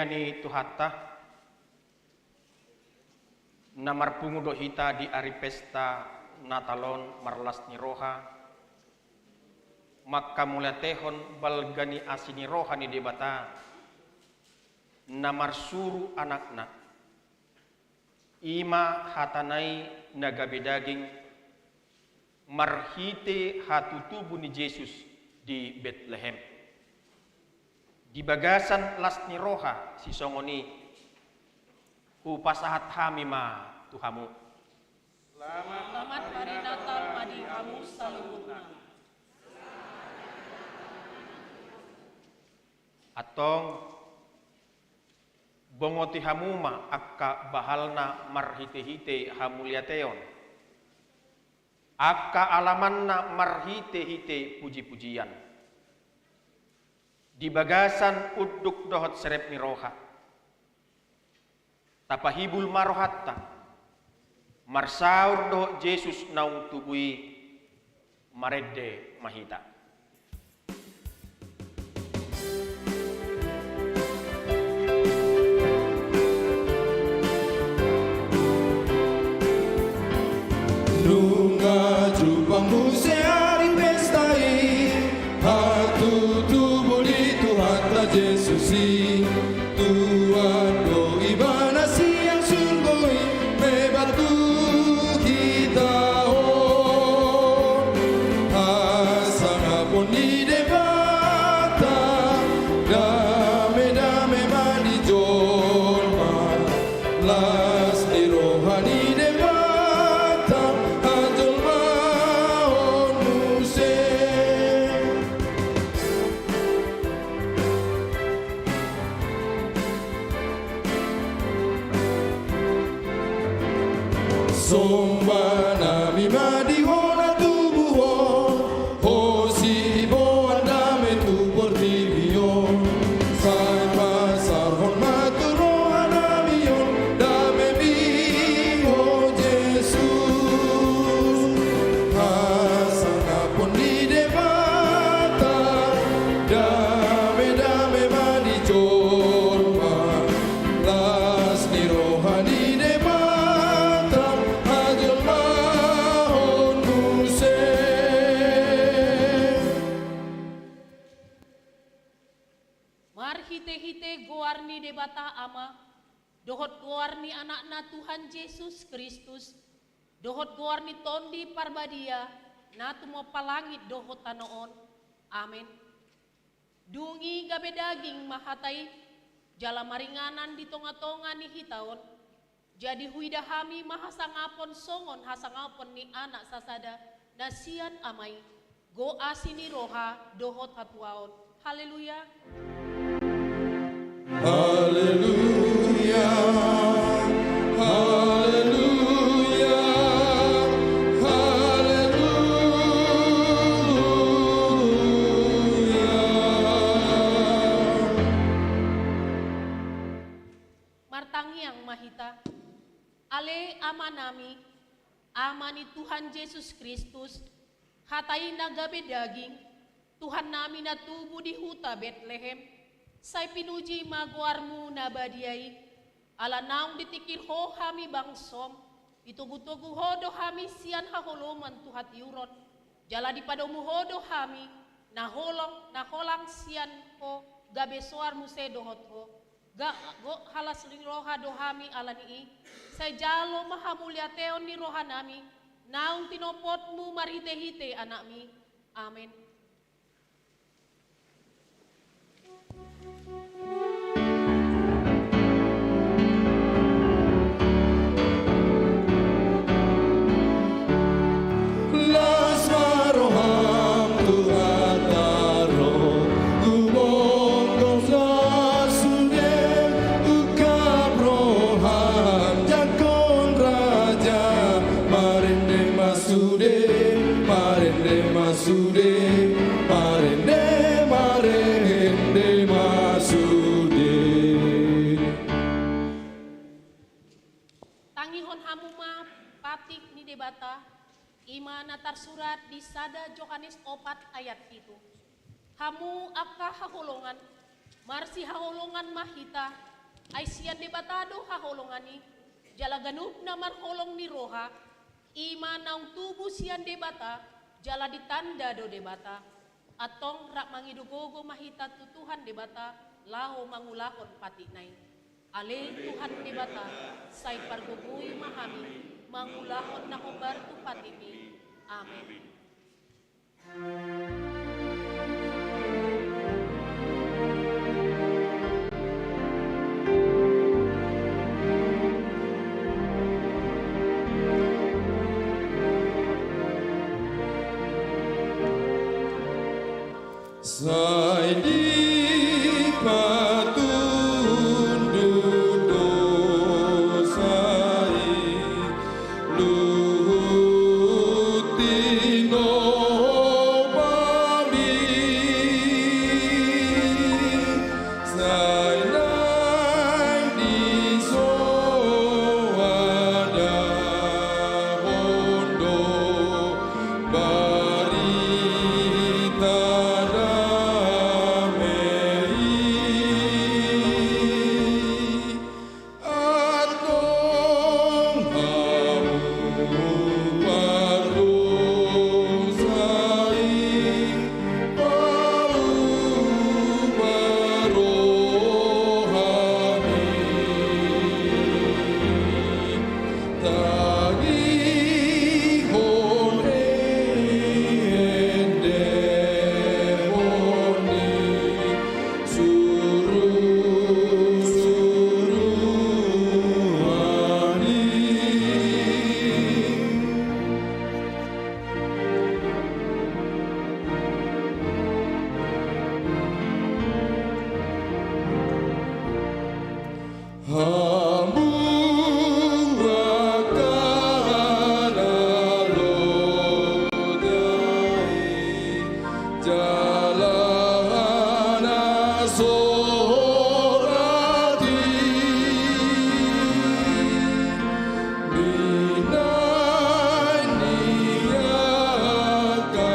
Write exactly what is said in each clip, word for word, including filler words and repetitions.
Ni Tuhanta, na marpungu do hita di ari pesta Natal on marlas ni roha, manghamauliatehon balga ni asi ni roha ni Debata, na marsuru Anakna, i ma hatana i na gabe daging, marhite hatutubu ni Jesus di Betlehem. Di bagasan las ni roha sisongon i, hupasahat hami ma tu hamu. Selamat Hari Natal ma di hamu saluhutna. Antong, bongoti hamu ma angka bahalna marhitehite hamuliateon, angka alamanna marhitehite pujipujian. Di bagasan unduk dohot serep ni roha, tapahibul ma rohanta, marsaor dohot Jesus naung tubu i, marende ma hita. Nunga jumpang muse ari pesta i, hatutubu ni Tuhanta Jesus i. Tuhan do Ibana sian surgo i, membantu hita on. Hasangapon ni Debata, damedame ma di jolma. Las ni roha ni Debata, hajolmaon muse. Somba nami ma di Ho na tubu on, Ho siboan dame tu portibi on. Sai pasaorhon ma tu roha nami on damemi, Ho Jesus. Hasangapon ni Debata, damedame ma di jolma. Las ni roha ni Debata, hajolmaon muse. Marhitehite goar ni Debata Ama, dohot goar ni Anakna Tuhan Jesus Kristus, dohot goar ni Tondi Parbadia, na tumompa langit dohot tano on. Amen. Dung i gabe daging ma hata i, jala maringanan di tongatonga ni hita on. Jadi huida hami ma hasangapon songon hasangapon ni anak sasada na sian ama i. Gok asi ni roha dohot hatuaon. Haleluya. Haleluya. Haleluya. Haleluya. Martangiang ma hita. Ale Amanami, Ama ni Tuhan Jesus Kristus, hata i na gabe daging, Tuhannami na tubu di huta Betlehem, sai pinuji ma goarmu na badia i, ala naung ditingkir ho hami bangsom, ditogutogu ho do hami sian haholomon tu hatiuron, jala dipadomu ho do hami, na holong, na holang sian ho, gabe soar muse dohot ho. Gok, gok halas ni roha do hami ala ni i, sai jalo ma hamuliateon ni rohanami, naung tinompotmu marhitehite Anakmi. Amen. Las ma roham tu hataro, humongkos las sude, ungkap roham jangkon raja, marende ma sude, marende ma sude, marende, marende ma sude. Tangihon hamu ma patik ni Debata, i ma na tarsurat di sada Johannes opat ayat pitu. Hamu angka haholongan, marsihaholongan ma hita, Ai sian Debata do haholongan i, jala ganup na marholong ni roha, i ma naung tubu sian Debata, jala ditanda do Debata. Antong rap mangido gogo ma hita tu Tuhan Debata, laho mangulahon patikna i. Ale Tuhan Debata, sai pargogoi ma hami, mangulahon na hombar tu patikmi. Amen. Sai dipatunduk dosa i, luhut tinobami, sai naeng disoadahon do barita dame i. Antong hamu pardosa i, pauma rohami. Tangihon ni, endehon ni, suru-suruan i. Hamu angka na loja i, jala na so rade i, binahen ni angka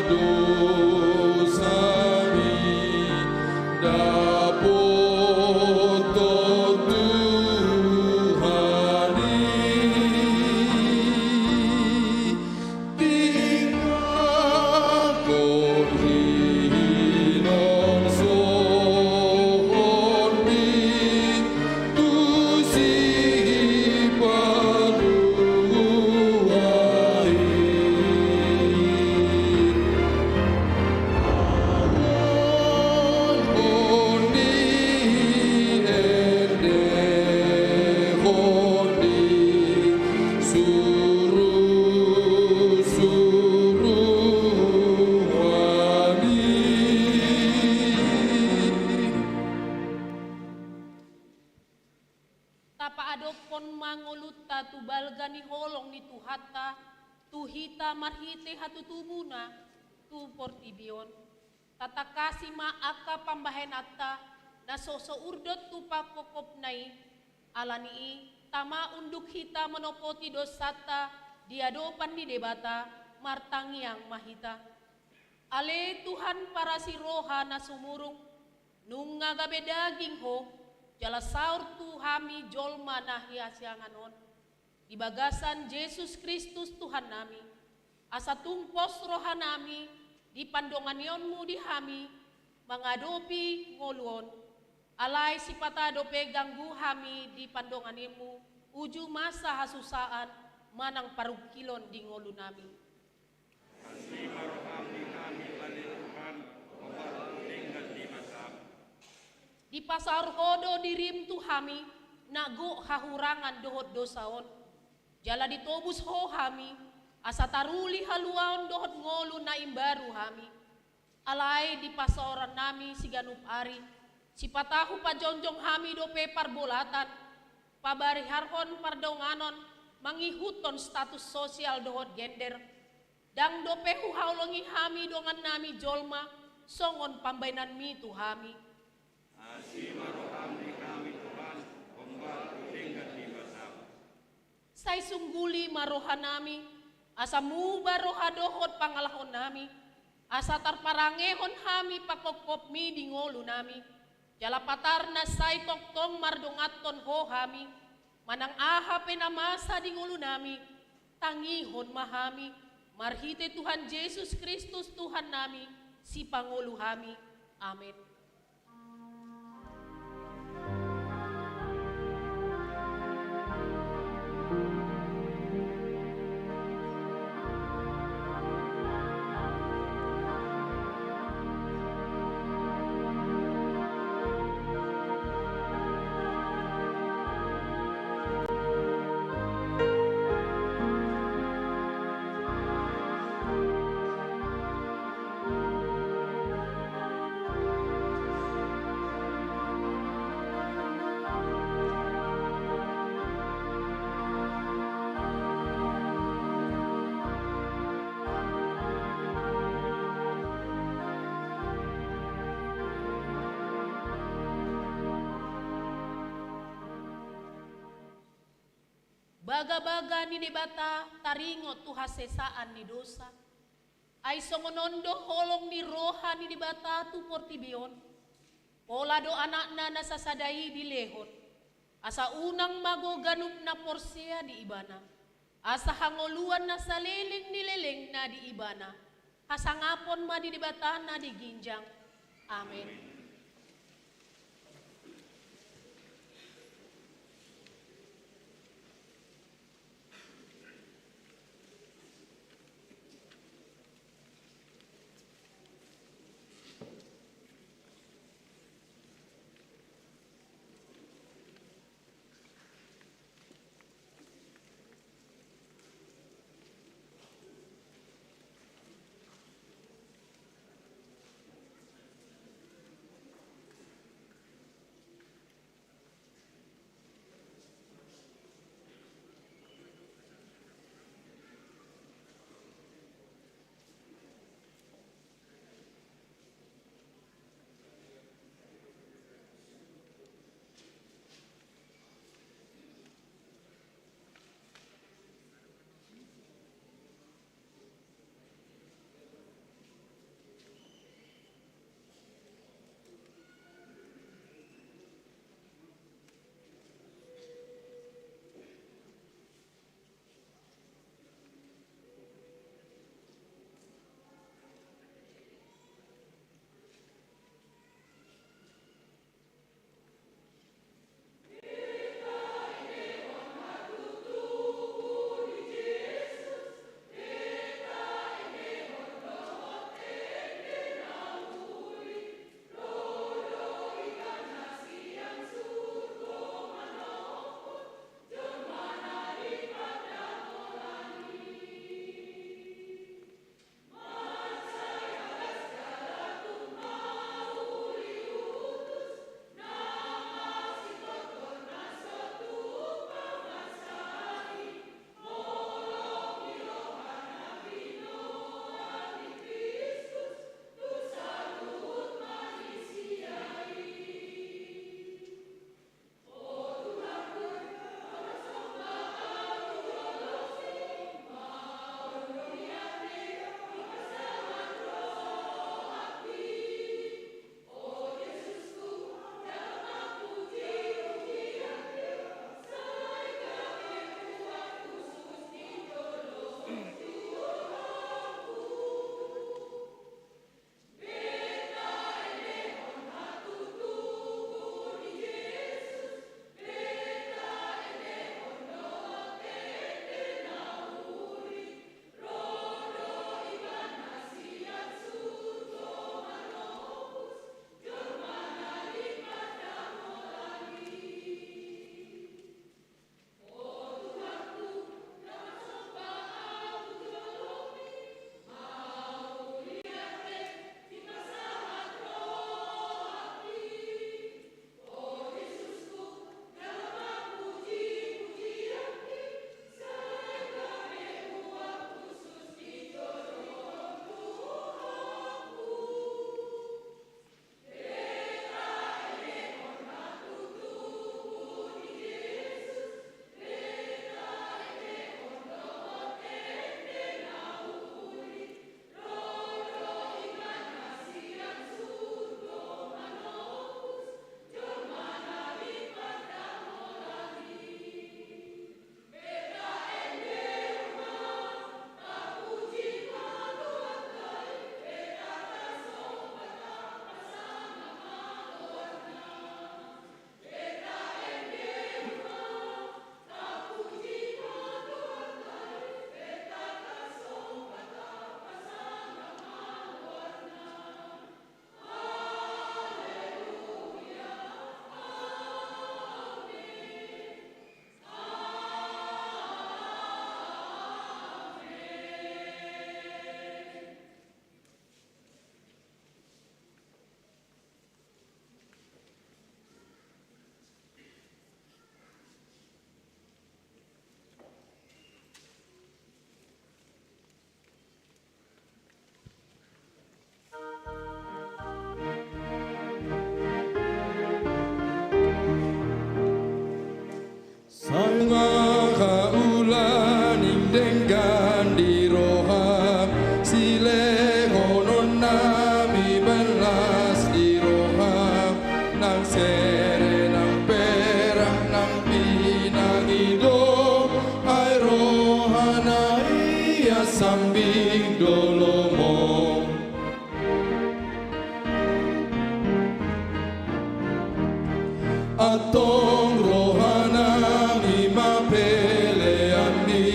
dosami, dapothon Tuhan i. Tingkos hinon sohormi tu Sipaduahon i. Annon ni, endehon ni, suru-suruan i. Tapaadophon ma ngolunta tu balga ni holong ni Tuhanta, tu hita marhite hatutubuna tu portibi on. Tatangkasi ma angka pambahenanta na so sourdot tu pangkophopna i. Ala ni i, tama unduk hita manopoti dosanta di adopan ni Debata, martangiang ma hita. Ale Tuhan parasi roha na sumurung, nunga gabe daging Ho, jala saur tu hami jolma na hasiangan on. Di bagasan Jesus Kristus Tuhannami, asa tung pos rohanami di pandonganionmu di hami mangadopi ngolu on. Alai sipata dope ganggu hami di pandonganionmu, uju masa hasusaan manang parungkilon di ngolunami. Asi ma roham di hami, ale Tuhan, hombar tu denggan ni basam. Dipasaor Ho do dirim tu hami, na gok hahurangan dohot dosa on. Jala ditobus Ho hami, asa taruli haluaon dohot ngolu na imbaru hami. Alai dipasaorannami siganup ari, sipata hupajongjong hami dope parbolatan, pabariharhon pardonganon, mangihuthon status sosial dohot gender. Ndang dope huhaholongi hami dongannami jolma, songon pambaenanmi tu hami. Asi ma roham di hami Tuhan, hombar tu denggan ni basam. Sai sungguli ma rohanami, asa muba roha dohot pangalahonami, asa tarparangehon hami pangkophopmi di ngolunami. Jala patar na sai tongtong mardonganhon Ho hami, manang aha pe na masa di ngolunami, tangihon ma hami, marhite Tuhan Jesus Kristus Tuhannami, Sipangolu hami. Amen. Bagabaga ni Debata taringot tu hasesaan ni dosa. Ai songon on do holong ni roha ni Debata tu portibi on. Pola do Anakna na sasada i dilehon, asa unang mago ganup na porsea di Ibana, asa hangoluan na saleleng ni lelengna di Ibana. Hasangapon ma di Debata na di ginjang. Amen. Sambing dolomon. Antong rohanami ma peleanmi,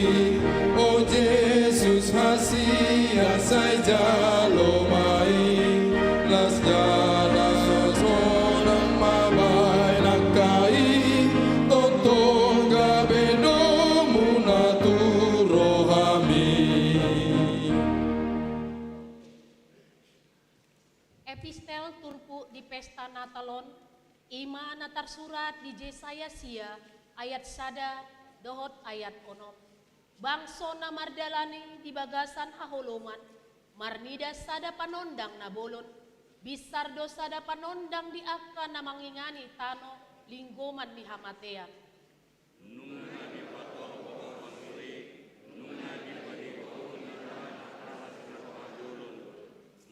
o Jesus hasian sai jalo ma i, las jala sonang ma baen angka i, tongtong gabe domuna tu rohami. Epistel turpuk di pesta Natal on, i ma na tarsurat di Jesaya sia, ayat sada dohot ayat onom. Bangso na mardalani di bagasan haholomon, marnida sada panondang na bolon, binsar do sada panondang di angka na mangingani tano linggoman ni hamatean. Nunga dipatorop Ho pangoli, nunga dipadiho Ho di tano las ni roha jolon.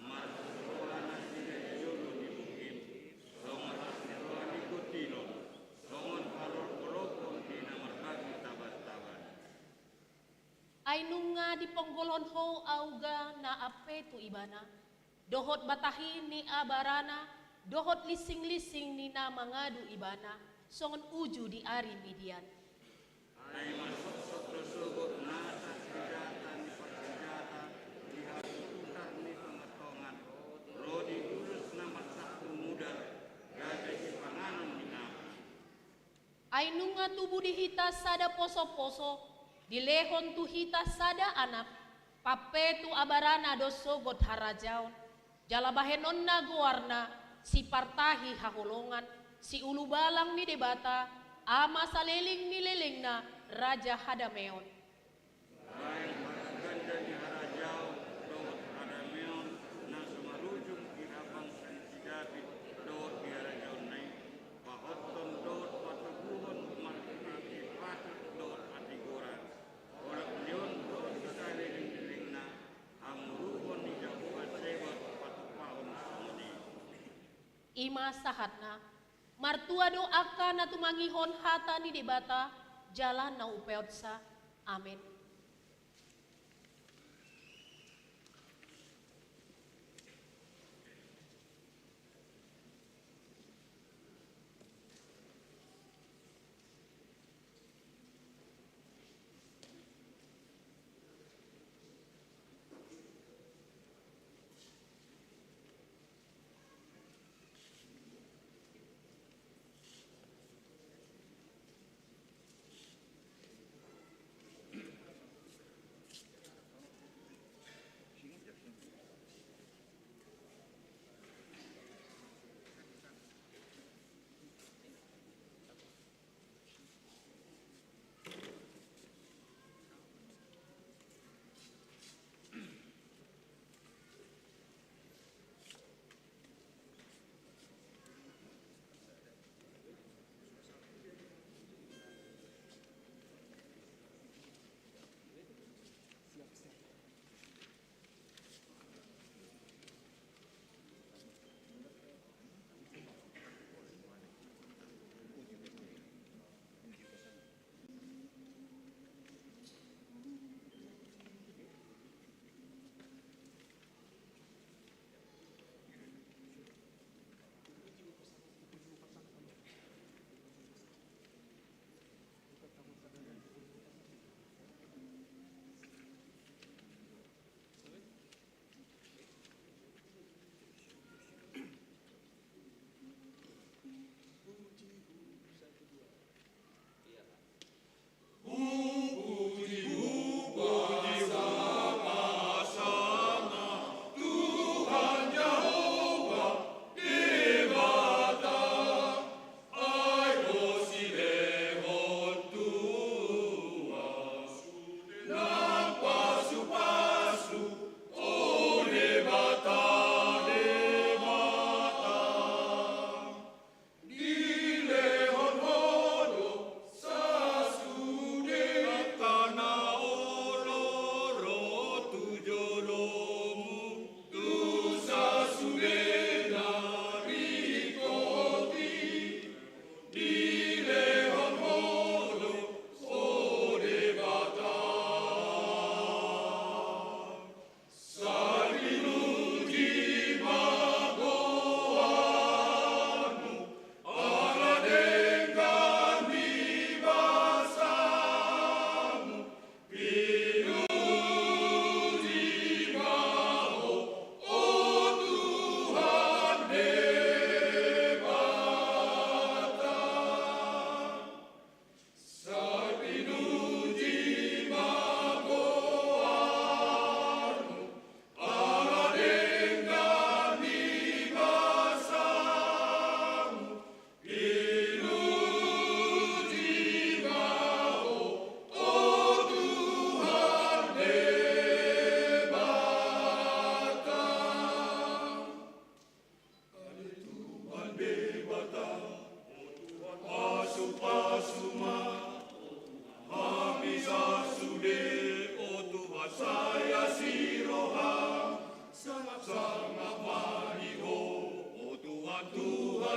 Marlas ni roha nasida di jolo ni bungkim, songon las ni roha ni gotilon, songon parolopolopon di na marbagi tabantaban. Ai nunga diponggolhon Ho auga na ampe tu ibana, dohot batahi ni abarana, dohot lisinglinsing ni na mangadu ibana, songon uju di ari Midian. Ai marsokson do sogot nasa senjata ni parsenjata di habututan ni tongatongan, ro di ulos na marsangkun mudar, gabe sipanganon ni napu. Ai nunga tubu di hita sada posoposo, dilehon tu hita sada anak, pampe tu abarana do sogot harajaon, jala bahenonna goarna, Sipartahi Haholongan, Siulubalang ni Debata, Ama saleleng ni lelengna, Raja Hadameon. Baen parganda ni harajaon dohot hadameon na so marujung di habangsan si David dohot di harajaonna i, pahothon dohot patoguhon marhite patut dohot hatigoran. Olat ni on dohot saleleng ni lelengna, hamuruhon ni Jahowa Zebaot patupahon songon i. I ma sahatna. Martua do angka na tumangihon hata ni Debata, jala na umpasa. Amen.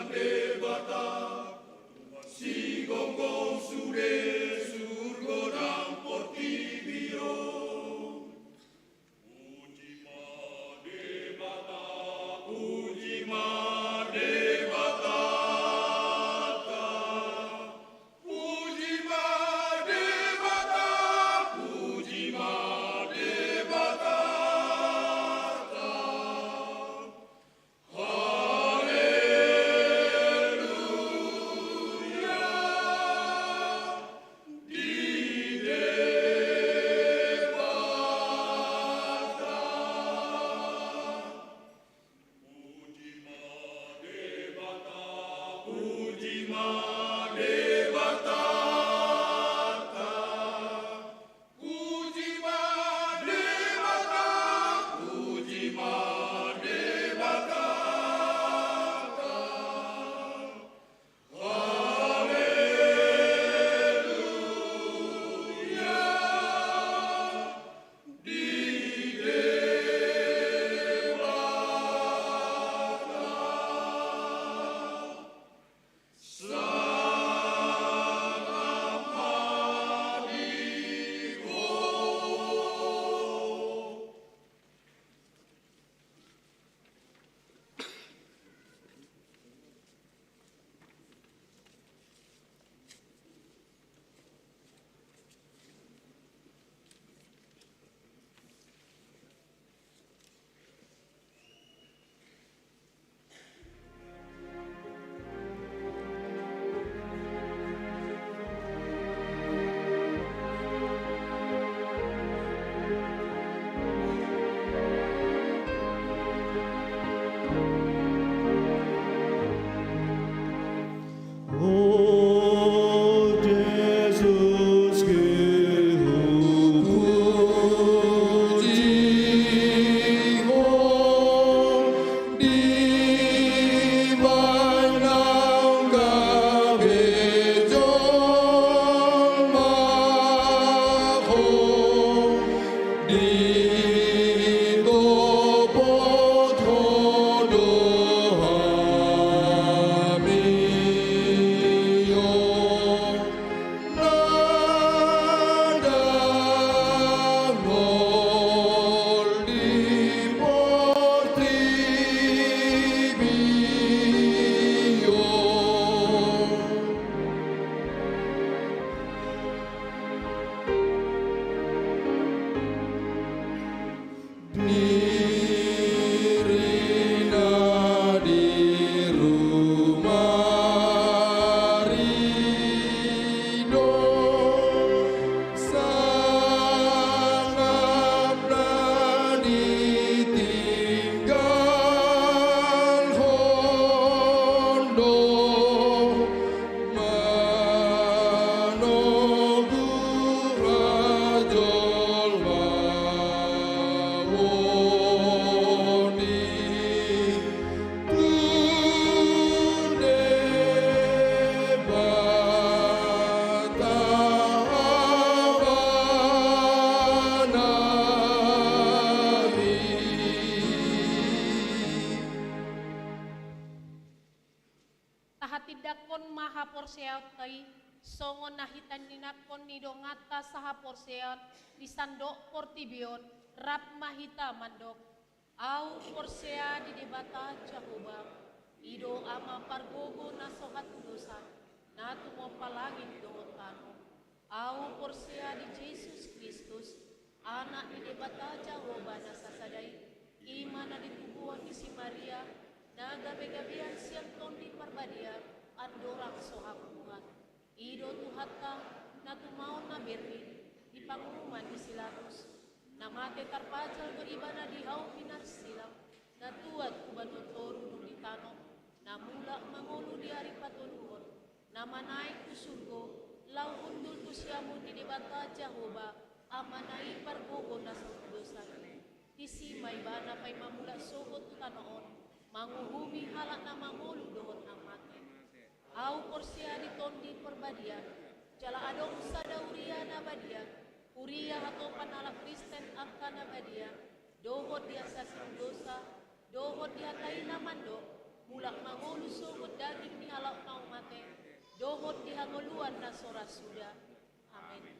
Debata, sigonggong sude surgo nang portibi on. Puji ma Debata, puji ma Debata. Puji ma Debata, puji ma Debata. Haleluya. Di Debata. Puji ma Debata, puji ma Debata. Puji ma Debata, puji ma Debata. Haleluya. Di Debata. Sangap ma di ho. O Jesus, ke hupuji ho, di baenang gabe jolma ho, ditopot ho do hami on. Na dangol di portibi on. Dirina di rumari do, sangap na ditinggalhon do. Manogu ra jolma on i tu Debata Amana i. Tahatindangkon ma haporseaonta i, songon na hitanindangkon ni donganta sahaporseaon di sandok portibi on, rap ma hita mandok: Ahu porsea di Debata Jahowa, i do Ama pargogo na so hatudosan, na tumompa langit dohot tano. Ahu porsea di Jesus Kristus, Anak ni Debata Jahowa na sasada i, i ma na ditubuhon ni si Maria, na gabegabean sian Tondi Parbadia, andorang so hambuhan. I do Tuhanta, na tumaon na berngin di panguhuman ni si Pilatus, na mate tarpajal do Ibana di hau pinarsilang, na tuat tu banua toru dung di tano, na mulak mangolu di ari patoluhon, na manaek tu surgo, laho hundul tu siamun ni Debata Jahowa, Amana i pargogo na so hatudosan. Disi ma Ibana paima mulak sogot tu tano on, manguhumi halak na mangolu dohot na mate. Ahu porsea di Tondi Parbadia, jala adong sada huria na badia, huria hatopan halak Kristen angka na badia, dohot di hasahatan dosa, dohot di hata i na mandok: Mulak mangolu songon daging ni halak na mate, dohot di hangoluan na so ra suda. Amen.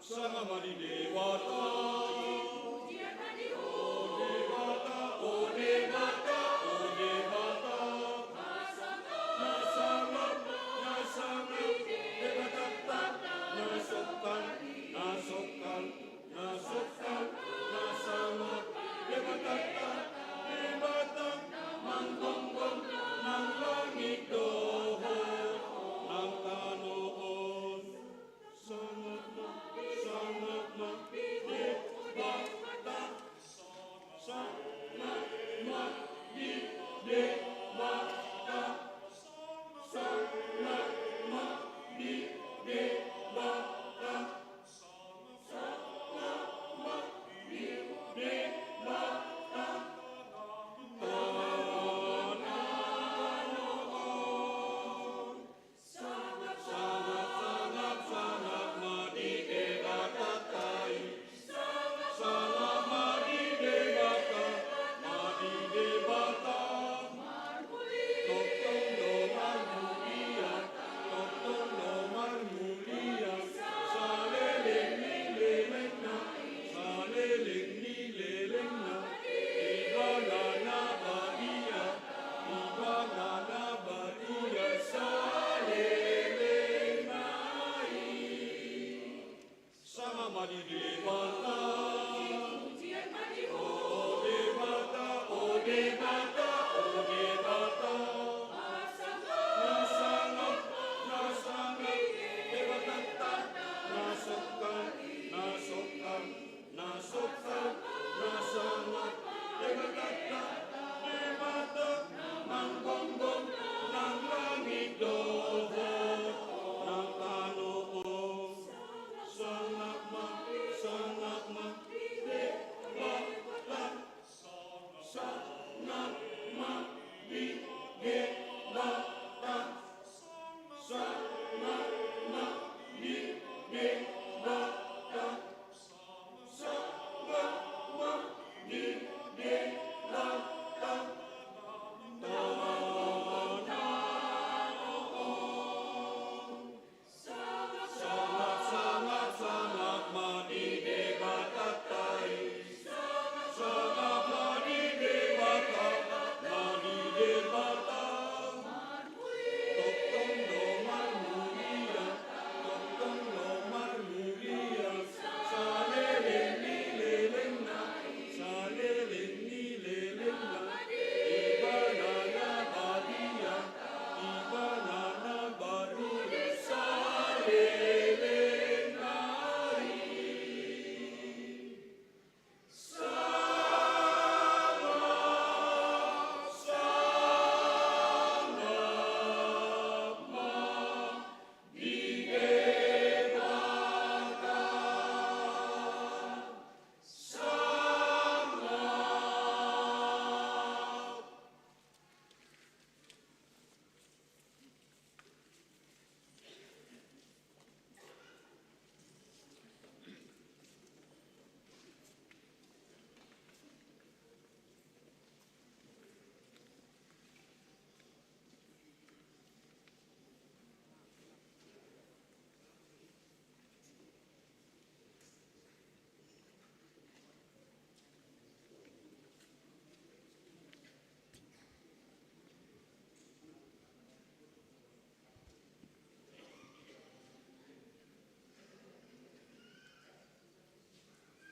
Sangap ma di Debata. O Debata, o Debata, o Debata. Na sangap, na sangap, Debatanta, na songkan, na songkan, na songkan, na sangap, Debatanta, Debata na manggomgom nang langit dohot nang tano on. Sangap ma, sangap ma, Debata.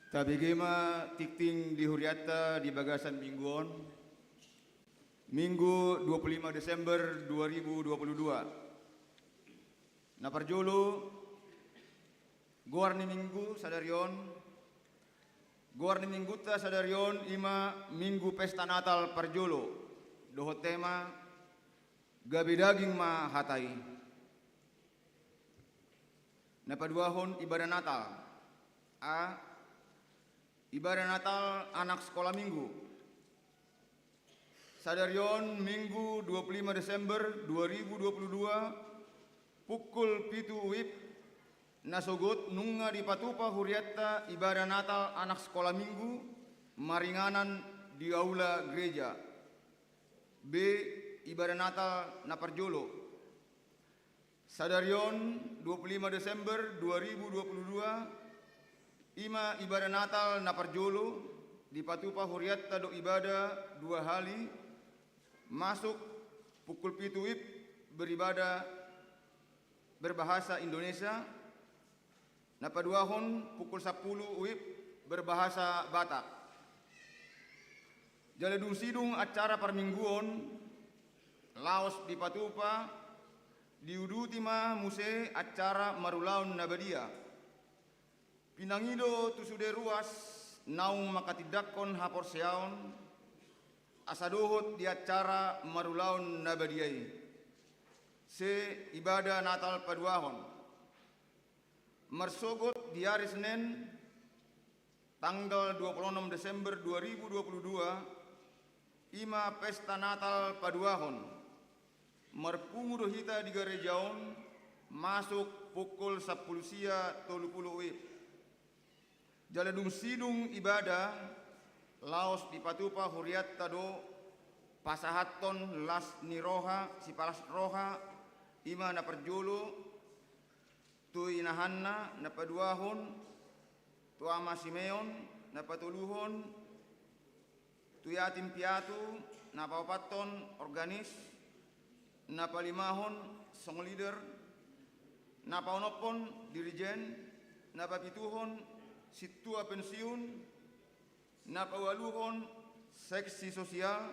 Tabege ma tingting di hurianta di bagasan minggu on, Minggu dua puluh lima Desember dua ribu dua puluh dua. Na parjolo, goar ni minggu sadari on, goar ni minggunta sadari on i ma Minggu Pesta Natal parjolo, dohot tema, gabe daging ma hata i. Na paduahon, ibadah Natal. A. Ibadah Natal anak sekolah minggu. Sadari on Minggu dua puluh lima Desember dua ribu dua puluh dua, pukul pitu uip, na sogot nunga dipatupa hurianta ibadah Natal anak sekolah minggu maringanan di aula gereja. B. Ibadah Natal na parjolo. Sadari on, dua puluh lima Desember dua ribu dua puluh dua, i ma ibadah Natal na parjolo, dipatupa hurianta do ibadah dua hali, masuk pukul pitu uip beribadah berbahasa Indonesia, na paduahon pukul sampulu uip berbahasa Batak. Jala dung sidung acara parmingguon, laos dipatupa, diuduti ma muse acara marulaon na badia. Pinangido tu sude ruas naung manghatindanghon haporseaon, asa dohot di acara marulaon na badia i. Se, ibadah Natal paduahon. Marsogot di ari Senen, tanggal dua puluh enam Desember dua ribu dua puluh dua, i ma pesta Natal paduahon. Marpungu do hita di gareja on, masuk pukul sampulu sia tolu pulu uip. Jala dung sidung ibadah, laos dipatupa hurianta do pasahathon las ni roha, sipalas roha, i ma na parjolo, tu inahanna, na paduahon, tu Ama Simeon, na patoluhon, tu yatim piatu, na paopathon, organis, na palimahon, song leader, na paonomhon, dirijen, na papituhon, sintua pensiun, na paualuhon, seksi sosial,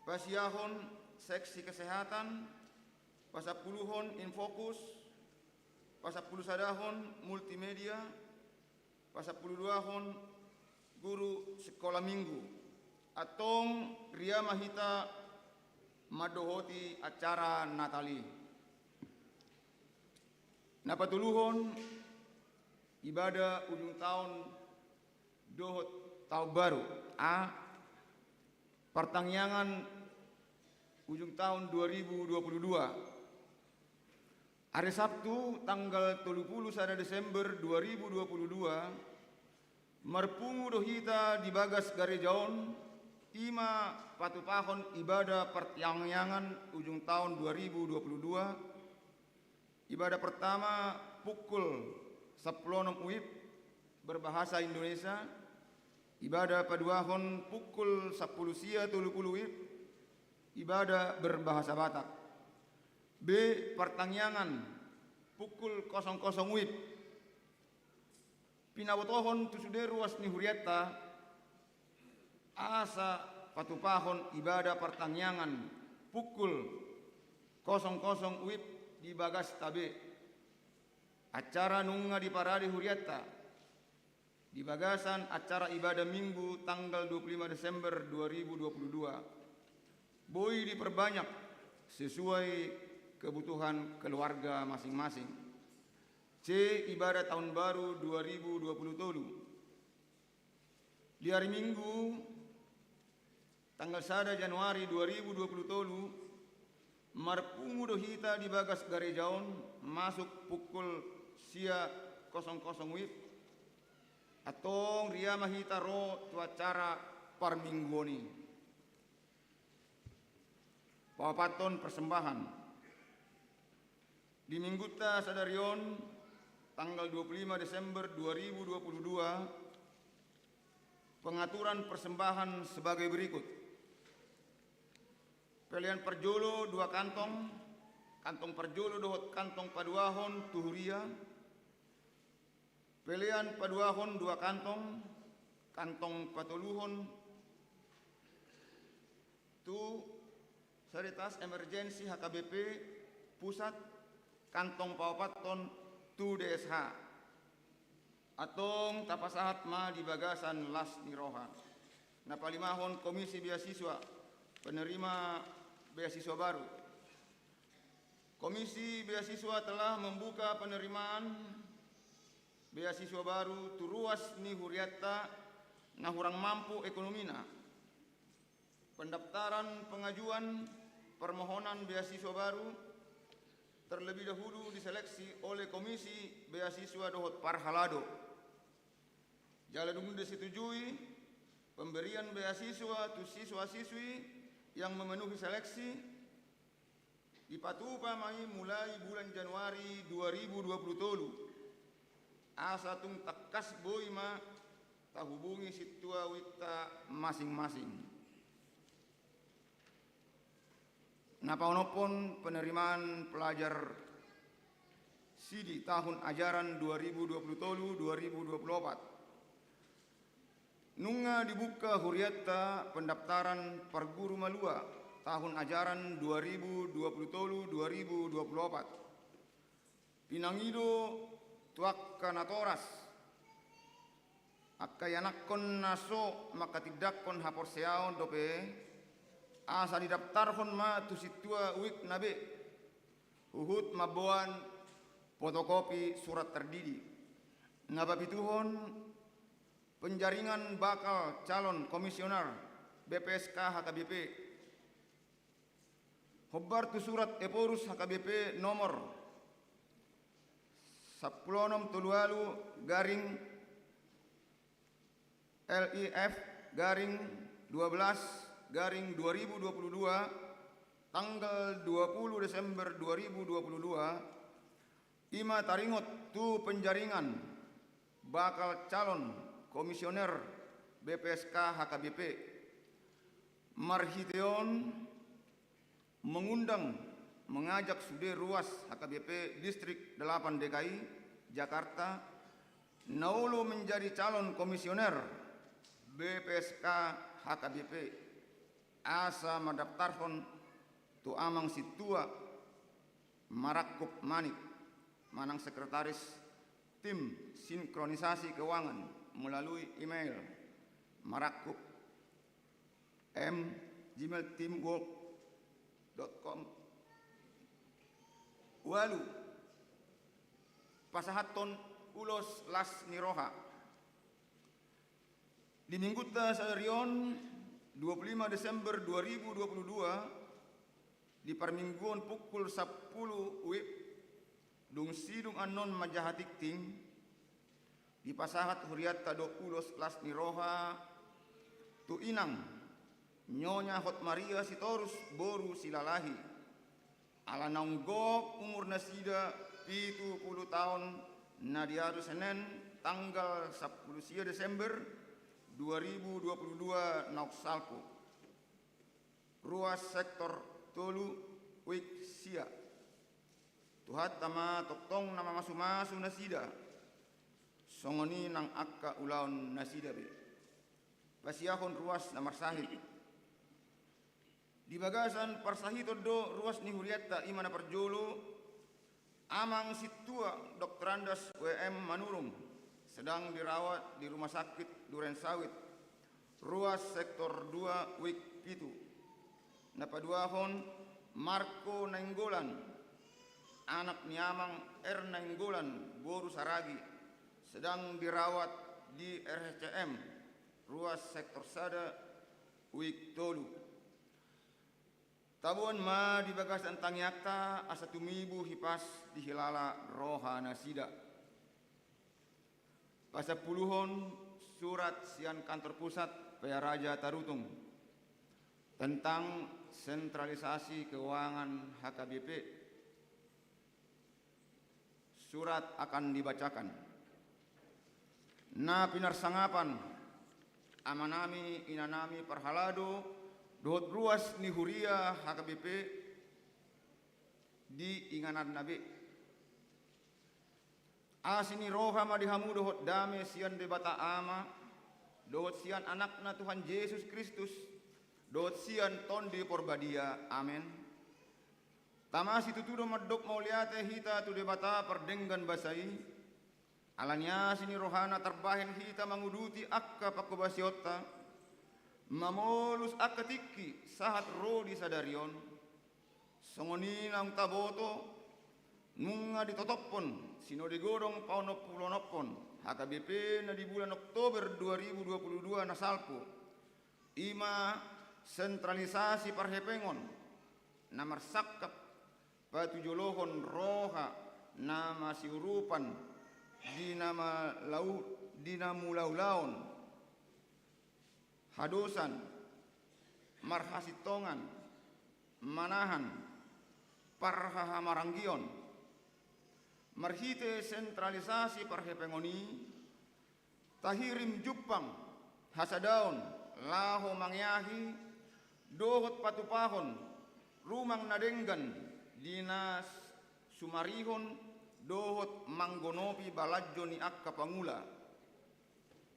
pasiahon, seksi kesehatan, pasampuluhon, infokus, pasampulusadahon, multimedia, pasampuluduahon, guru sekolah minggu. Antong ria ma hita mandohoti acara Natal i. Na patoluhon, ibadah ujung taon dohot taon baru. A. Partangiangan ujung taon dua ribu dua puluh dua. Ari Sabtu, tanggal tolu pulu sada Desember dua ribu dua puluh dua, marpungu do hita di bagas gareja on, i ma patupahon ibadah partangiangan ujung taon dua ribu dua puluh dua, ibadah pertama pukul sampulu onom uip berbahasa Indonesia, ibadah paduahon pukul sampulu sia tolu pulu uip, ibadah berbahasa Batak. B. Partangiangan pukul kosong kosong uip. Pinabotohon tu sude ruas ni hurianta, asa patupahon ibadah partangiangan pukul kosong kosong uip di bagasta be. Acara nunga diparade hurianta di bagasan acara ibadah Minggu tanggal dua puluh lima Desember dua ribu dua puluh dua boi diperbanyak sesuai kebutuhan keluarga masing-masing. C. Ibadah Tahun Baru dua ribu dua puluh tolu. Di ari Minggu tanggal sada Januari dua ribu dua puluh tolu, marpungu do hita di bagas gareja on masuk pukul sia kosong kosong wib. Antong ria ma hita ro tu acara parmingguon i. Paopathon persembahan. Di Minggunta sadari on, tanggal dua puluh lima Desember dua ribu dua puluh dua, pengaturan persembahan sebagai berikut. Pelean parjolo dua kantong, kantong parjolo dohot kantong paduahon tu huria. Pelean paduahon dua kantong, kantong patoluhon tu Saritas Emergensi H K B P Pusat, kantong paopathon tu D S H. Antong tapasahat ma di bagasan las ni roha. Na palimahon, Komisi Beasiswa, penerima beasiswa baru. Komisi Beasiswa telah membuka penerimaan beasiswa baru tu ruas ni hurianta na hurang mampu ekonomina. Pendaftaran pengajuan permohonan beasiswa baru terlebih dahulu diseleksi oleh Komisi Beasiswa dohot Parhalado. Jala dung disetujui pemberian beasiswa tu siswa-siswi yang memenuhi seleksi, dipatupa ma i mulai bulan Januari dua ribu dua puluh tolu. Asa tung tangkas boi ma tahubungi sintua uikta masing-masing. Na paonomhon, penerimaan pelajar sidi tahun ajaran dua ribu dua puluh tolu dua ribu dua puluh opat. Nunga dibuka hurianta pendaftaran parguru malua tahun ajaran dua ribu dua puluh tolu dua ribu dua puluh opat. Pinangido tu angka natoras, angka ianakhon na so manghatindanghon haporseaon dope, asa didaftarhon ma tu sintua uikna be, huhut mamboan fotokopi surat tardidi. Na papituhon, penjaringan bakal calon komisioner B P S K H K B P. Hombar tu surat Ephorus H K B P nomor sampulu onom tolu ualu garing L I F garing dua belas garing dua ribu dua puluh dua, tanggal dua puluh Desember dua ribu dua puluh dua, i ma taringot tu penjaringan bakal calon komisioner B P S K H K B P. Marhite on, mengundang, mengajak sude ruas H K B P Distrik delapan D K I Jakarta, na olo menjadi calon komisioner B P S K H K B P, asa mandaftarhon tu amang sintua Marangkup Manik manang sekretaris tim sinkronisasi keuangan melalui email marangkup M gmail teamwork dot com. Ualu, pasahathon ulos las ni roha. Di Minggunta sadari on, dua puluh lima Desember dua ribu dua puluh dua, di parmingguon pukul sampulu wib, dung sidung annon manjaha tingting, dipasahat hurianta do ulos las ni roha tu inang Nyonya Hotmaria Sitorus boru Silalahi, ala naung gok umur nasida pitu pulu taon, na di ari Senen tanggal sampulu sia Desember dua ribu dua puluh dua naung salpu. Ruas sektor tolu, wik sia. Tuhanta ma tongtong na mamasumasu nasida, songon i nang angka ulaon nasida be. Pasiahon ruas na marsahit. Di bagasan parsahiton do ruas ni hurianta, i ma na parjolo, Amang Sintua Doktorandus W M Manurung, sedang dirawat di Rumah Sakit Duren Sawit, ruas sektor dua, wik pitu. Na paduahon, Marco Nainggolan, anak ni Amang R Nainggolan, boru Saragi, sedang dirawat di R H C M, ruas sektor sada, wik tolu. Taboan ma di bagasan tangiangta asa tumibu hipas dihilala roha nasida. Pasampuluhon, surat sian kantor pusat Pea Raja Tarutung tentang sentralisasi keuangan H K B P. Surat akan dibacakan. Na pinarsangapan amanami, inanami parhalado dohot ruas ni huria H K B P di ingananna be. Asi ni roha ma di hamu dohot dame sian Debata Ama, dohot sian Anakna Tuhan Jesus Kristus, dohot sian Tondi Porbadia. Amen. Tama situtu do mandok mauliate hita tu Debata pardenggan basa i, ala ni asi ni rohana tarbahen hita manguduti angka panghobasionta, mamolus angka tingki sahat ro di sadari on. Songon i naung taboto, nunga ditotophon Sinode Godang paonompulonophon H K B P na di bulan Oktober dua ribu dua puluh dua na salpu, i ma sentralisasi parhepengon na marsangkap patujolohon roha na masiurupan di na malau-, di na mulaulaon, hadosan, marhasintongan, manahan, parhahamaranggion. Marhite sentralisasi parhepengon i, tahirim jumpang hasadaon laho mangeahi dohot patupahon rumang na denggan di na sumarihon dohot manggonopi balanjo ni angka pangula.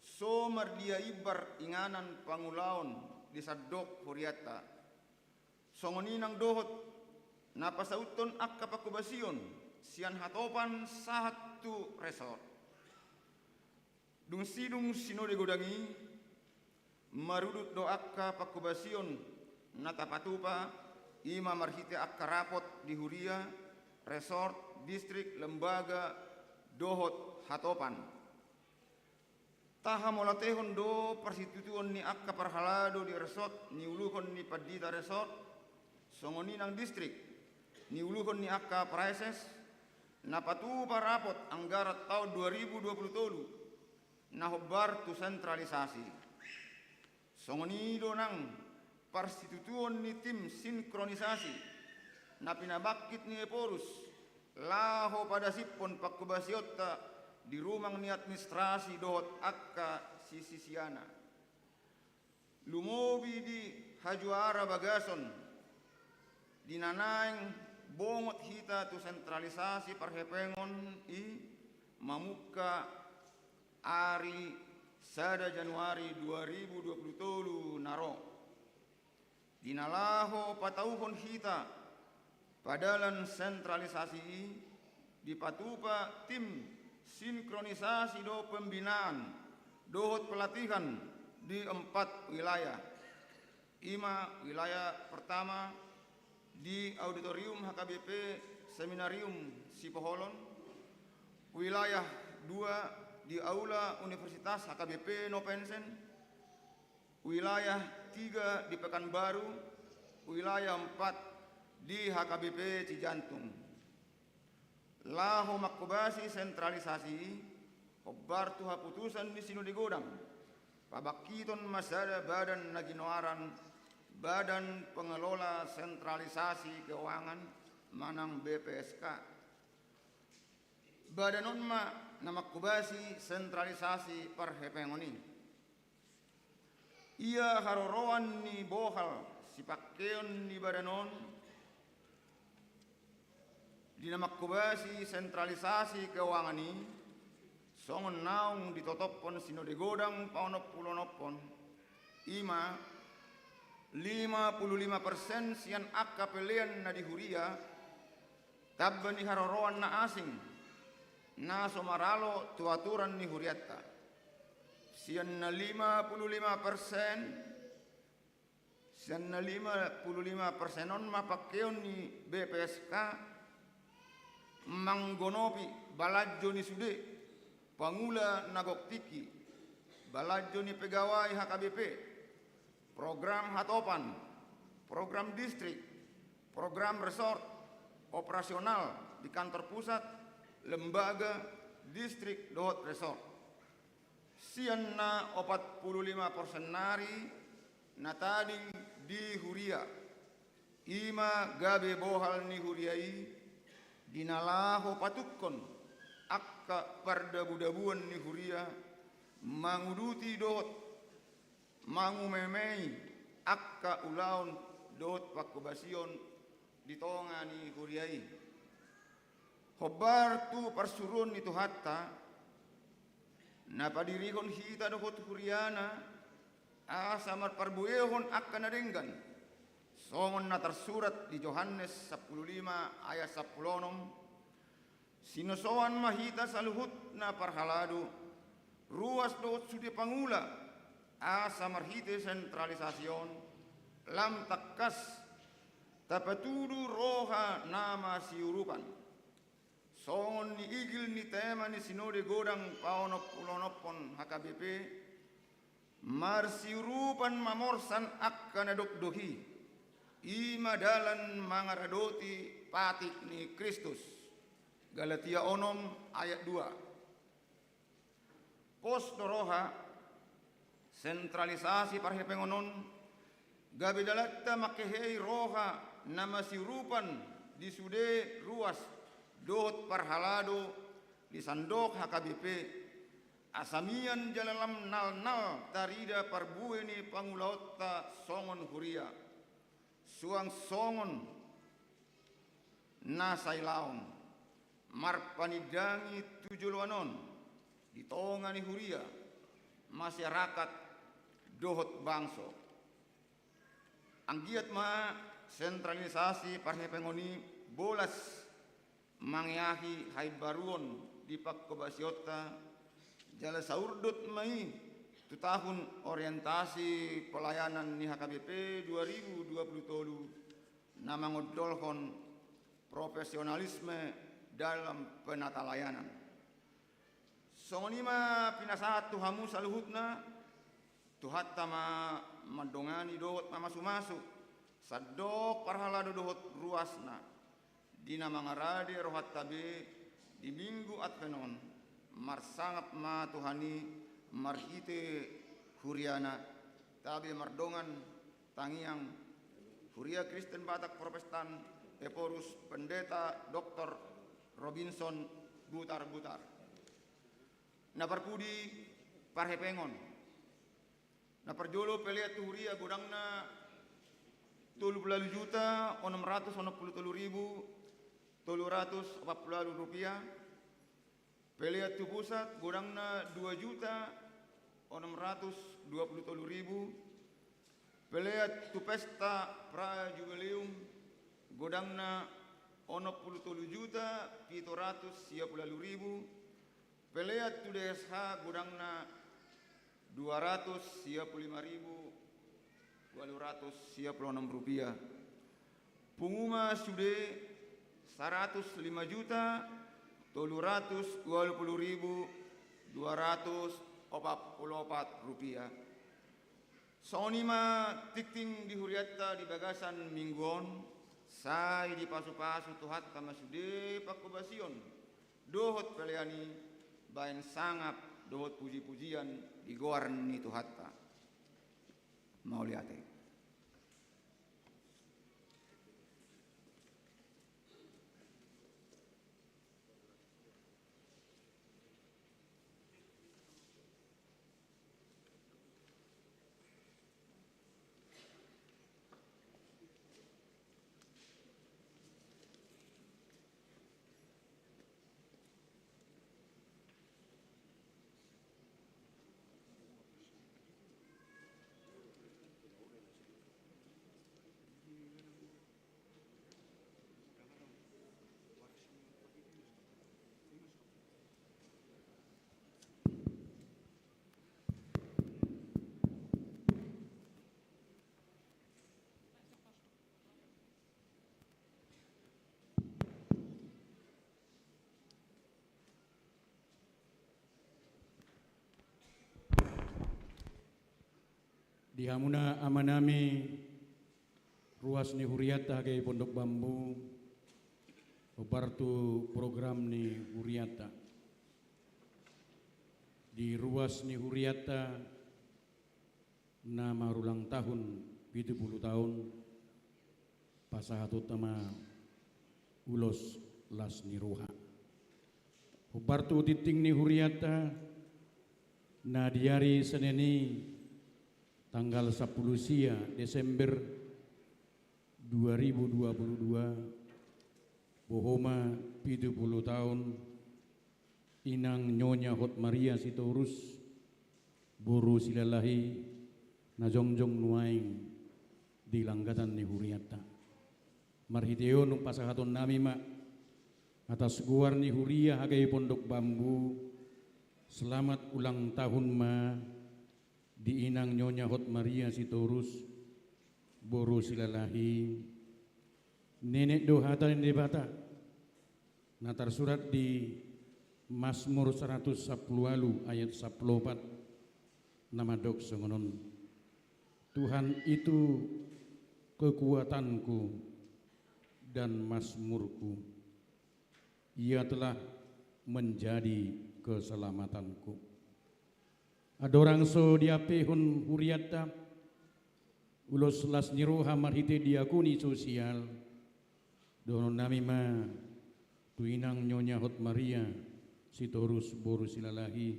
So mardia imbar inganan pangulaon di sandok hurianta. Songon i nang dohot na pasauthon angka panghobasion sian hatopan sahat tu resort. Dung sidung Sinode Godang i, marudut do angka panghobasion na tapatupa, i ma marhite angka rapot di huria, resort, distrik, lembaga, dohot hatopan. Tahamauliatehon do parsitutuon ni angka parhalado di resort, niuluhon ni pandita resort, songon i nang distrik, niuluhon ni angka praeses, na patupa rapot anggaran taon dua ribu dua puluh tolu, na hombar tu sentralisasi. Songon i do nang parsitutuon ni tim sinkronisasi na pinabangkit ni Ephorus, laho padasiphon panghobasionta di rumang ni administrasi dohot angka sisisiana. Lumobi di hajuara bagason, di na naeng bongot hita tu sentralisasi parhepengon i mamungka ari sada Januari dua ribu dua puluh tolu na ro. Di na laho patauhon hita padalan sentralisasi i, dipatupa tim sinkronisasi dohot pembinaan dohot pelatihan di empat wilayah. I ma wilayah pertama di Auditorium H K B P Seminarium Sipoholon, wilayah dua di Aula Universitas H K B P Nopensen, wilayah tiga di Pekanbaru, wilayah empat di H K B P Cijantung. Laho manghobasi sentralisasi i, hombar tu haputusan ni Sinode Godang, pabangkiton ma sada badan na ginoaran Badan Pengelola Sentralisasi Keuangan manang B P S K. Badan on ma na manghobasi sentralisasi parhepengon i. Ia haroroan ni bohal sipangkeon ni badan on di na manghobasi sentralisasi keuangan i, songon naung ditotophon Sinode Godang paonompulonophon, i ma lima puluh lima persen sian angka pelean na di huria, tamba ni haroroan na asing na so maralo tu aturan ni hurianta. Sian na lima pulu lima persen, sian na lima pulu lima persen on ma pangkeon ni B P S K manggonopi balanjo ni sude pangula na gok tingki, balanjo ni pegawai H K B P, program hatopan, program distrik, program resort, operasional di kantor pusat, lembaga, distrik dohot resort. Sian na opat pulu lima persen nari na tading di huria, i ma gabe bohal ni huria i, di na laho patungkon angka pardabudabuan ni huria, manguduti dohot mangumemei angka ulaon dohot pangkobasion di tonga ni huria i. Hombar tu parsuruon ni Tuhanta, na padirihon hita dohot huriana, asa marparbuehon angka na denggan, songon na tarsurat di Johannes sampulu lima ayat sampulu onom: Sinosoan ma hita saluhutna parhalado, ruas dohot sude pangula, asa marhite sentralisasi on, lam tangkas tapatudu roha na masiurupan. Songon niigil ni tema ni Sinode Godang paonompulonophon H K B P, marsiurupan mamorsan angka na dokdok i, i ma dalan mangaradoti patik ni Kristus. Galatia onom ayat dua. Pos do roha, sentralisasi parhepengon on gabe dalanta manghehei roha na masiurupan di sude ruas dohot parhalado di sandok H K B P, asa mian jala lam nalnal tarida parbue ni pangulaonta songon huria, suang songon na sailaon, marpanindangi tu joloan on di tonga ni huria, masyarakat dohot bangso. Anggiat ma sentralisasi parhepengon i bolas mangeahi haimbaruon di pangkobasionta, jala saurdot ma i tu tahun orientasi pelayanan ni H K B P dua ribu dua puluh tolu, na mangondolhon profesionalisme dalam penatalayanan. Songon i ma pinasahat tu hamu saluhutna. Tuhanta ma mandongani dohot mamasumasu sandok parhalado dohot ruasna, di na mangarade rohanta be di Minggu Advent on. Marsangap ma Tuhan i marhite huriana. Tabe mardongan tangiang Huria Kristen Batak Protestan, Ephorus Pendeta Doktor Robinson Butarbutar. Na parpudi parhepengon. Na parjolo pelean tu huria godangna tolu pulu ualu juta onom ratus onom pulu tolu ribu tolu ratus opat pulu ualu rupiah. Pelean tu pusat godangna dua juta onom ratus dua pulu tolu ribu. Pelean tu pesta pra jubileum godangna onom pulu tolu juta pitu ratus sia pulu ualu ribu. Pelean tu D S H godangna dua ratus sia pulu lima ribu ualu ratus sia pulu onom rupiah. Pungu ma sude saratus lima juta tolu ratus ualu pulu ribu dua ratus opat pulu opat rupiah. Songon i ma tingting di hurianta di bagasan minggu on. Sai dipasupasu Tuhanta ma sude pangkobasion dohot pelean i bahen sangap dohot pujipujian di goar ni Tuhanta. Mauliate. Di hamuna amanami, ruas ni hurianta H K I Pondok Bambu, hombar tu program ni hurianta. Di ruas ni hurianta na marulang tahun pitu pulu taon, pasahatonta ma ulos las ni roha. Hombar tu tingting ni hurianta, na di ari Senin i, tanggal sampulu sia Desember dua ribu dua pulu dua, boha ma pitu pulu taon, Inang Nyonya Hotmaria Sitorus, boru Silalahi, na jongjong nuaeng di langgatan ni hurianta. Marhite on pasahatonnami ma, atas goar ni huria H K I Pondok Bambu, selamat ulang tahun ma di Inang Nyonya Hotmaria Sitorus, boru Silalahi. Nenek do hata ni Debata, na tarsurat di Mazmur saratus sampulu ualu ayat sampulu opat, na mandok songon on: Tuhan itu kekuatanku dan mazmurku, Ia telah menjadi keselamatanku. Andorang so diampehon hurianta ulos las ni roha marhite diakoni sosial, dohononnami ma tu Inang Nyonya Hotmaria Sitorus, boru Silalahi,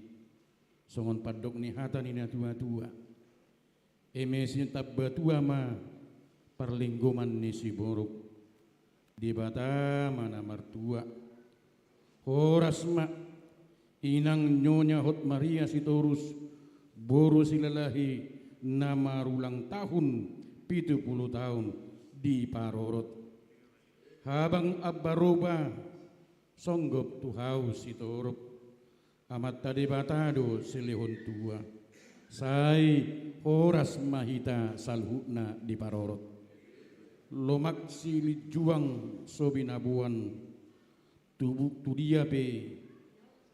songon pandok ni hata ni natuatua: Eme sitamba tua ma parlinggoman ni siborok, Debata ma na martua. Horas ma, Inang Nyonya Hotmaria Sitorus, boru Silalahi, na marulang tahun pitu pulu taon, diparorot. Habang ambaroba songgop tu hau sitorop, Amanta Debata do silehon tua. Sai horas ma hita saluhutna diparorot. Lomak silinjuang so binaboan, tu dia pe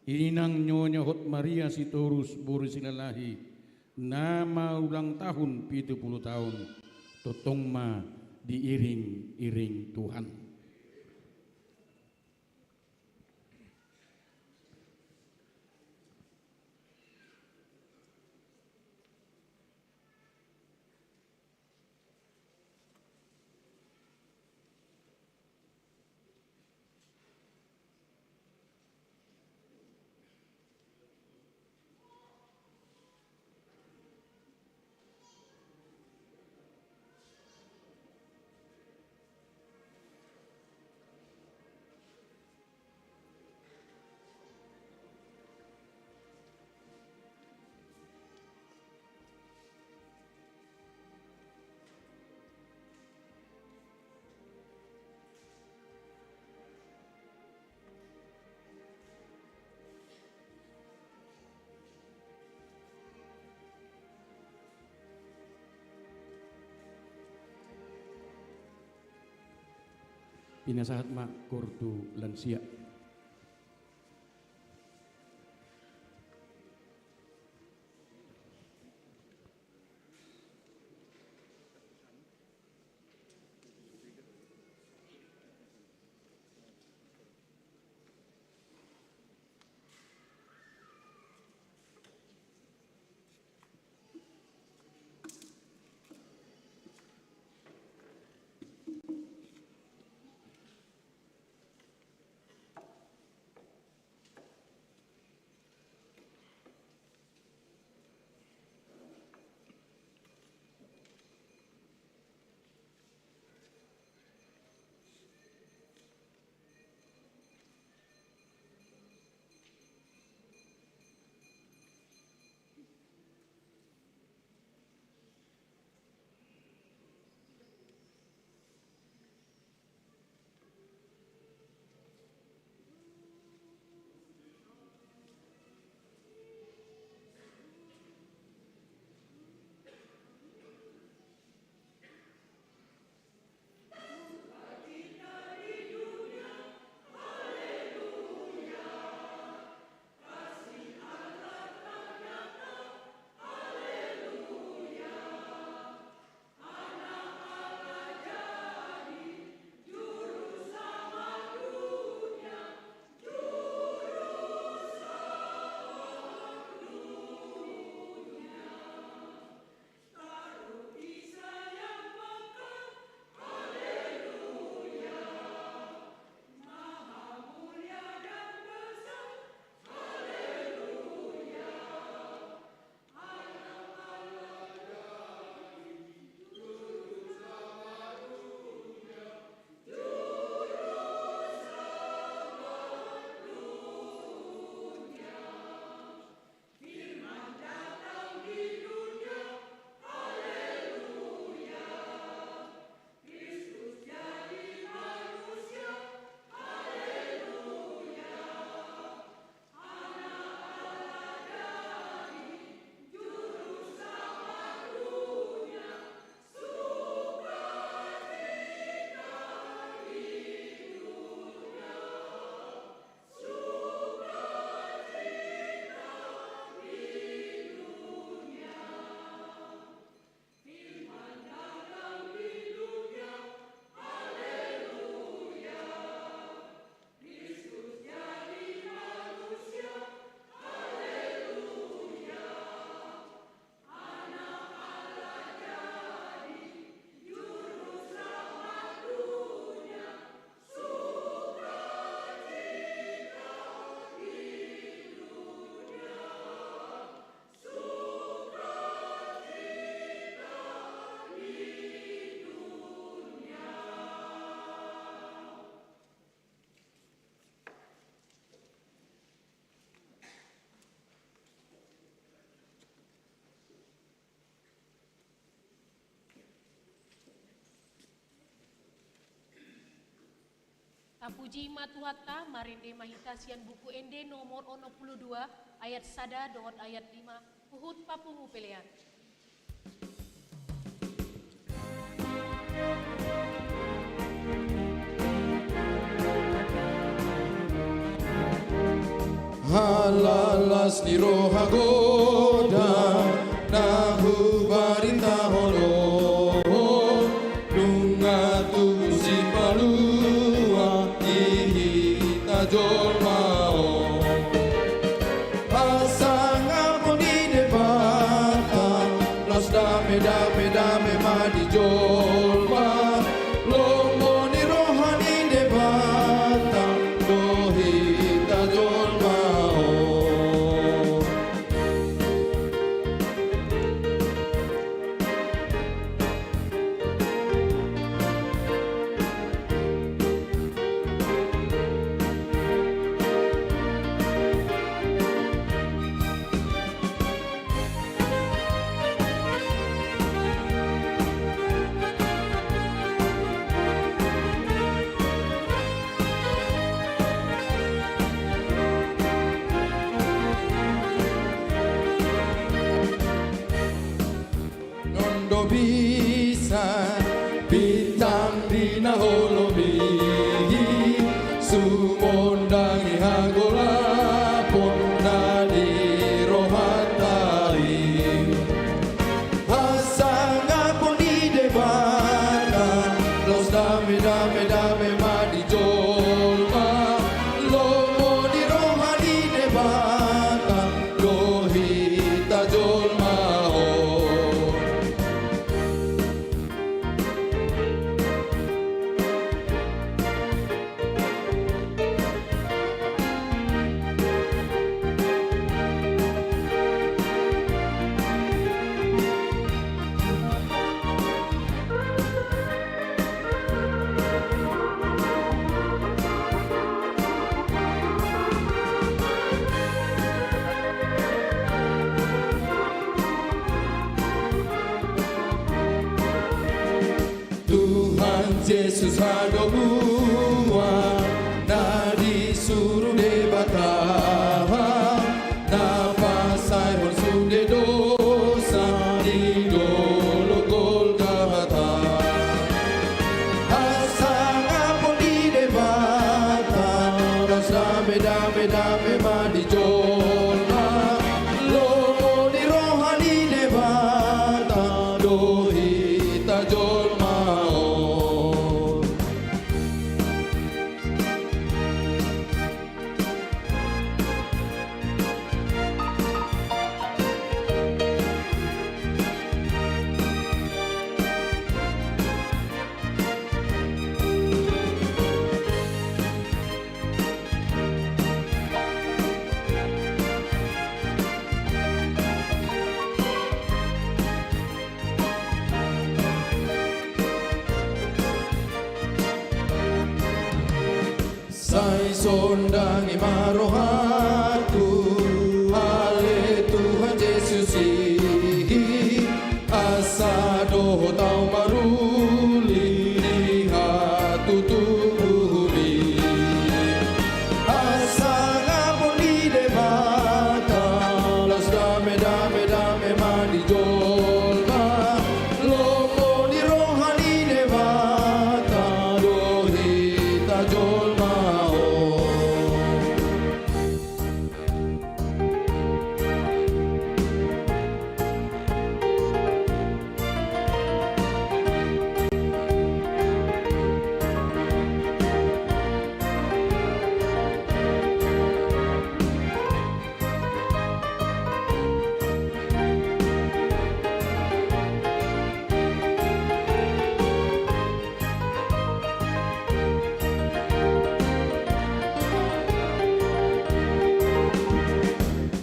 Inang Nyonya Hotmaria Sitorus, boru Silalahi, na marulang tahun pitu pulu taon, tongtong ma diiring-iring Tuhan. Pinasahat ma koor tu lansia. Tapuji ma Tuhanta, marende ma hita sian Buku Ende nomor onom pulu dua, ayat sada dohot ayat lima, huhut papungu pelean. Halak las ni roha godang na hubaritahon on, nunga tubu sipalua di hita jolma on. Hasangapon ni Debata, laos dame, dame, dame ma di jolma. Lomo ni roha ni Debata do hita jolma on. Non do bisa bintang di na holom i, sumondangi hagolapon na di rohanta i. Hasangapon ni Debata, laos dame, dame, dame ma di jolma. Lomo ni roha ni Debata do hita jolma on. Tuhan Jesus hadomuan na disuru Debata, na pasaehon sude dosa di dolok Golgata. Hasangapon ni Debata, laos dame, dame, dame ma di jolma. Lomo ni roha ni Debata do hita jolma on. Sai sondangi ma rohangku, ale Tuhan Jesus i, asa dohot ahu maruli di hatutubuhon i. Hasangapon ni Debata, laos dame, dame, dame ma di jolma. Lomo ni roha ni Debata do hita jolma on.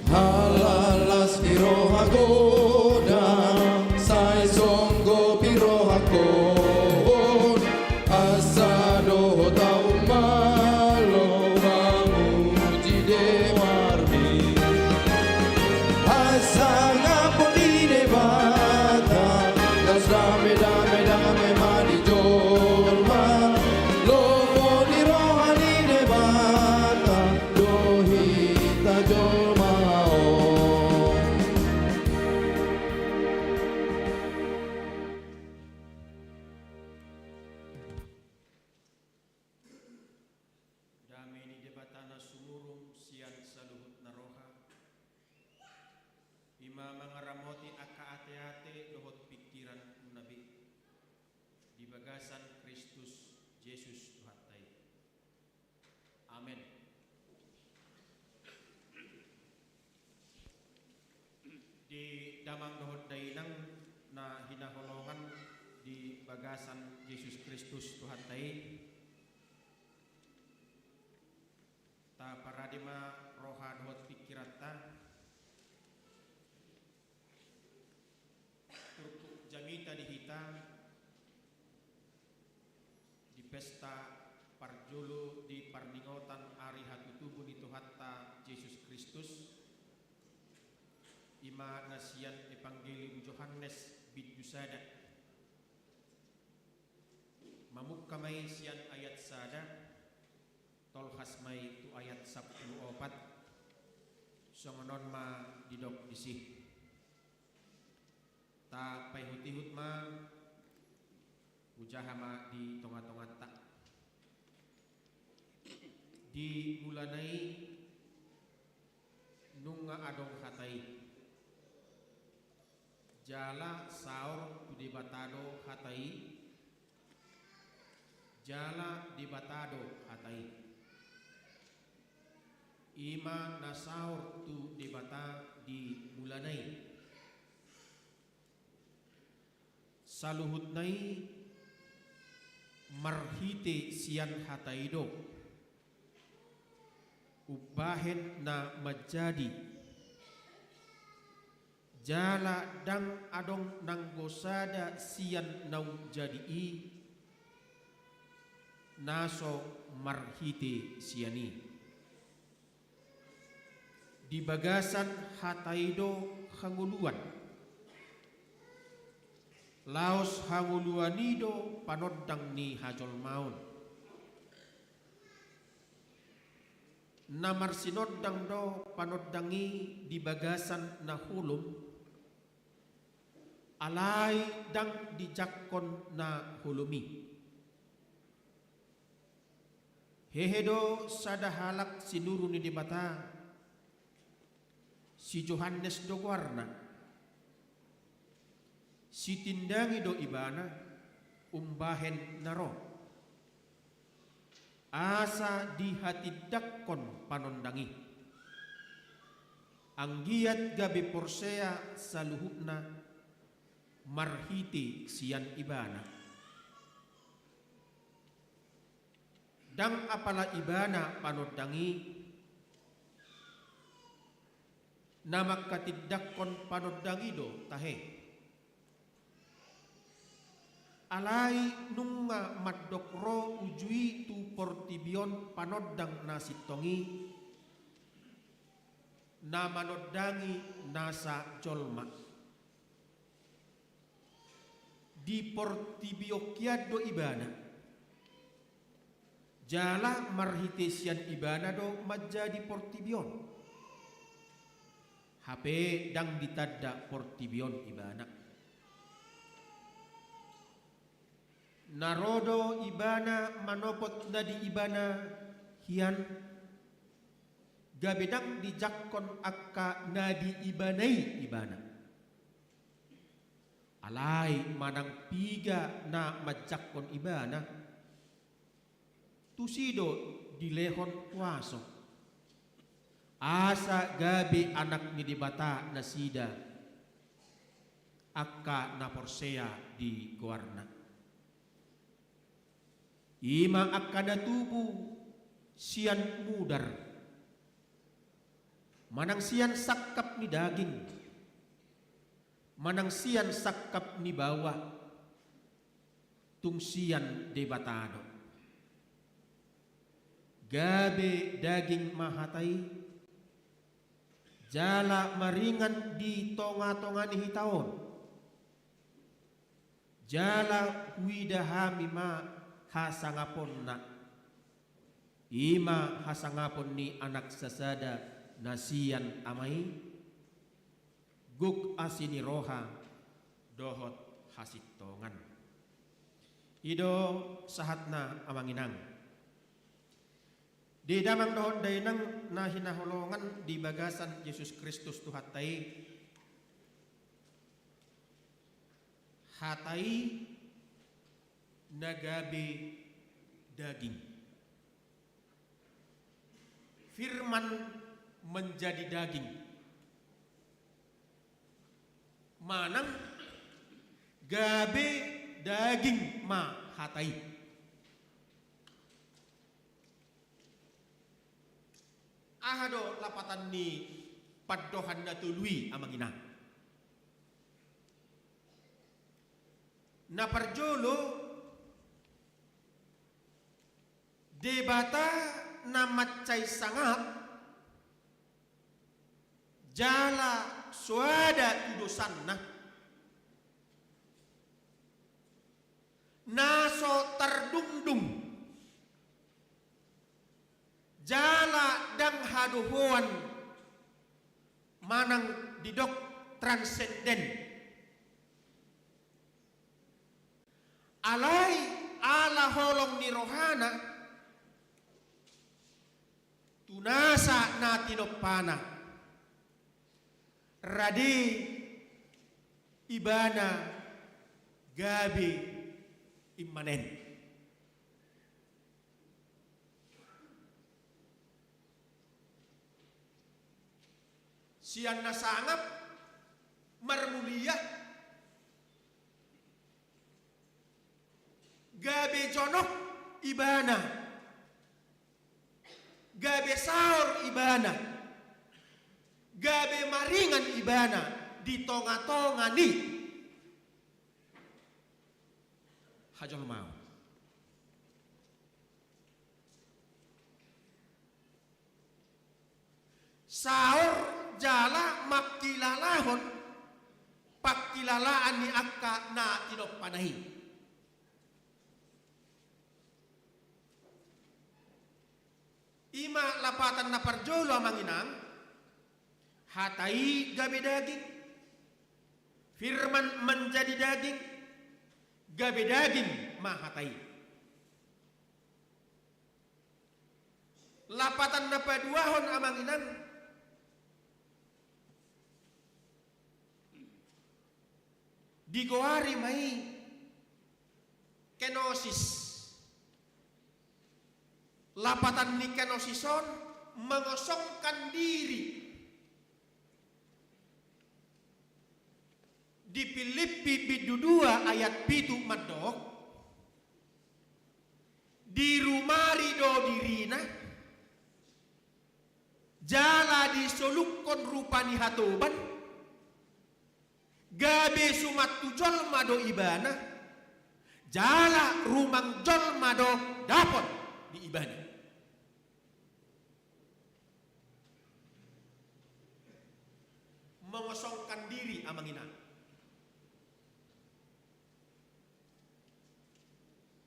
Halak las ni roha godang, sai songgopi rohangkon, asa dohot ahu malo mamuji dewarmi. Hasangapon ni Debata, laos dame, dame, dame ma di jolma. Lomo ni roha Mangaramoti angka ateate dohot pingkiranmuna be di bagasan Kristus Jesus Tuhanta i. Amen. Di damang dohot dainang na hinaholongan di bagasan Jesus Kristus Tuhanta i, taparade ma roha dohot pingkiranta. Turpuk jamita di hita di pesta parjolo di parningotan ari hatutubu ni Tuhanta Jesus Kristus, i ma na sian Evangelium Johannes bindu sada. Mamungka ma i sian ayat sada, tolhas ma i tu ayat sampulu opat. Songon on ma didok disi. Tapaihutihut ma, hujaha ma di tongatonganta. Di mulana i nunga adong Hata i. Jala saor tu Debata do Hata i, jala Debata do Hata i. I ma na saor tu Debata di mulana i. Saluhutna i marhite sian Hata i do umbahen na manjadi. Jala ndang adong nanggo sada sian naung jadi i na so marhite sian i. Di bagasan Hata i do hangoluan. Laos hangoluan i do panondang ni hajolmaon. Na marsinondang do panondang i di bagasan na holom, alai ndang dijangkon na holom i. Hehe do sada halak sinuru ni Debata, si Johannes do goarna. Sitindangi do ibana umbahen na ro, asa dihatindangkon panondang i. Anggiat gabe porsea saluhutna marhite sian ibana. Ndang apala ibana panondang i, na mangkatindangkon panondang i do tahe. Alai nunga mandok ro uju i tu portibi on panondang na sintong i, na manondangi nasa jolma. Di portibi on hian do ibana. Jala marhite sian ibana do manjadi portibi on. Hape ndang ditanda portibi on ibana. Na ro do ibana manopot na di ibana hian, gabe ndang dijangkon angka na di ibana i ibana. Alai manang piga na manjangkon ibana, tusi do dilehon kuaso, asa gabe anak ni Debata nasida, angka na porsea di goarna. I ma angka na tubu sian mudar, manang sian sangkap ni daging, manang sian sangkap ni baoa, tung sian Debata do. Gabe daging ma hata i, jala maringan di tongatonga ni hita on. Jala huida hami ma hasangaponna, i ma hasangapon ni Anak sasada na sian Ama i, gok asi ni roha dohot hasintongan. I do sahatna amang inang. Di damang dohot dainang na hinaholongan di bagasan Jesus Kristus Tuhanta i, Hata i na gabe daging. Firman menjadi daging. Manang gabe daging ma hata i. Aha do lapatan ni pandohan na tolu i, amang inang? Na parjolo, Debata na mansai sangap jala soada tu dosanna, na so tardungdung, jala ndang hadohoan manang didok transenden. Alai ala holong ni rohana tu nasa na tinompana, rade ibana gabe immanen. Sian na sangap marmulia, gabe jonok ibana, gabe saor ibana, gabe maringan ibana di tongatonga ni hajolmaon. Saor jala mangkilalahon pangkilalaan ni angka na tinompana i. I ma lapatan na parjolo, amang inang. Hata i gabe daging. Firman menjadi daging. Gabe daging ma hata i. Lapatan na paduahon, amang inang, digoari ma i kenosis. Lapatan ni kenosis on mengosongkan diri. Di Pilippi bindu dua ayat pitu mandok, dirumari do dirina, jala disolukkon rupa ni hatoban, gabe suman tu jolma do ibana, jala rumang jolma do dapot di ibana. Mengosongkan diri, amang inang.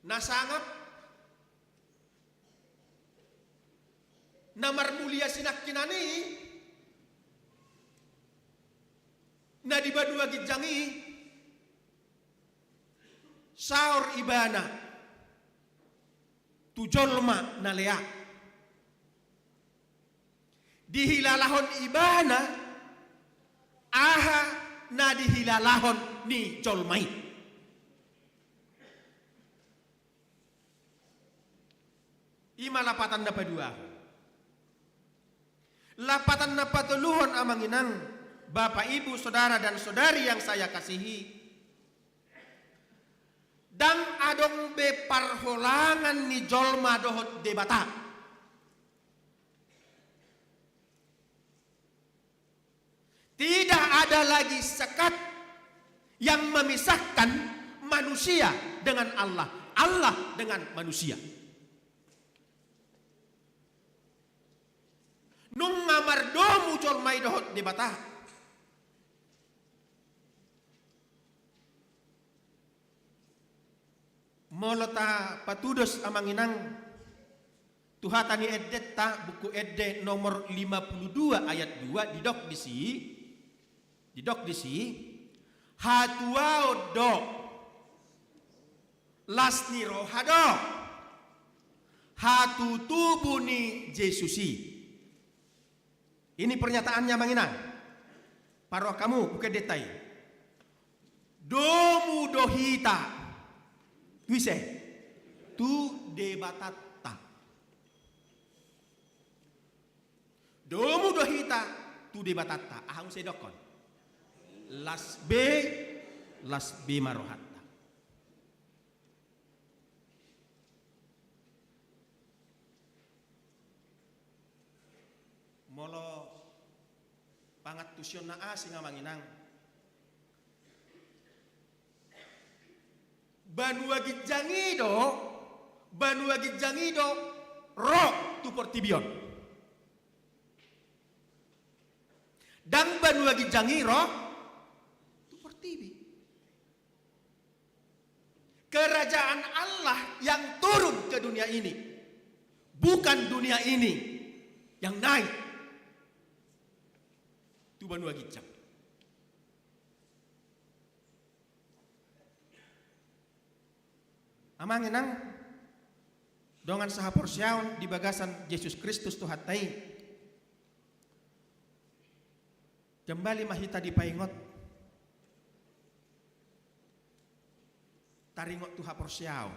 Na sangap, na marmulia sinangkinan i, na di banua ginjang i, saor ibana tu jolma na lea. Dihilalahon ibana aha na dihilalahon ni jolma i. I ma lapatan na paduahon. Lapatan na patoluhon, amang inang, bapak ibu, saudara dan saudari yang saya kasihi, ndang adong be parholangan ni jolma dohot Debata. Tidak ada lagi sekat yang memisahkan manusia dengan Allah, Allah dengan manusia. Nunga mardomu jolma i dohot Debata. Molo tapatudos, amang inang, tu hata ni endenta, Buku Ende nomor lima puluh dua ayat dua, didok disi, didok disi, hatuaon do, las ni roha do, hatutubu ni Jesus i. Ini pernyataannya, amang inang. Parrohahon hamu Buku Endenta i. Domu do hita tu ise? Tu Debatanta. Domu do hita tu Debatanta. Aha muse didokkon? Las be, las be ma rohanta. Molo pangantusion na asing, amang inang, banua ginjang i do, banua ginjang i do ro tu portibi on. Ndang banua ginjang i ro tu portibi. Kerajaan Allah yang turun ke dunia ini, bukan dunia ini yang naik tu banua ginjang. Amang inang, dongan sahaporseaon di bagasan Jesus Kristus Tuhanta i, kembali ma hita dipaingot, taringot tu haporseaon.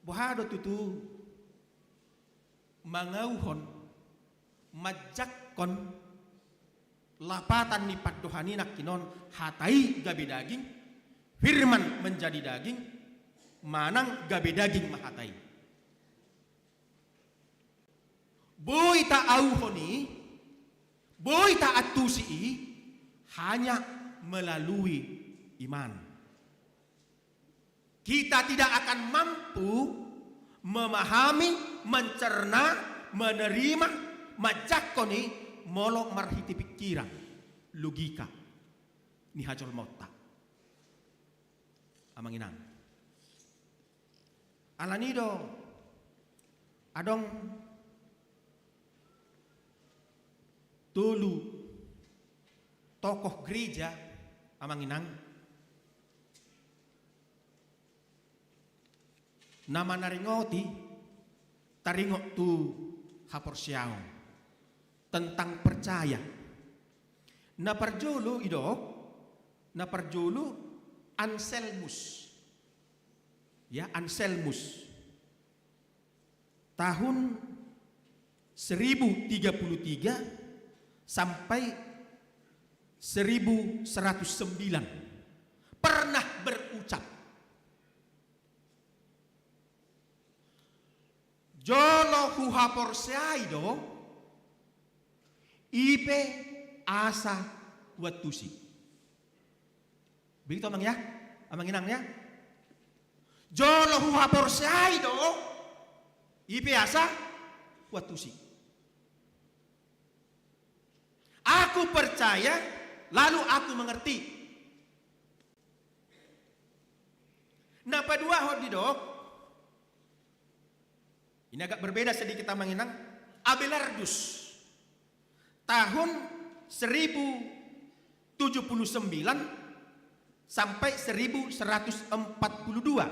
Boha do tutu mangauhon, manjangkon lapatan ni pandohan i nangkinon, hata i gabe daging, firman menjadi daging, manang gabe daging ma hata i. Boi taauhon i, boi taantusi i, hanya melalui iman. Kita tidak akan mampu memahami, mencerna, menerima, manjangkon i molo marhite pikiran, logika ni hajolmaonta. Amang inang. Alani do adong tolu tokoh gereja, amang inang, na manaringoti taringot tu haporseaon, tentang percaya. Na parjolo didok, na parjolo Anselmus. Ya, Anselmus. Tahun seribu tiga puluh tiga sampai seribu seratus sembilan pernah berucap, "Jolo huhaporseai do, i pe asa huantusi." Begitu, amang ya, amang inang ya. "Jolo huhaporseai do, i pe asa huantusi." Aku percaya, lalu aku mengerti. Na paduahon didok, ini agak berbeda sedikit, amang inang, Abelardus. Tahun seribu tujuh puluh sembilan sampai seribu seratus empat puluh dua.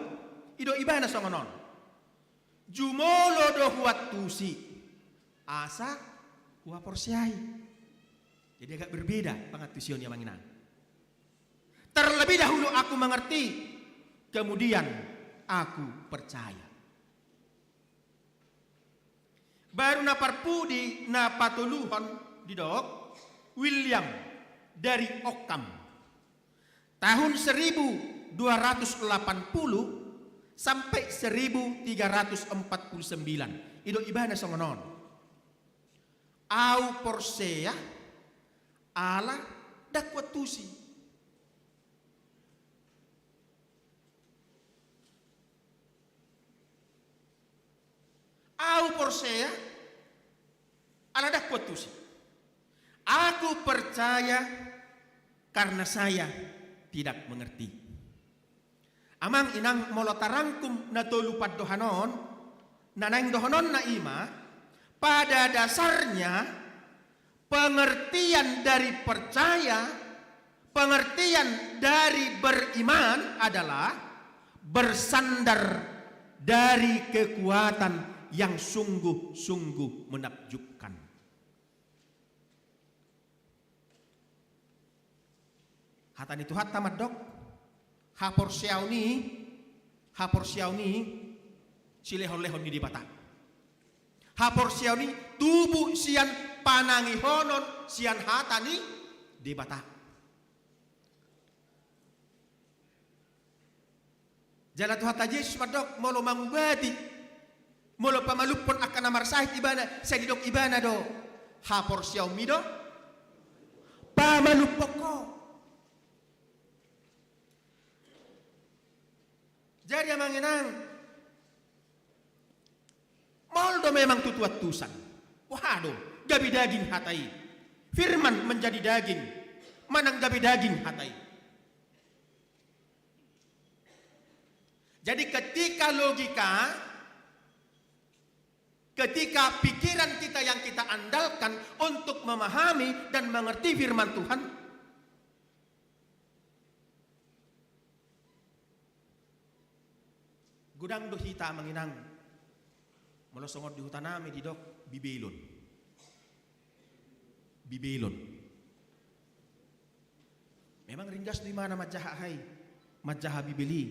I do ibana songon on. Jumolo do huantusi, asa huhaporseai. Jadi agak berbeda pangantusion i, amang inang. Terlebih dahulu aku mengerti, kemudian aku percaya. Baru na parpudi, na patoluhon didok, William dari Ockham. Tahun seribu dua ratus delapan puluh sampai seribu tiga ratus empat puluh sembilan. I do ibana songon on. Au porsea, ala ndang huantusi. Au porsea, ala ndang huantusi. Aku percaya karena saya tidak mengerti. Amang inang, molo tarangkum na tolu pandohan on, na naeng dohononna i ma, pada dasarnya pengertian dari percaya, pengertian dari beriman adalah bersandar dari kekuatan yang sungguh-sungguh menakjubkan. Hata ni Tuhanta mandok, haporseaon i, haporseaon i silehonlehon ni Debata. Haporseaon i tubu sian panangihonon sian hata ni Debata. Jala Tuhanta Jesus mandok, molo mangubati, molo pamalumhon angka na marsahit ibana, sai didok ibana do, haporseaonmi do pamalumhon ho. Jadi amang inang, maol do memang tutu antusan. Wah do, gabe daging hata i. Firman menjadi daging, manang gabe daging hata i. Jadi ketika logika, ketika pikiran kita yang kita andalkan untuk memahami dan mengerti firman Tuhan, godang do hita amang inang, molo songon di huta nami didok Bibelon. Bibelon. Memang ringgas do imana manjaha aha i, manjaha Bibel i.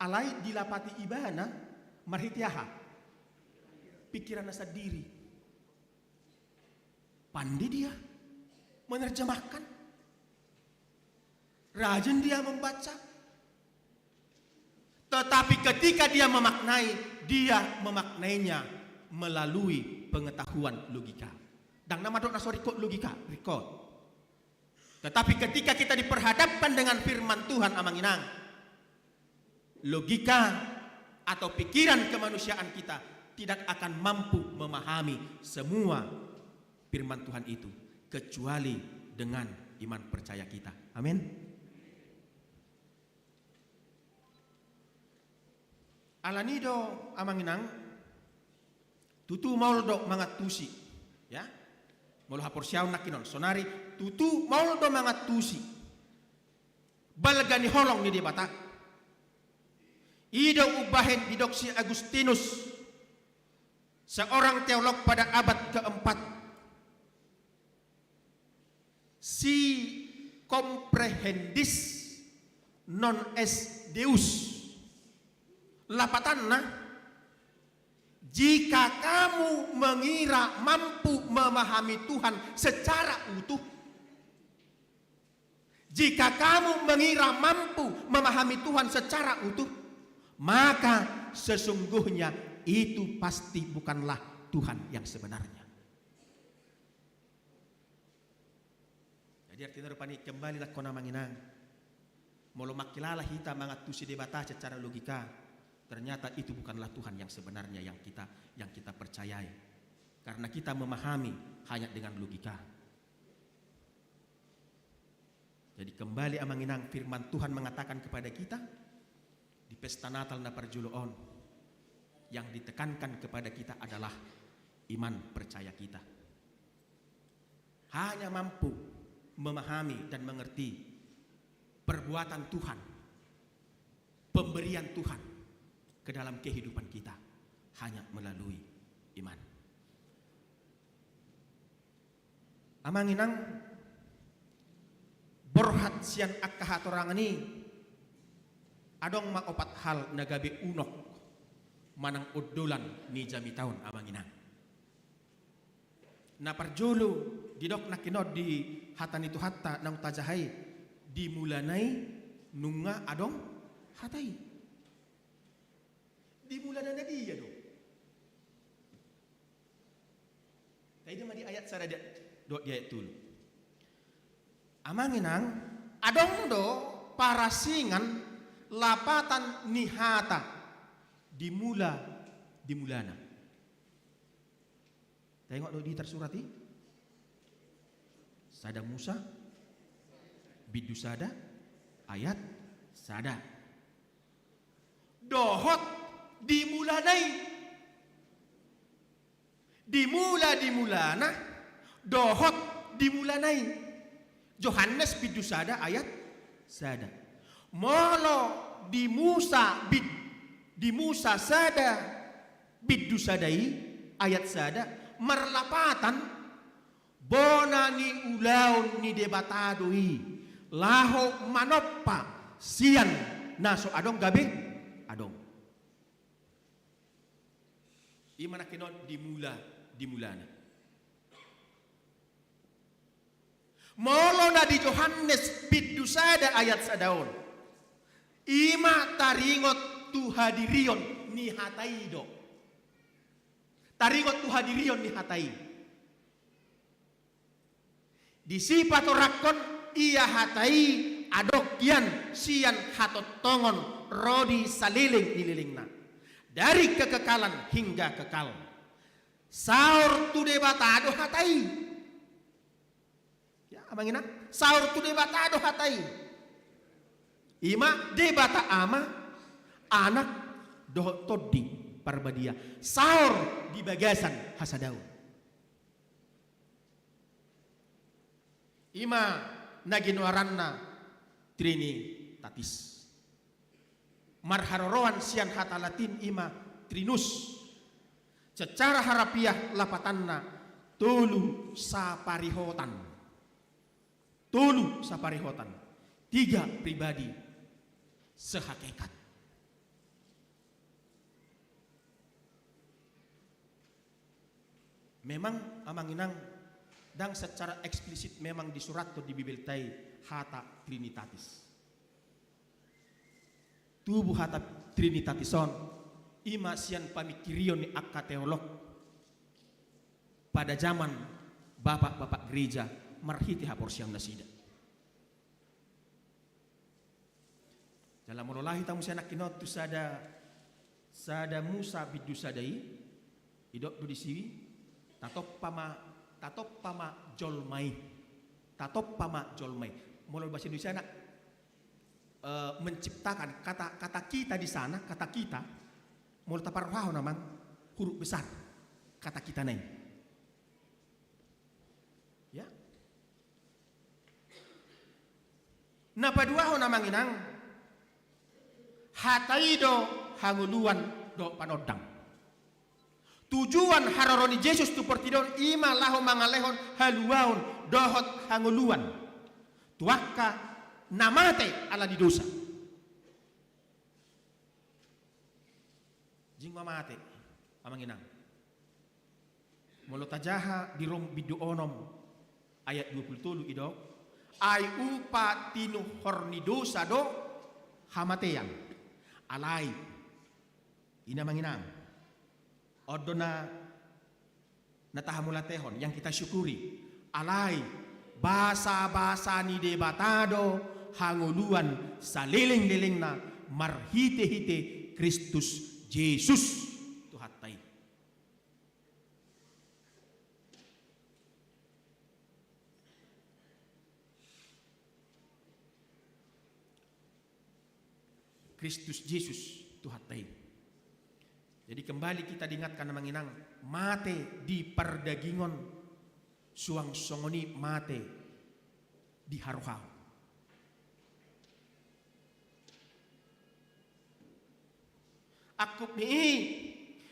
Alai dilapati ibana marhite aha? Pikiranna sandiri. Pandai dia menerjemahkan. Rajin dia membaca. Tetapi ketika dia memaknai, dia memaknainya melalui pengetahuan logika. Ndang na mandok na so ringkot logika, ringkot. Tetapi ketika kita diperhadapkan dengan firman Tuhan, amang inang, logika atau pikiran kemanusiaan kita tidak akan mampu memahami semua firman Tuhan itu, kecuali dengan iman percaya kita. Amin. Alani do, amang inang, tutu maol do mangantusi, ya. Molo haporseaon nangkin on, sonari tutu maol do mangantusi balga ni holong ni Debata. I do umbahen didok si Agustinus, seorang teolog pada abad keempat, "Si comprehendis non est Deus." Lapatanna, jika kamu mengira mampu memahami Tuhan secara utuh, jika kamu mengira mampu memahami Tuhan secara utuh, maka sesungguhnya itu pasti bukanlah Tuhan yang sebenarnya. Jadi artina rupani kembali nangkin on, amang inang. Molo mangkilala hita mangantusi Debata secara logika, ternyata itu bukanlah Tuhan yang sebenarnya yang kita, yang kita percayai. Karena kita memahami hanya dengan logika. Jadi kembali, amang inang, firman Tuhan mengatakan kepada kita, di pesta Natal na parjolo on, yang ditekankan kepada kita adalah iman percaya kita. Hanya mampu memahami dan mengerti perbuatan Tuhan, pemberian Tuhan ke dalam kehidupan kita hanya melalui iman. Amang inang, borhat sian angka hatorangan i, adong ma opat hal na gabe unok manang ondolan ni jamita on, amang inang. Na parjolo, didok nangkin on di hata ni Tuhanta naung tajaha i, di mulana i nunga adong hata i. Di mulana na dia do? Taida ma di ayat sada dohot di ayat tolu. Amang inang, adong do parasingan lapatan ni hata di mula, di mulana. Taingot do di tarsurat i? Sada Musa, bindu sada, ayat sada. Dohot di mulana i. Di mula, di mulana, dohot di mulana i. Johannes bindu sada ayat sada. Molo di Musa bid-, di Musa sada bindu sada i ayat sada, marlapatan bona ni ulaon ni Debata do i, Laho manompa sian na so adong gabe adong. I ma nangkin on di mula, di mulana. Molo na di Johannes bindu sada ayat sada on, i ma taringot tu hadirion ni hata i do. Taringot tu hadirion ni hata i. Disi patorangkon ia hata i adong hian sian hatongtongon ro di saleleng ni lelengna, dari kekekalan hingga kekal. Saor tu Debata do hata i. Ya, amang inang, saor tu Debata do hata i. I ma Debata Ama, Anak, dohot Tondi Parbadia. Saor di bagasan hasadaon. I ma na ginoaranna Trinitatis. Marharoroan sian hata Latin i ma trinus. Secara harafiah lapatanna tolu saparihotan. Tolu saparihotan. Tiga pribadi sehakikat. Memang, amang inang, ndang secara eksplisit memang disurathon di Bibelta i hata Trinitatis. Tubu hata Trinitatis on, i ma sian pamingkirion ni angka teolog pada jaman bapak-bapak gereja marhite haporseaon nasida. Jala molo laho hita muse nangkin on tu sada, sada Musa bindu sada i, didok do disi, tatompa ma, tatompa ma jolma i. Tatompa ma jolma i. Molo bahasa Indonesiana, eh, menciptakan kata, kata kita di sana, kata kita, molo taparrohahon amang, huruf besar, kata kitana i. Ya. Na paduahon, amang inang, hata i do hangoluan dohot panondang. Tujuan haroro ni Jesus tu portibi on i ma laho mangalehon haluaon dohot hangoluan tu angka na mate ala ni dosa. Jing ma mate, amang inang. Molo tajaha di Rom bindu onom ayat dua pulu tolu, didok, ai upa tinuhor ni dosa do hamatean. Alai, i ma, amang inang, on do na, na tahamauliatehon, yang kita syukuri. Alai, basabasa ni Debata do hangoluan salelenglelengna marhitehite Kristus Jesus Tuhanta i. Kristus Jesus Tuhanta i. Jadi, kembali kita diingatkan, amang inang, mate di pardagingon suang songon i mate di harohaon. Angkup ni i,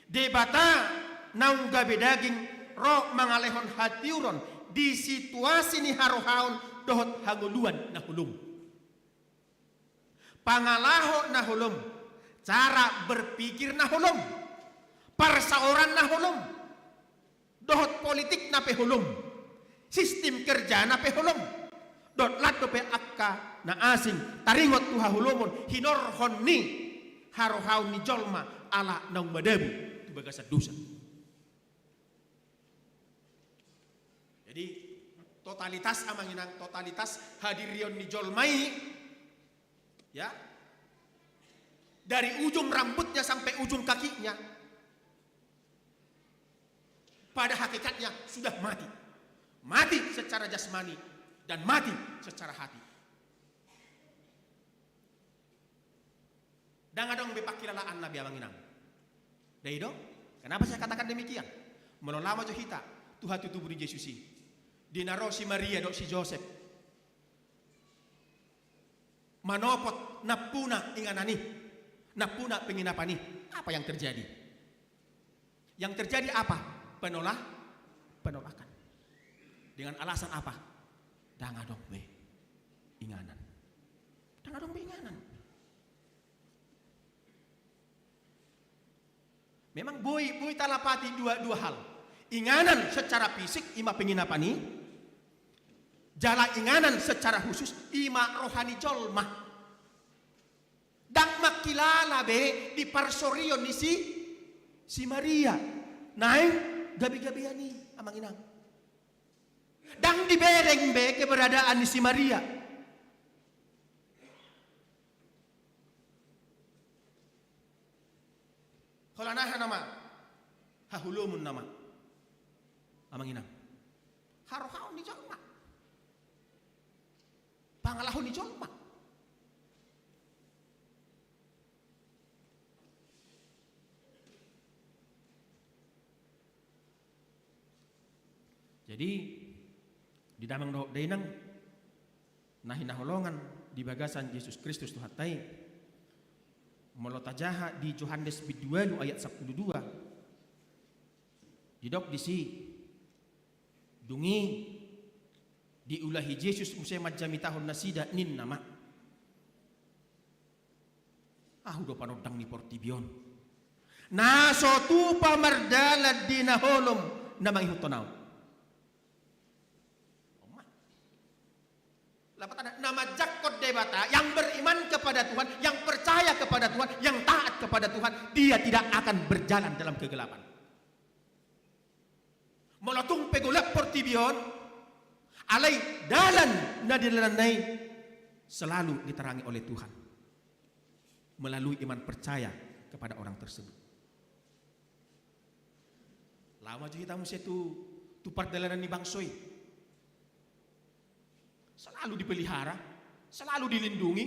Debata naung gabe daging ro mangalehon hatiuron di situasi ni harohaon dohot hangoluan na holom. Pangalaho na holom, cara berpikir na holom, parsaoran na holom, dohot politik na pe holom, sistim kerja na pe holom, dohot lan dope angka na asing taringot tu haholomon hinorhon ni harohaon ni jolma ala naung madabu tu bagasan dosa. Jadi, totalitas, amang inang, totalitas hadirion ni jolma i, ya, dari ujung rambutnya sampai ujung kakinya, pada hakikatnya sudah mati. Mati secara jasmani dan mati secara hati. Ndang adong be pangkilalaanna be, amang inang. Dai do? Kenapa saya katakan demikian? Molo laho jo hita tu hatutubu ni Jesus i, di na ro si Maria dohot si Josep manopot nampuna inganan i, nampuna penginapan i, apa yang terjadi? Yang terjadi apa? Penola-, penolakan. Dengan alasan apa? Ndang adong be. Inganan. Ndang adong be inganan. Memang boi, boi talapati dua, dua hal. Inganan secara fisik, i ma penginapan i, jala inganan secara khusus, i ma roha ni jolma. Ndang mangkilala be di parsorion ni si, si Maria. Naeng gabe-gabean i, amang inang. Ndang dibereng be keberadaan ni si Maria. Holan aha nama? Haholomon nama. Amang inang. Harohaon ni jolma. Pangalaho ni jolma. Jadi, di damang dohot dainang, na hinaholongan di bagasan Jesus Kristus Tuhanta i, molo tajaha di Johannes bindu ualu ayat sampulu dua, didok disi, dung i diulahi Jesus muse manjamitahon nasida, ninna ma: Ahu do panondang ni portibi on, na so tupa mardalan di na holom na mangihuthon ahu. Lapatanna, na manjangkon Debata, yang beriman kepada Tuhan, yang percaya kepada Tuhan, yang taat kepada Tuhan, dia tidak akan berjalan dalam kegelapan. Molo tung pe golap portibi on, alai dalan na didalannami selalu diterangi oleh Tuhan melalui iman percaya kepada orang tersebut. Laho ma jo hita muse tu, tu pardalanan ni bangso i. Selalu dipelihara, selalu dilindungi,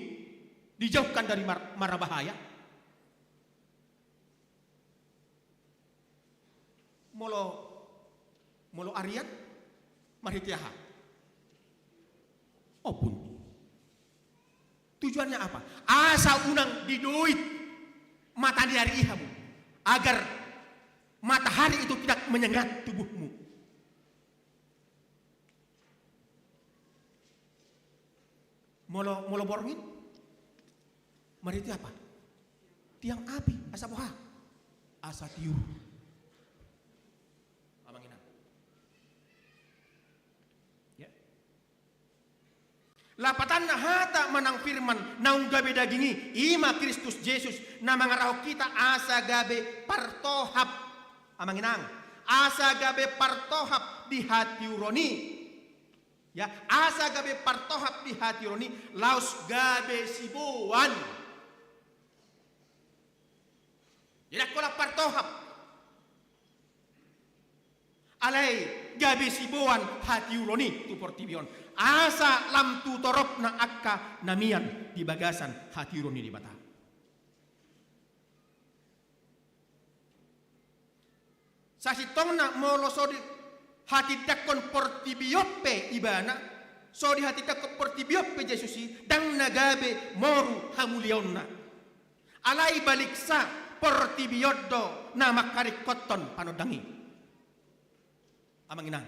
dijauhkan dari mar-, mara bahaya. Molo, molo arian, marhite aha? Ombun. Tujuannya apa? Asa unang didoit mataniari i hamu, agar matahari itu tidak menyengat tubuhmu. Molo, molo borngin, marhite apa? Tiang api, asa boha? Asa tiur. Amang inang. Ya. Lapatanna, hata manang firman naung gabe daging i, i ma Kristus Jesus, na mangarahon hita asa gabe partohap. Amang inang, asa gabe partohap di hatiuron i. Ya, asa gabe partohap di hatiuron i, laos gabe siboan. Jadi, anggo lam partohap, alai gabe siboan hatiuron i tu portibi on, asa lam tu toropna angka na mian di bagasan hatiuron ni Debata. Sasintongna molo so dihatindangkon portibi on pe ibana, so dihatindangkon portibi on pe Jesus i, ndang na gabe moru hamuliaonna. Alai baliksa, portibi on do na mangkaringkothon panondang i. Amang inang.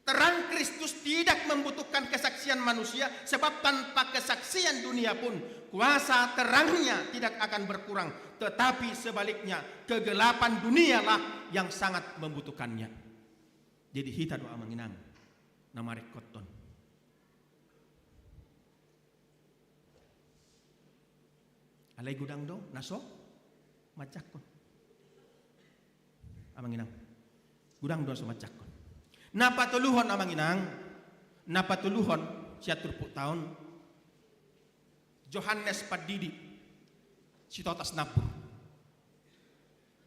Terang Kristus tidak membutuhkan kesaksian manusia, sebab tanpa kesaksian dunia pun, kuasa terangnya tidak akan berkurang. Tetapi sebaliknya, kegelapan dunialah yang sangat membutuhkannya. Jadi hita do, amang inang, na maringkothon. Alai godang do na so manjangkon. Amang inang. Godang do na so manjangkon. Na patoluhon, amang inang. Na patoluhon, sian turpukta on, Johannes Pandidi, Sitotas Nambur.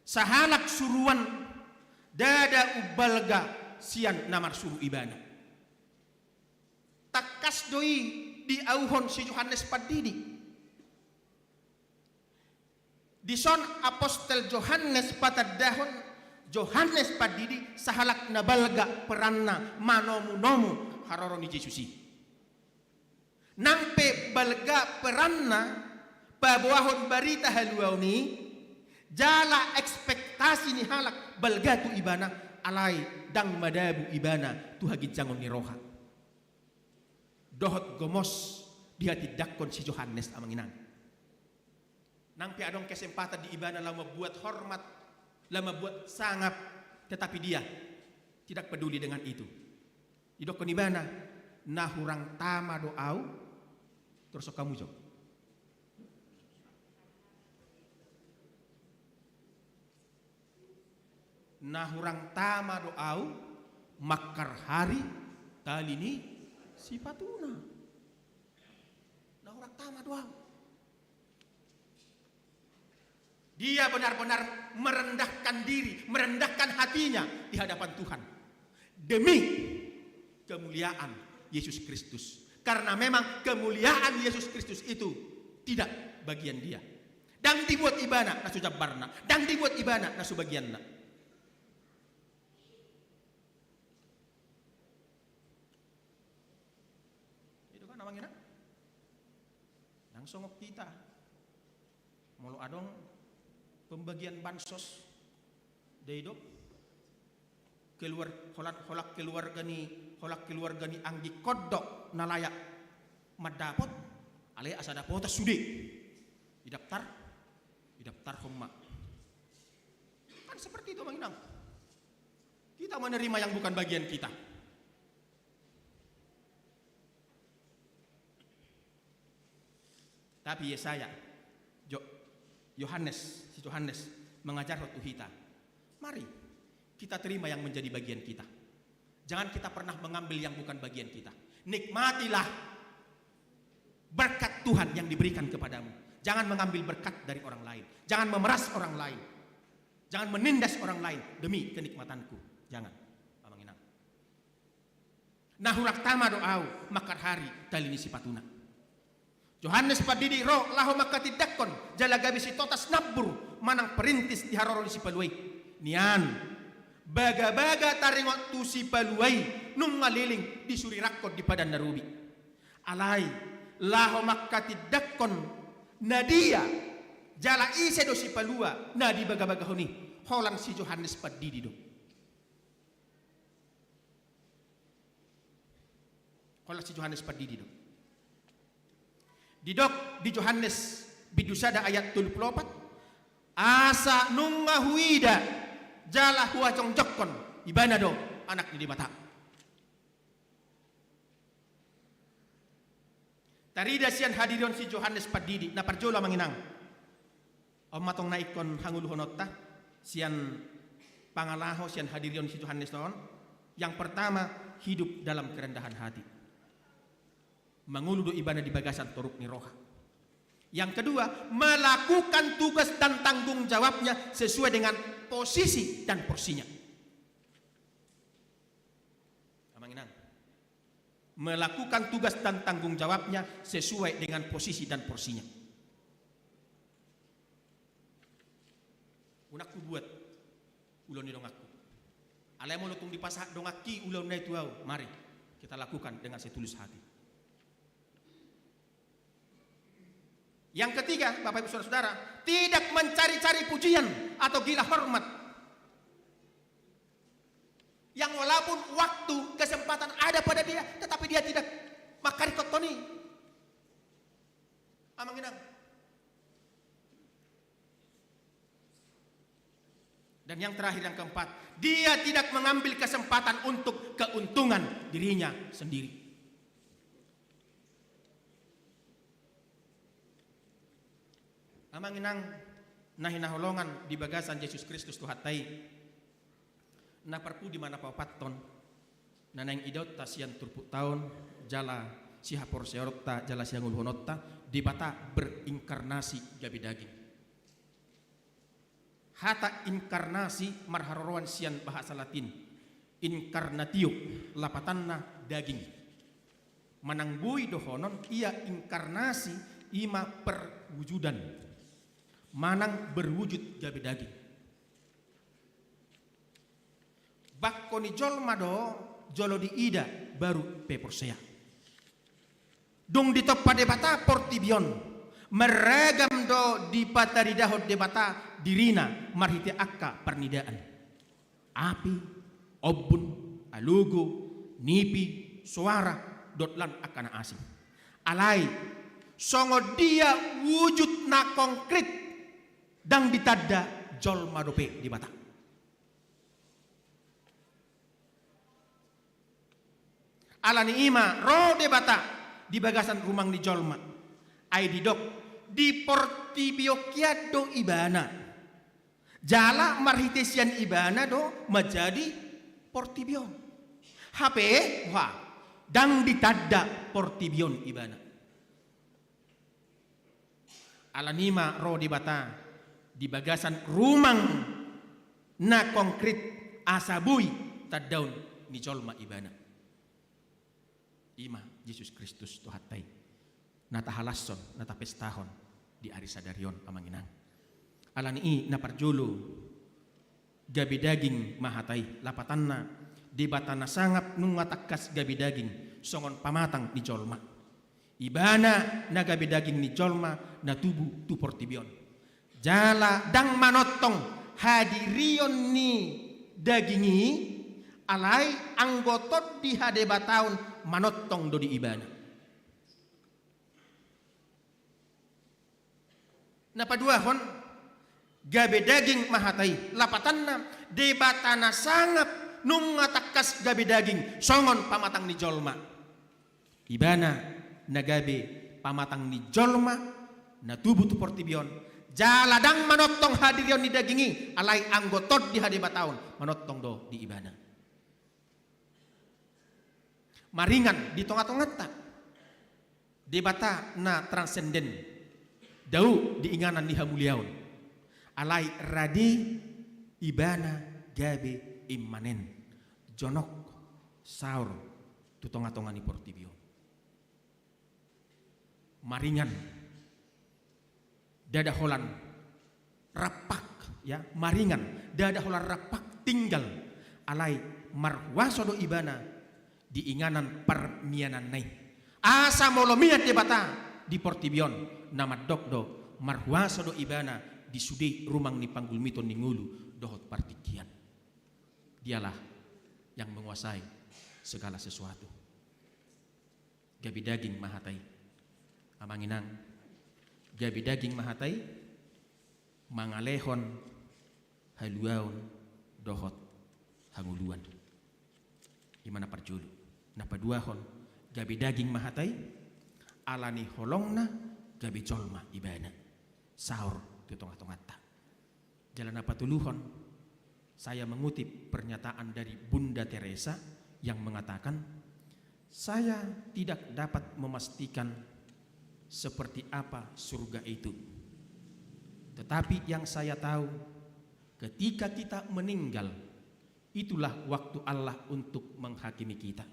Sahalak suruan, ndada umbalga sian na marsuru ibana. Tangkas do i diauhon si Johannes Pandidi. Dison apostel Johannes patandahon Johannes Pandidi sahalak na balga peranna manomunomu haroro ni Jesus i. Nang pe balga peranna paboahon barita haluaon i, jala ekspektasi ni halak balga tu ibana, Alai ndang madabu ibana tu haginjangon ni roha. Dohot gomos dihatindangkon si Johannes, amang inang. Nang pe adong kesempatan di ibana laho mambuat hormat, laho mambuat sangap, tetapi dia tidak peduli dengan itu. Didokkon ibana, na hurang tama do au, torus hamu jo. Na hurang tama do au, mangkarhari tali ni sipatuna. Na hurang tama do au. Dia benar-benar merendahkan diri, merendahkan hatinya di hadapan Tuhan. Demi kemuliaan Yesus Kristus. Karena memang kemuliaan Yesus Kristus itu tidak bagian dia. Ndang dibuat ibana na so jambarna, ndang dibuat ibana na so bagianna. Itu kan, amang inang. Ndang songon hita. Molo adong pembagian bansos, didok, keluar, holan, holan keluarga ni, holan keluarga ni anggingkon do na layak mandapot, alai asa dapotan sude. Didaftar, didaftarhon ma. Kan seperti itu, amang inang. Kita menerima yang bukan bagian kita. Tapi Yesaya, Jo-, Yohanes, si Johannes mengajarhon tu hita. Mari kita terima yang menjadi bagian kita. Jangan kita pernah mengambil yang bukan bagian kita. Nikmatilah berkat Tuhan yang diberikan kepadamu. Jangan mengambil berkat dari orang lain. Jangan memeras orang lain. Jangan menindas orang lain demi kenikmatanku. Jangan, amang inang. Na hurang tama do au, mangkarhari tali ni sipatuna. Johannes Pandidi ro laho manghatindangkon jala gabe sitotas nambur manang perintis di haroro ni sipalua i. Nian, bagabaga taringot tu sipalua i nunga leleng disurirangkon di padan na robi. Alai laho manghatindangkon na dia jala ise do sipalua na dibagabagahon i, holan si Johannes Pandidi do. Holan si Johannes Pandidi do. Didok di Johannes bindu sada ayat tolu pulu opat, asa nunga huida jala huhajongjongkon, ibana do Anak ni Debata. Tarida sian hadirion si Johannes Pandidi, na parjolo, amang inang. On ma tong na ingkon hangoluhononta sian pangalaho, sian hadirion si Johannes on. Yang pertama, hidup dalam kerendahan hati. Mangolu do ibana di bagasan toruk ni roha. Yang kedua, melakukan tugas dan tanggung jawabnya sesuai dengan posisi dan porsinya. Amang inang. Melakukan tugas dan tanggung jawabnya sesuai dengan posisi dan porsinya. Unang hubuat ulaon ni donganku. Alai molo tung dipasahat donganki ulaonna i tu au, mari kita lakukan dengan setulus hati. Yang ketiga, Bapak Ibu Saudara-saudara, tidak mencari-cari pujian atau gila hormat. Yang walaupun waktu, kesempatan ada pada dia, tetapi dia tidak mangharingkothon i. Amang inang. Dan yang terakhir, yang keempat, dia tidak mengambil kesempatan untuk keuntungan dirinya sendiri. Amang inang na hinaholongan di bagasan Jesus Kristus Tuhanta i, na parpudi ma na paopathon, na naeng idaonta sian turpukta on, jala sihaporseaonta, jala sihangoluhononta, Debata berinkarnasi gabe daging. Hata inkarnasi marharoroan sian bahasa Latin, incarnatio, lapatanna daging. Manang boi dohonon ia inkarnasi, i ma perwujudan. Manang berwujud gabe daging. Bangko ni jolma do jolo diida baru pe porsea. Dung ditompa Debata portibi on, marragam do dipataridahon Debata dirina marhite angka parnidaan. Api, Ombun, alogo, nipi, soara, dohot lan angka na asing. Alai, songon dia wujud na konkret ndang ditanda jolma dope Debata. Alani i ma ro Debata di bagasan rumang ni jolma. Ai didok, di portibi on hian do Ibana. Jala marhite sian Ibana do manjadi portibi on. Hape, wah, ndang ditanda portibi on Ibana. Alani i ma ro Debata di bagasan rumang na konkret asa boi tandaon ni jolma Ibana. I ma Jesus Kristus Tuhanta i, na tahalashon, na tapestahon di ari sadari on, amang inang. Alani i na parjolo, gabe daging ma hata i, lapatanna, Debata na sangap nunga tangkas gabe daging songon pamatang ni jolma. Ibana na gabe daging ni jolma na tubu tu portibi on. Jala ndang manongtong hadirion ni daging i, alai anggo tondi hadebataon manongtong do di Ibana. Na paduahon, gabe daging ma hata i, lapatanna, Debata na sangap nunga tangkas gabe daging songon pamatang ni jolma. Ibana na gabe pamatang ni jolma na tubu tu portibi on, jala ndang manongtong hadirion ni daging i, alai anggo tondi hadebataon manongtong do di Ibana. Maringan di tonga-tonganta. Debata na transenden, dao di inganan ni hamuliaon. Alai rade Ibana gabe immanen, jonok, saor tu tonga-tonga ni portibi on. Maringan, ndada holan rampak, ya, maringan, ndada holan rampak tinggal, alai marhuaso do Ibana di inganan parmiananna i. Asa molo mian Debata di portibi on, na mandok do, marhuaso do Ibana di sude rumang ni panggulmiton ni ngolu dohot partingkian. Dialah yang menguasai segala sesuatu. Gabe daging ma hata i. Amang inang, gabe daging ma hata i, mangalehon haluaon dohot hangoluan. I ma na parjolo. Na paduahon, gabe daging ma hata i, alani holongna gabe jolma Ibana. Saor tu tonga-tonganta. Jala na patoluhon, saya mengutip pernyataan dari Bunda Teresa yang mengatakan, "Saya tidak dapat memastikan seperti apa surga itu. Tetapi yang saya tahu, ketika kita meninggal, itulah waktu Allah untuk menghakimi kita."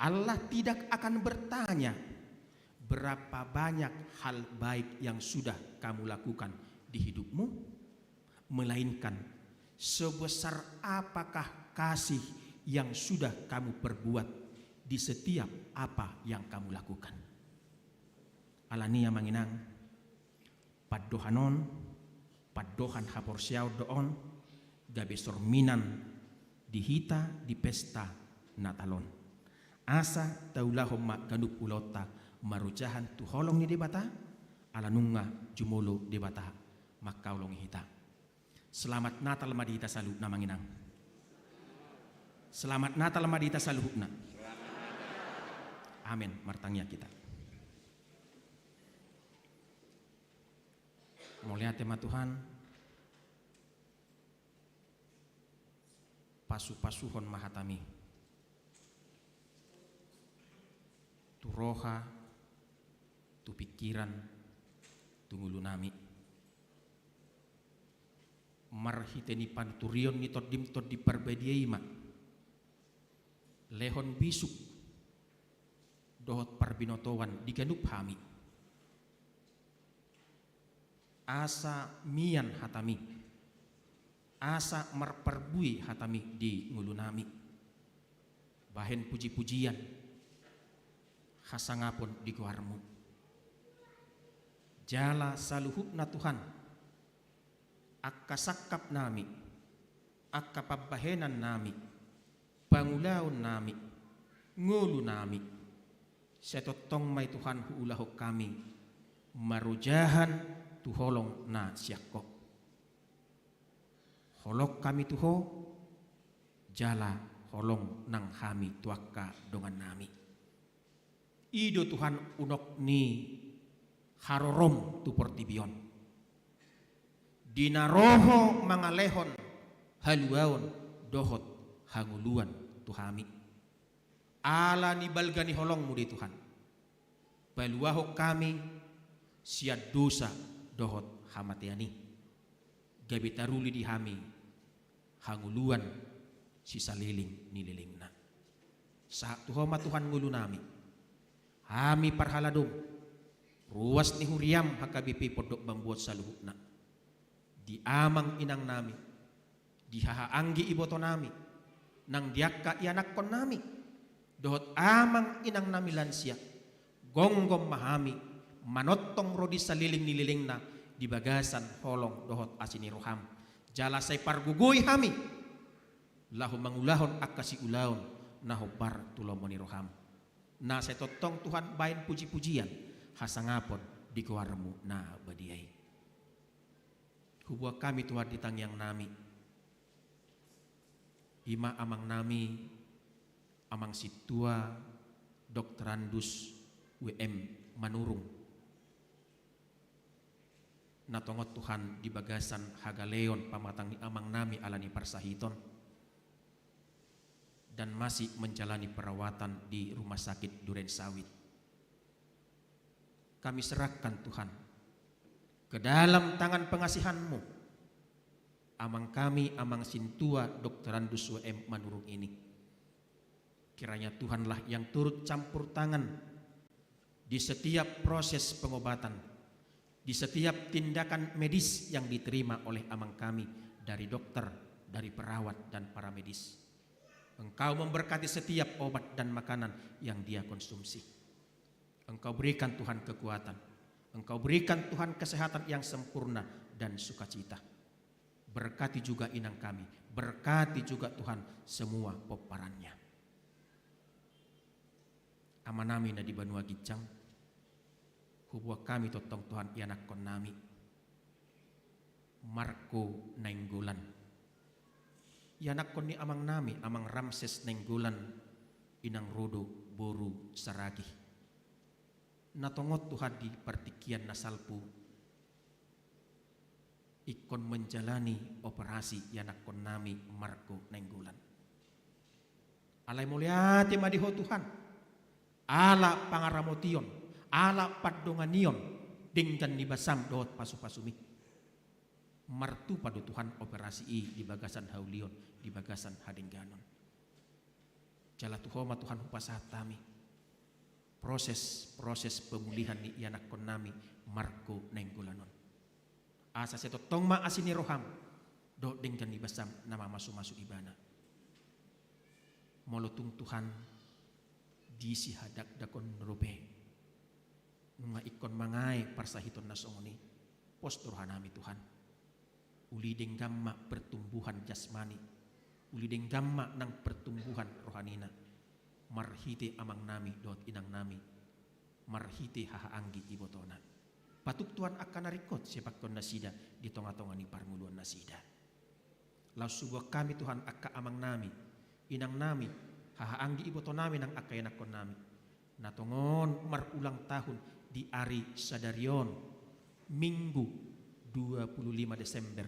Allah tidak akan bertanya, "Berapa banyak hal baik yang sudah kamu lakukan di hidupmu?" Melainkan, "Sebesar apakah kasih yang sudah kamu perbuat di setiap apa yang kamu lakukan?" Alani i, amang inang, pandohan on, pandohan haporseaon do on, gabe sorminan di hita di pesta Natal on. Asa taulahon ma ganup ulaonta marojahan tu holong ni Debata, ala nunga jumolo Debata mangkaholongi hita. Selamat Natal ma di hita saluhutna, amang inang. Selamat Natal ma di hita saluhutna. Amen. Martangiang hita. Mauliate ma Tuhan, pasu-pasuhon ma hataMi tu roha, tu pingkiran, tu ngolunami. Marhite ni panuturion ni TondiM Tondi Parbadia i ma, lehon bisuk dohot parbinotoan di ganup hami. Asa mian hataMi, asa marparbue hataMi di ngolunami, bahen puji-pujian, hasangapon di goarMu. Jala saluhutna Tuhan, angka sangkapnami, angka pambahenannami, pangulaon nami, ngolu nami, sai tongtong ma i Tuhan huulahon hami, marojahan tu holong na sian Ho. Holong hami tu Ho, jala holong nang hami tu angka dongan nami. I do Tuhan unok ni harorom tu portibi on. Di na ro Ho mangalehon haluaon dohot hangoluan tu hami. Ala ni balga ni holongMu do i Tuhan, paluahon hami sian dosa dohot hamatean i. Gabe taruli di hami hangoluan sisaleleng ni lelengna. Sahat tu Ho ma Tuhan ngolu nami. Hami parhalado, ruas ni huriaM H K B P Pondok Bambuon saluhutna, di amang inang nami, di haha anggi iboto nami, nang di angka ianakhon nami, dohot amang inang nami lansia, gomgom ma hami manongtong ro di saleleng ni lelengna di bagasan holong dohot asi ni rohaM. Jala sai pargogoi hami laho mangulahon angka siulaon na hombar tu lomo ni rohaM, na sai tongtong Tuhan bahen pujipujian hasangapon di goarMu na badia i. Huboan hami Tuhan di tangiang nami, i ma amang nami, Amang Sintua Doktorandus W M Manurung, na tongon Tuhan di bagasan hagaleon pamatang ni amang nami ala ni parsahiton, dan masih menjalani perawatan di Rumah Sakit Duren Sawit. Kami serahkan, Tuhan, ke dalam tangan pengasihan-Mu amang kami, Amang Sintua Doktorandus W M Manurung ini. Kiranya Tuhanlah yang turut campur tangan di setiap proses pengobatan, di setiap tindakan medis yang diterima oleh amang kami dari dokter, dari perawat, dan para medis. Engkau memberkati setiap obat dan makanan yang dia konsumsi. Engkau berikan, Tuhan, kekuatan. Engkau berikan, Tuhan, kesehatan yang sempurna dan sukacita. Berkati juga inang kami. Berkati juga, Tuhan, semua pomparannya. Ama nami na di banua ginjang, huboan hami tongtong, Tuhan, ianakhon nami, Marco Nainggolan. Ianakhon ni amang nami, Amang Ramses Nainggolan, Inang Rodo boru Saragih. Na tongon, Tuhan, di partingkian na salpu ingkon menjalani operasi ianakhon nami Marco Nainggolan. Alai mauliate ma di Ho, Tuhan, ala pangaramotion, ala pandonganion denggan ni basaM dohot pasupasuMi. Martupa do, Tuhan, operasi i di bagasan haulion, di bagasan hadengganon. Jala tu Ho ma, Tuhan, hupasahat hami proses, proses pemulihan ni ianakhon nami Marco Nainggolan on. Asa sai tongtong ma asi ni rohaM dohot denggan ni basaM na mamasumasu ibana. Molo tung, Tuhan, di sihadakdakon dope nunga ingkon mangae parsahiton na songon i, pos do roha nami, Tuhan. Uli denggan ma pertumbuhan jasmani, uli denggan ma nang pertumbuhan rohanina, marhite amang nami dohot inang nami, marhite haha anggi ibotona. Patuk, Tuhan, angka na ringkot siapakon nasida di tongatonga ni parngoluan nasida. Laos huboan hami, Tuhan, angka amang nami, inang nami, haha anggi iboto nami nang angka ianakhon nami, na tongon marulang tahun di ari sadari on, Minggu dua puluh lima Desember,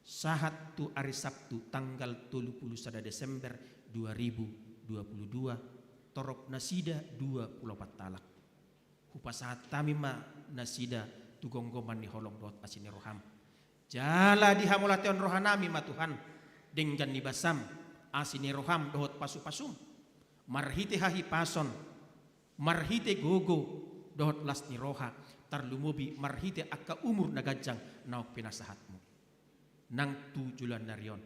sahat tu ari Sabtu tanggal tolu puluh sada Desember dua ribu dua puluh dua, torop nasida dua puluh opat halak. Hupasahat hami ma nasida tu gomgoman ni holong dohot asi ni rohaM. Jala di hamauliateon roha nami ma, Tuhan, denggan ni basaM, asi ni rohaM dohot pasupasuM, marhite hahipason, marhite gogo dohot las ni roha, tarlumobi marhite angka umur na ganjang naung pinasahatMu. Nang tu joloan ni ari on,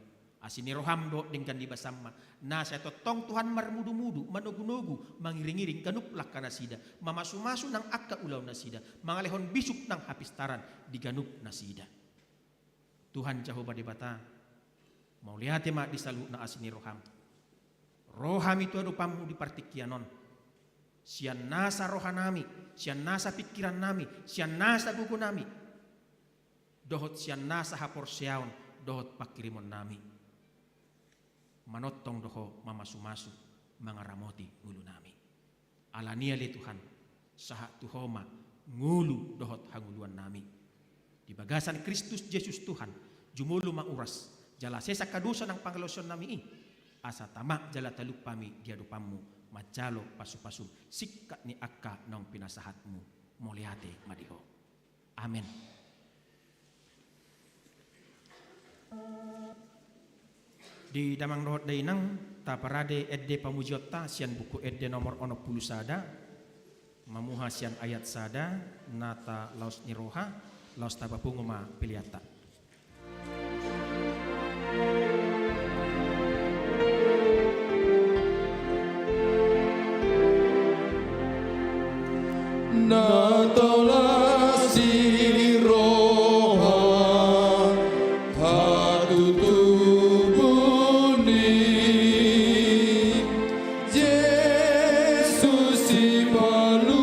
asi ni rohaM dohot denggan ni basaM ma na sai tongtong, Tuhan, marmudumudu, manogunogu, mangiringiring ganup langka nasida, mamasumasu nang angka ulaon nasida, mangalehon bisuk nang hapistaran di ganup nasida. Tuhan Jahowa Debata, mauliate ma di saluhutna asi ni rohaM. Ro hami tu adopanmu di partingkian on, sian nasa rohanami, sian nasa pingkirannami, sian nasa gogonami, dohot sian nasa haporseaon dohot panghirimonnami. Manongtong do Ho, mamasumasu, mangaramoti ngolunami. Alani i ale Tuhan, sahat tu Ho ma ngolu dohot hangoluannami. Di bagasan Kristus Jesus Tuhan, jumolo ma uras jala sesa angka dosa nang pangalosionnami i, asa tama jala talup hami di adopanmu manjalo pasupasum singkat ni angka naung pinasahatmu. Mauliate ma di Ho. Amen. Di damang dohot dainang, taparade ende pamujionta sian Buku Ende nomor onom pulu sada, mamuha sian ayat sada, na talaos ni roha, laos tapapungu ma peleanta. Na taulas ni roha hatutubu ni Jesus sipalua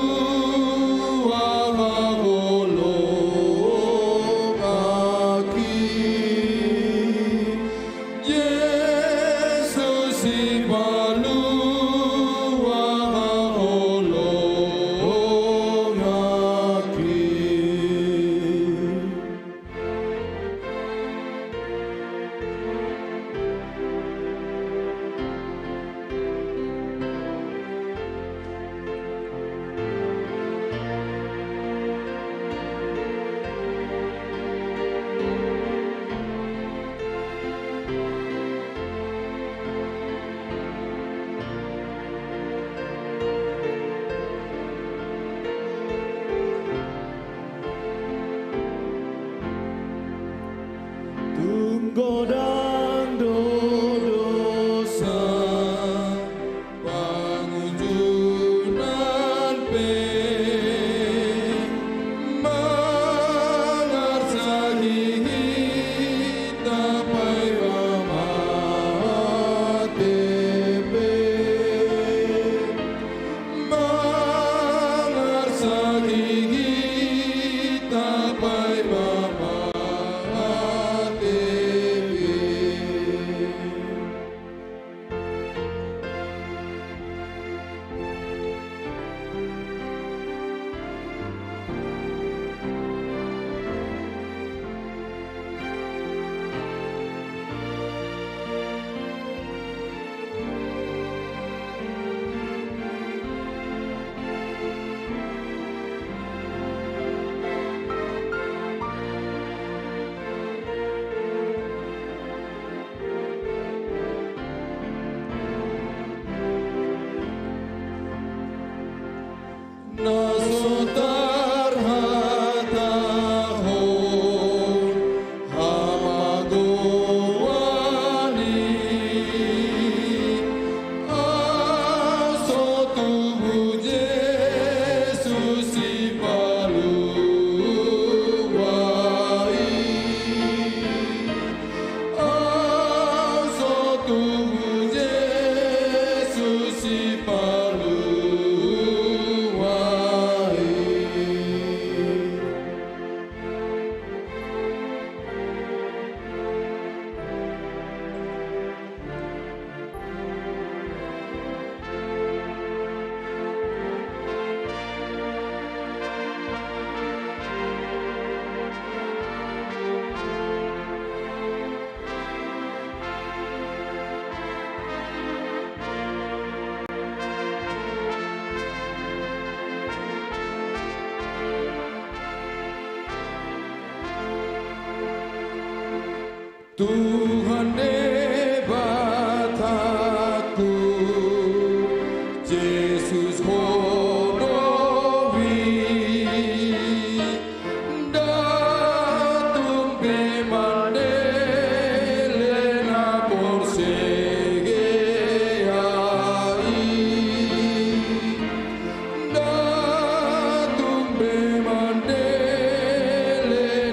haholongan i. Jesus sipalua haholongan i. Tung godang do dosa, pangunjunan pe mangarsai hita, paima mate pe mangarsai hita, paima mate pe. Na so tarhatahon hamagoan i, aso tubu Jesus sipalua i. Aso tubu Jesus sipalua i. Tuhan Debatangku, Jesus Ho do i, nda tung be mandele na porsea i. Nda tung be mandele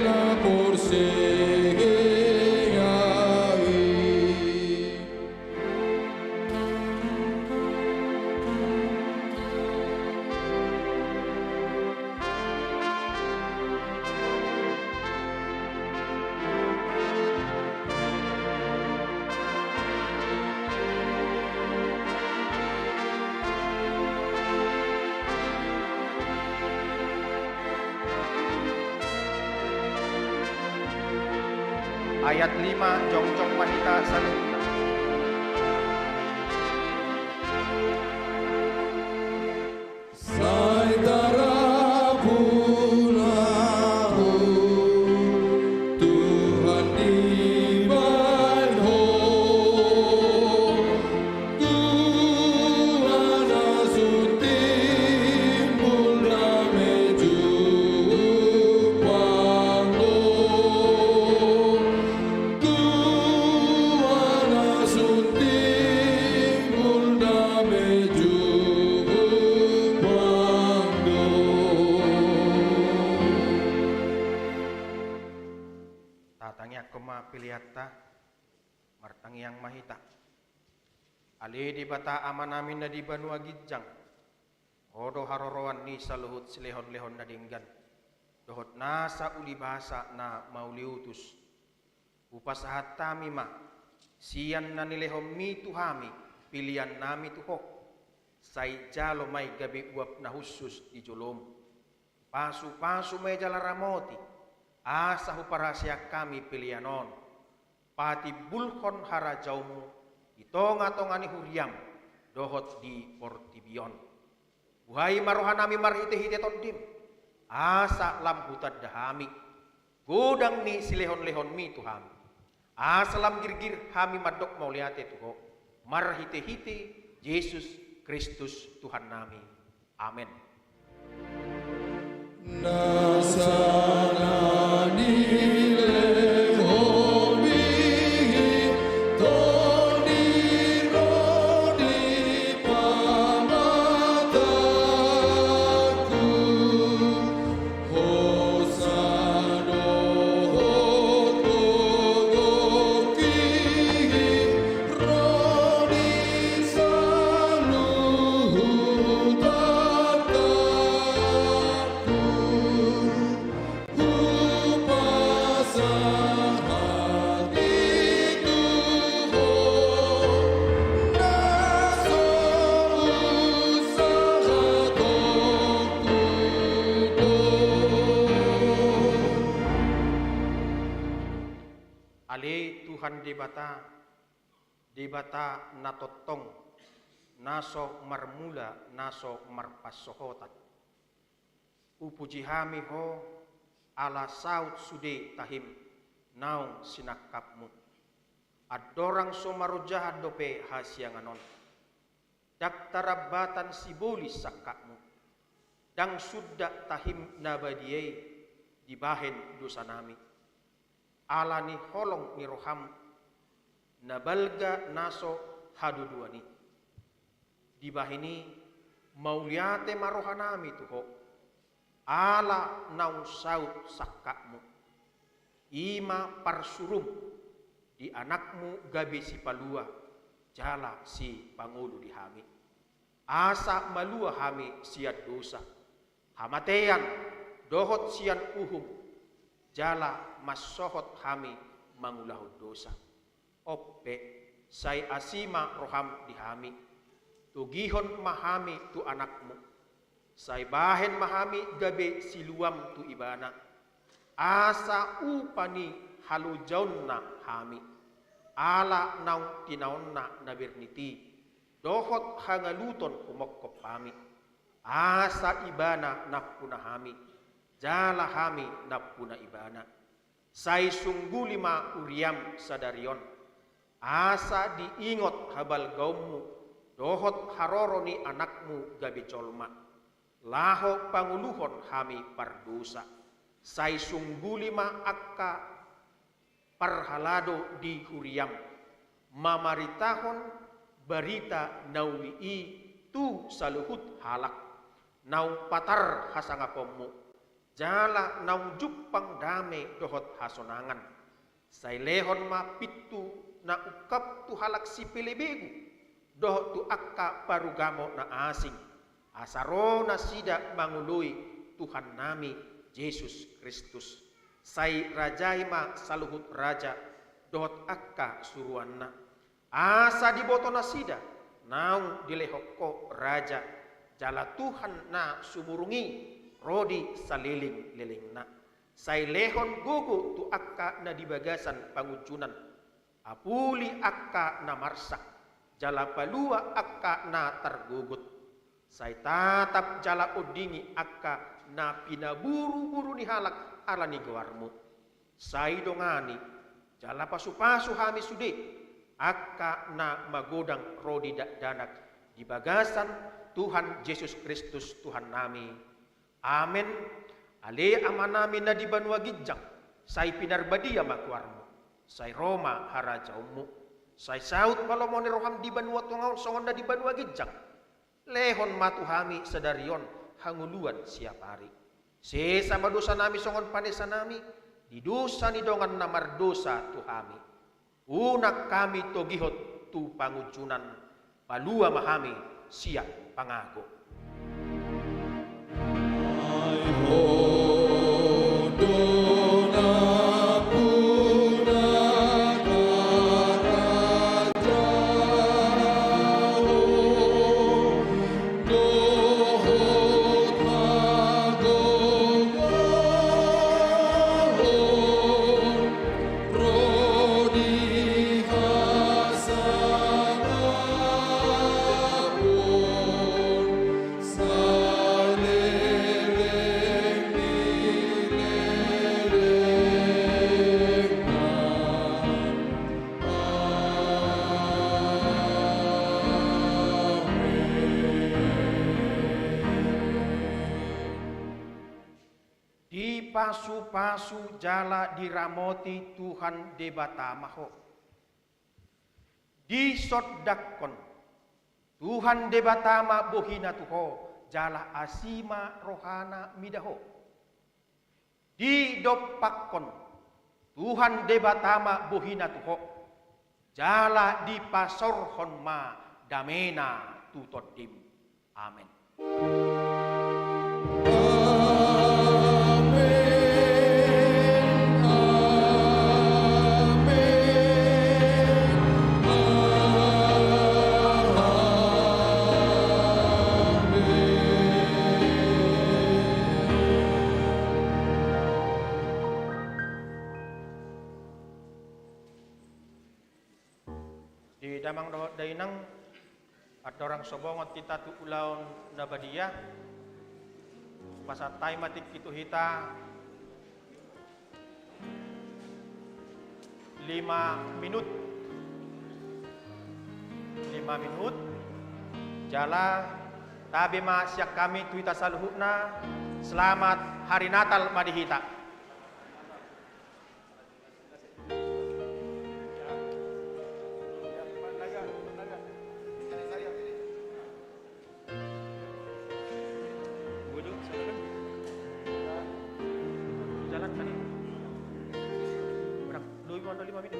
na porsea i. Ayat lima, jongjong ma hita saluhutna. Sai tarapula Ho, Tuhan, dibahen Ho, Tuhan, na sun timbul dame jumpang do. Tuhan, na sun timbul dame jumpang do. Tatangiangkon ma peleanta. Martangiang ma hita. Ale Debata Amanami na di banua ginjang, Ho do haroroan ni saluhut silehonlehon na denggan dohot nasa ulibasa na mauliutus. Hupasahat hami ma sian na nilehonMi tu hami peleannami tu Ho. Sai jalo ma i gabe uap na hushus di joloM. Pasupasu ma i jala ramoti, asa huparhaseang hami pelean on patimbulhon harajaonMu di tongatonga ni huriaM dohot di portibi on. Buhai ma rohanami marhitehite TondiM, asa lam hutanda hami godang ni silehonlehonMi tu hami, asa lam girgir hami mandok mauliate tu Ho, marhitehite Jesus Kristus Tuhannami. Amen. Nasa na nilehonMi, Tondi, ro di pamatangku. Hosa dohot gogo, ro di saluhut artangku. Hupasahat i tu Ho, na so husahatonku do. Ale Tuhan Debata, Debata na tongtong, na so marmula, na so marpansohotan. Hupuji hami Ho, ala saut sude tahim naung sinangkapMu. Andorang so marojahan dope hasiangan on, ndang tarambatan sibolis sangkapMu, ndang sundat tahim na badia i dibahen dosanami. Ala ni holong ni rohaM na balga na so haduduan i, dibahen i mauliate ma rohanami tu Ho, ala naung saut sangkapMu, i ma parsuruM di AnakMu gabe Sipalua jala Sipangolu di hami, asa malua hami sian dosa, hamatean dohot sian uhum, jala mansohot hami mangulahon dosa. On pe, sai asi ma rohaM di hami, togihon ma hami tu AnakMu, sai bahen ma hami gabe siluaM tu Ibana, asa upa ni halojaonna hami, ala naung tinaonna na bernit i dohot hangaluton humongkop hami, asa Ibana nampuna hami, jala hami nampuna Ibana. Sai sungguli ma huriaM sadari on, asa diingot habalgaonMu dohot haroro ni AnakMu gabe jolma, laho pangoluhon hami pardosa. Sai sungguli ma angka parhalado di huriaM, mamaritahon barita na uli i tu saluhut halak, naung patar hasangaponMu, jala naung jumpang dame dohot hasonangan. Sai lehon ma pintu na ungkap tu halak sipelebegu, dohot tu angka parugamo na asing, asa ro nasida mangoloi Tuhannami Jesus Kristus. Sai rajai ma saluhut raja dohot angka suruanna, asa diboto nasida naung dilehon Ho raja jala Tuhan na sumurung i ro di salelenglelengna. Sai lehon gogo tu angka na di bagasan pangunjunan, apuli angka na marsak, jala palua angka na targogot. Sai tatap jala ondingi angka na pinaburu-buru ni halak ala ni goarmu. Sai dongani jala pasu-pasu hami sude angka na magodang ro di dakdanak di bagasan Tuhan Jesus Kristus Tuhannami. Amen. Ale Amanami na di banua ginjang, sai pinarbadia ma goarmu, sai ro ma harajaonmu, sai saut ma lomo ni roham di banua tonga on songon na di banua ginjang. Lehon ma tu hami sadari on hangoluan siapari. Sesa ma dosanami songon panesanami di dosa ni dongan na mardosa tu hami. Unang hami togihon tu pangunjunan, palua ma hami sian pangago. Dipasu-pasu jala diramoti Tuhan Debata ma ho. Disondangkon Tuhan Debata ma bohina tu ho, jala asi ma rohana mida ho. Didompakkon Tuhan Debata ma bohina tu ho, jala dipasaorhon ma damena tu tondim. Amen. Di damang dohot dainang, andorang so bongot hita tu ulaon na badia, pasahat hami ma tingki tu hita lima minut. Lima minut. Jala tabe ma sian hami tu hita saluhutna, selamat hari Natal ma di hita. Jalan sana. Berapa? Dua puluh lima minit.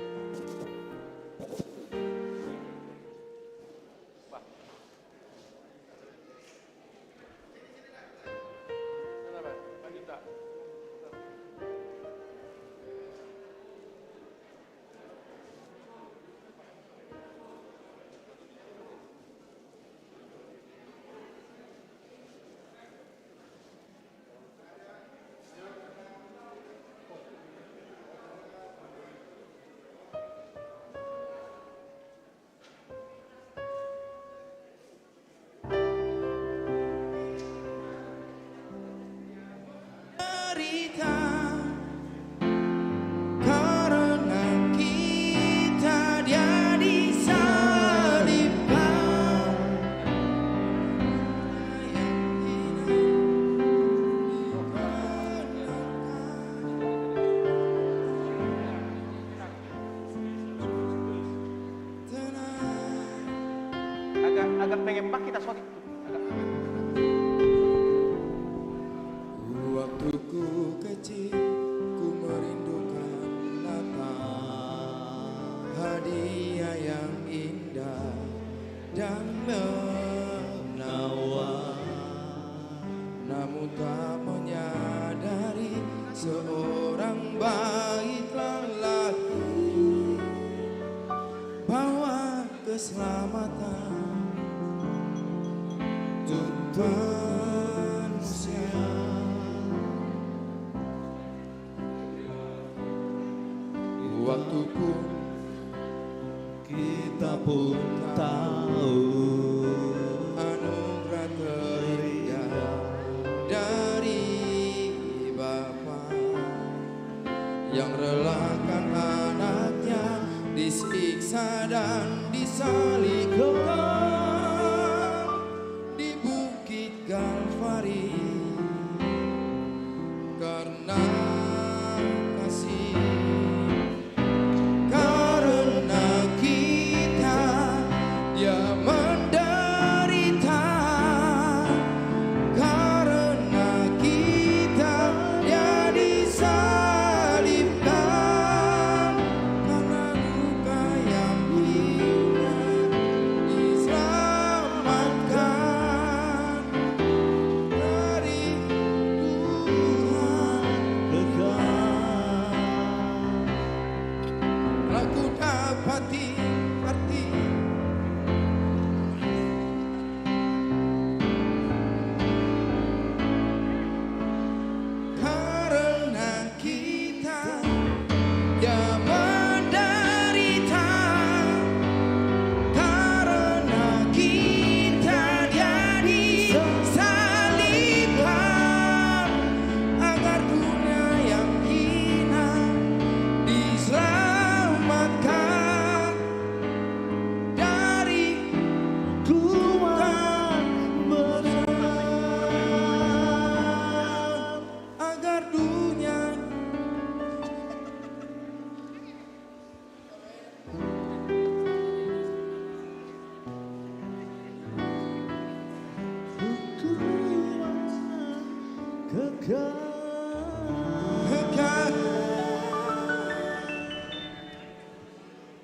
Karena kita disalibkan. Agak, agak pengen bang kita sotik. Agak. Waktu ku kecil, ku merindukan Natal, hadiah yang indah dan menawan. Namun tak menyadari seorang bayi telah lahir, bawa keselamatan untuk manusia. Anugerah terindah dari Bapa yang relakan anaknya disiksa dan disalibkan di Bukit Kalvari karena kasih. Karena kita dia menderita, karena kita dia disalibkan, karena luka yang hina diselamatkan dari Tuhan kekal. Lagu dapati arti. Karena kita dia menderita, karena kita dia disalibkan, agar dunia yang hina diselamatkan dari hukuman berat, agar dunia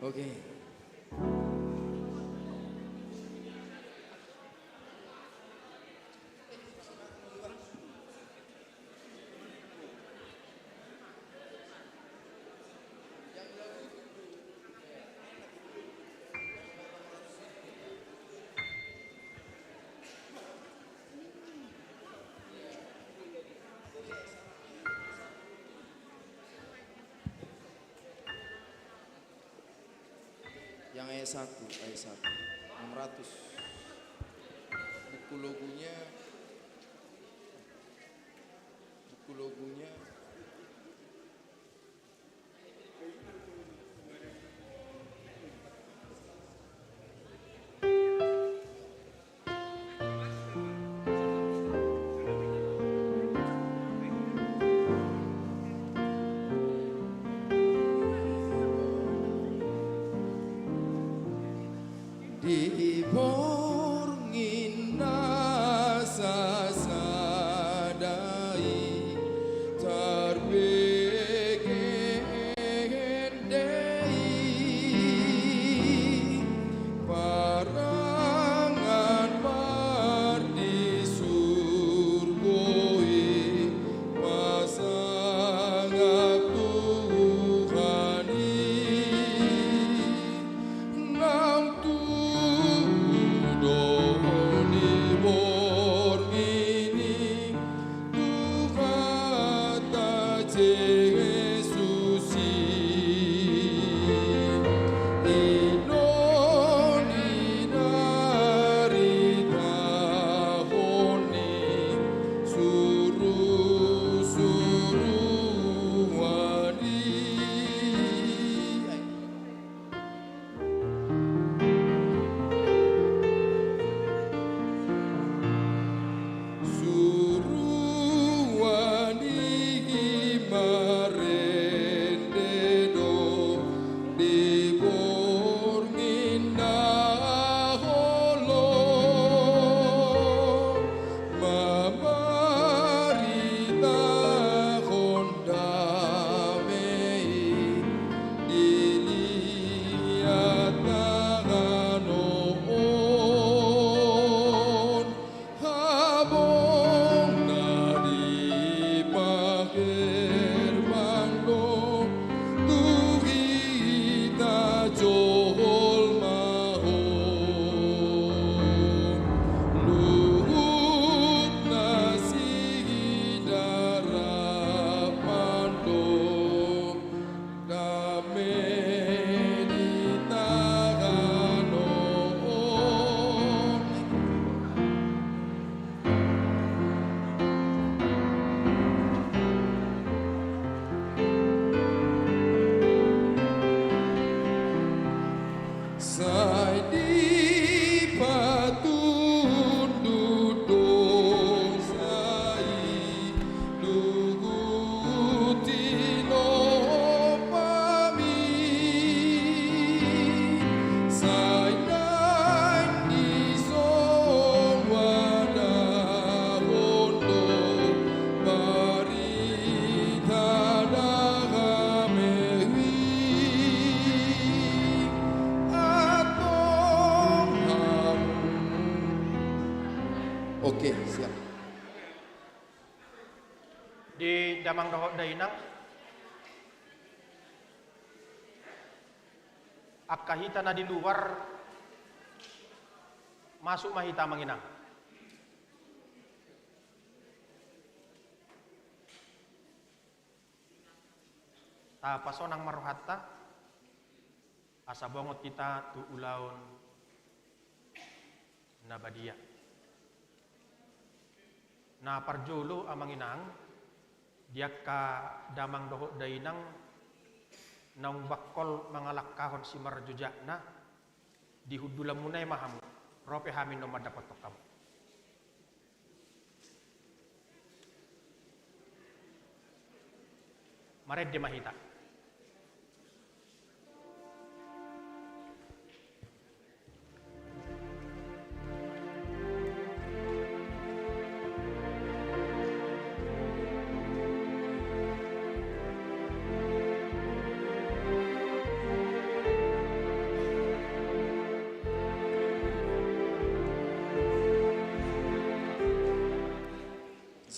Oke. Yang ayat satu, ayat satu. Enam ratus. Buku logunya, buku logunya. Di borngin na sasada i tarbege ende i, parangan pardisurgo i pasangap Tuhan i, nang Tuhan Oke, siap. Di damang dohot dainang, angka hita na di luar, masuk ma hita, amang inang. Tapasonang ma rohanta, asa bongot hita tu ulaon na badia. Na parjolo, amang inang, di angka damang dohot dainang naung bangkol mangalangkahon simarjojakna, di hundulanmuna i ma hamu, ro pe hami na mandapothon hamu. Marende ma hita.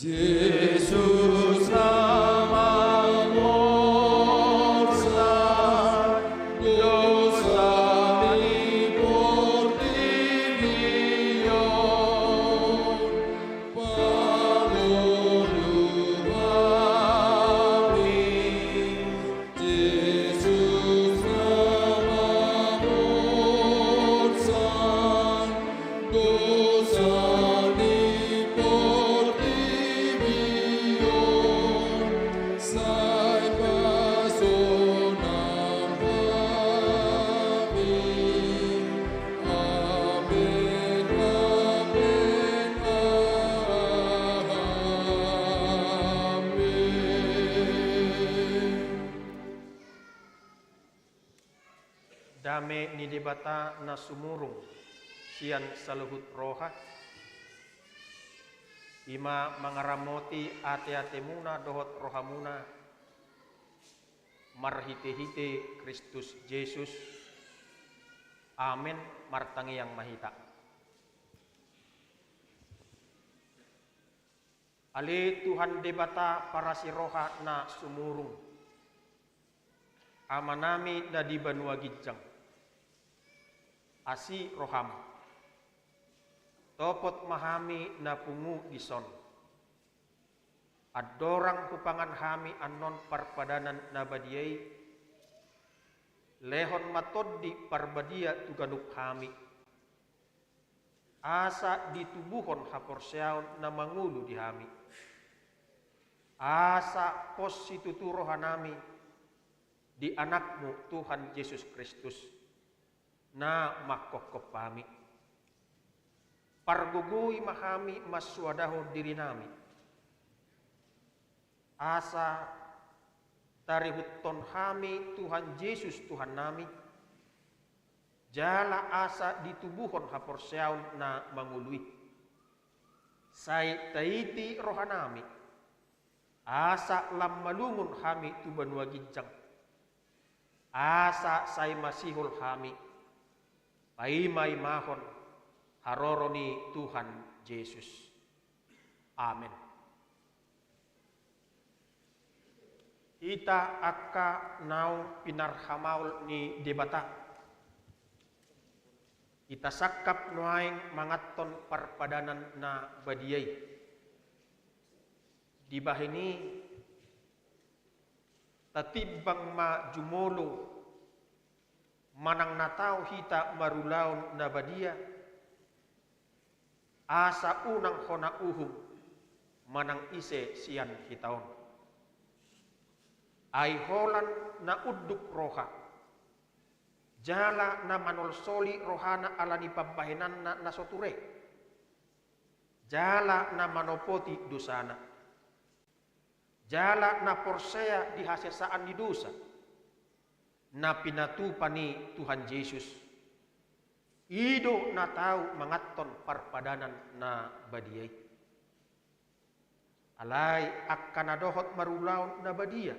Jesus na mangorsa dosa ni portibi on, pangolu hami. Jesus na mangorsa dosa ni portibi on, sai pasonang hami. Amen, amen, amen. Dame ni Debata na sumurung sian saluhut roha, i ma mangaramoti ateatemuna dohot rohamuna, marhitehite Kristus Jesus. Amen. Martangiang ma hita. Ale Tuhan Debata parasi roha na sumurung, Amanami na di banua ginjang, asi roham. Topot ma hami na pungu dison. Andorang hupangan hami annon parpadanan na badia i, lehon ma Tondi Parbadia tu ganup hami, asa ditubuhon haporseaon na mangolu di hami, asa pos situtu rohanami di Anakmu Tuhan Jesus Kristus, na manghophop hami. Pargogoi ma hami mansoadahon dirinami, asa tarihuthon hami Tuhan Jesus Tuhannami, jala asa ditubuhon haporseaon na mangolu i. Sai taiti rohanami, asa lam malungun hami tu banua ginjang, asa sai masihol hami paimaimahon haroro ni Tuhan Jesus. Amen. Hita angka naung pinarhamaol ni Debata, hita sangkap nuaeng manganhon parpadanan na badia i. Dibahen i, tatimbang ma jumolo manang na tau hita marulaon na badia, asa unang hona uhum manang ise sian hita on. Ai holan na unduk roha, jala na manolsoli rohana ala ni pambahenanna na so ture, jala na manopoti dosana, jala na porsea di hasesaan ni dosa na pinatupa ni Tuhan Jesus, i do na tau manganhon parpadanan na badia i. Alai angka na dohot marulaon na badia,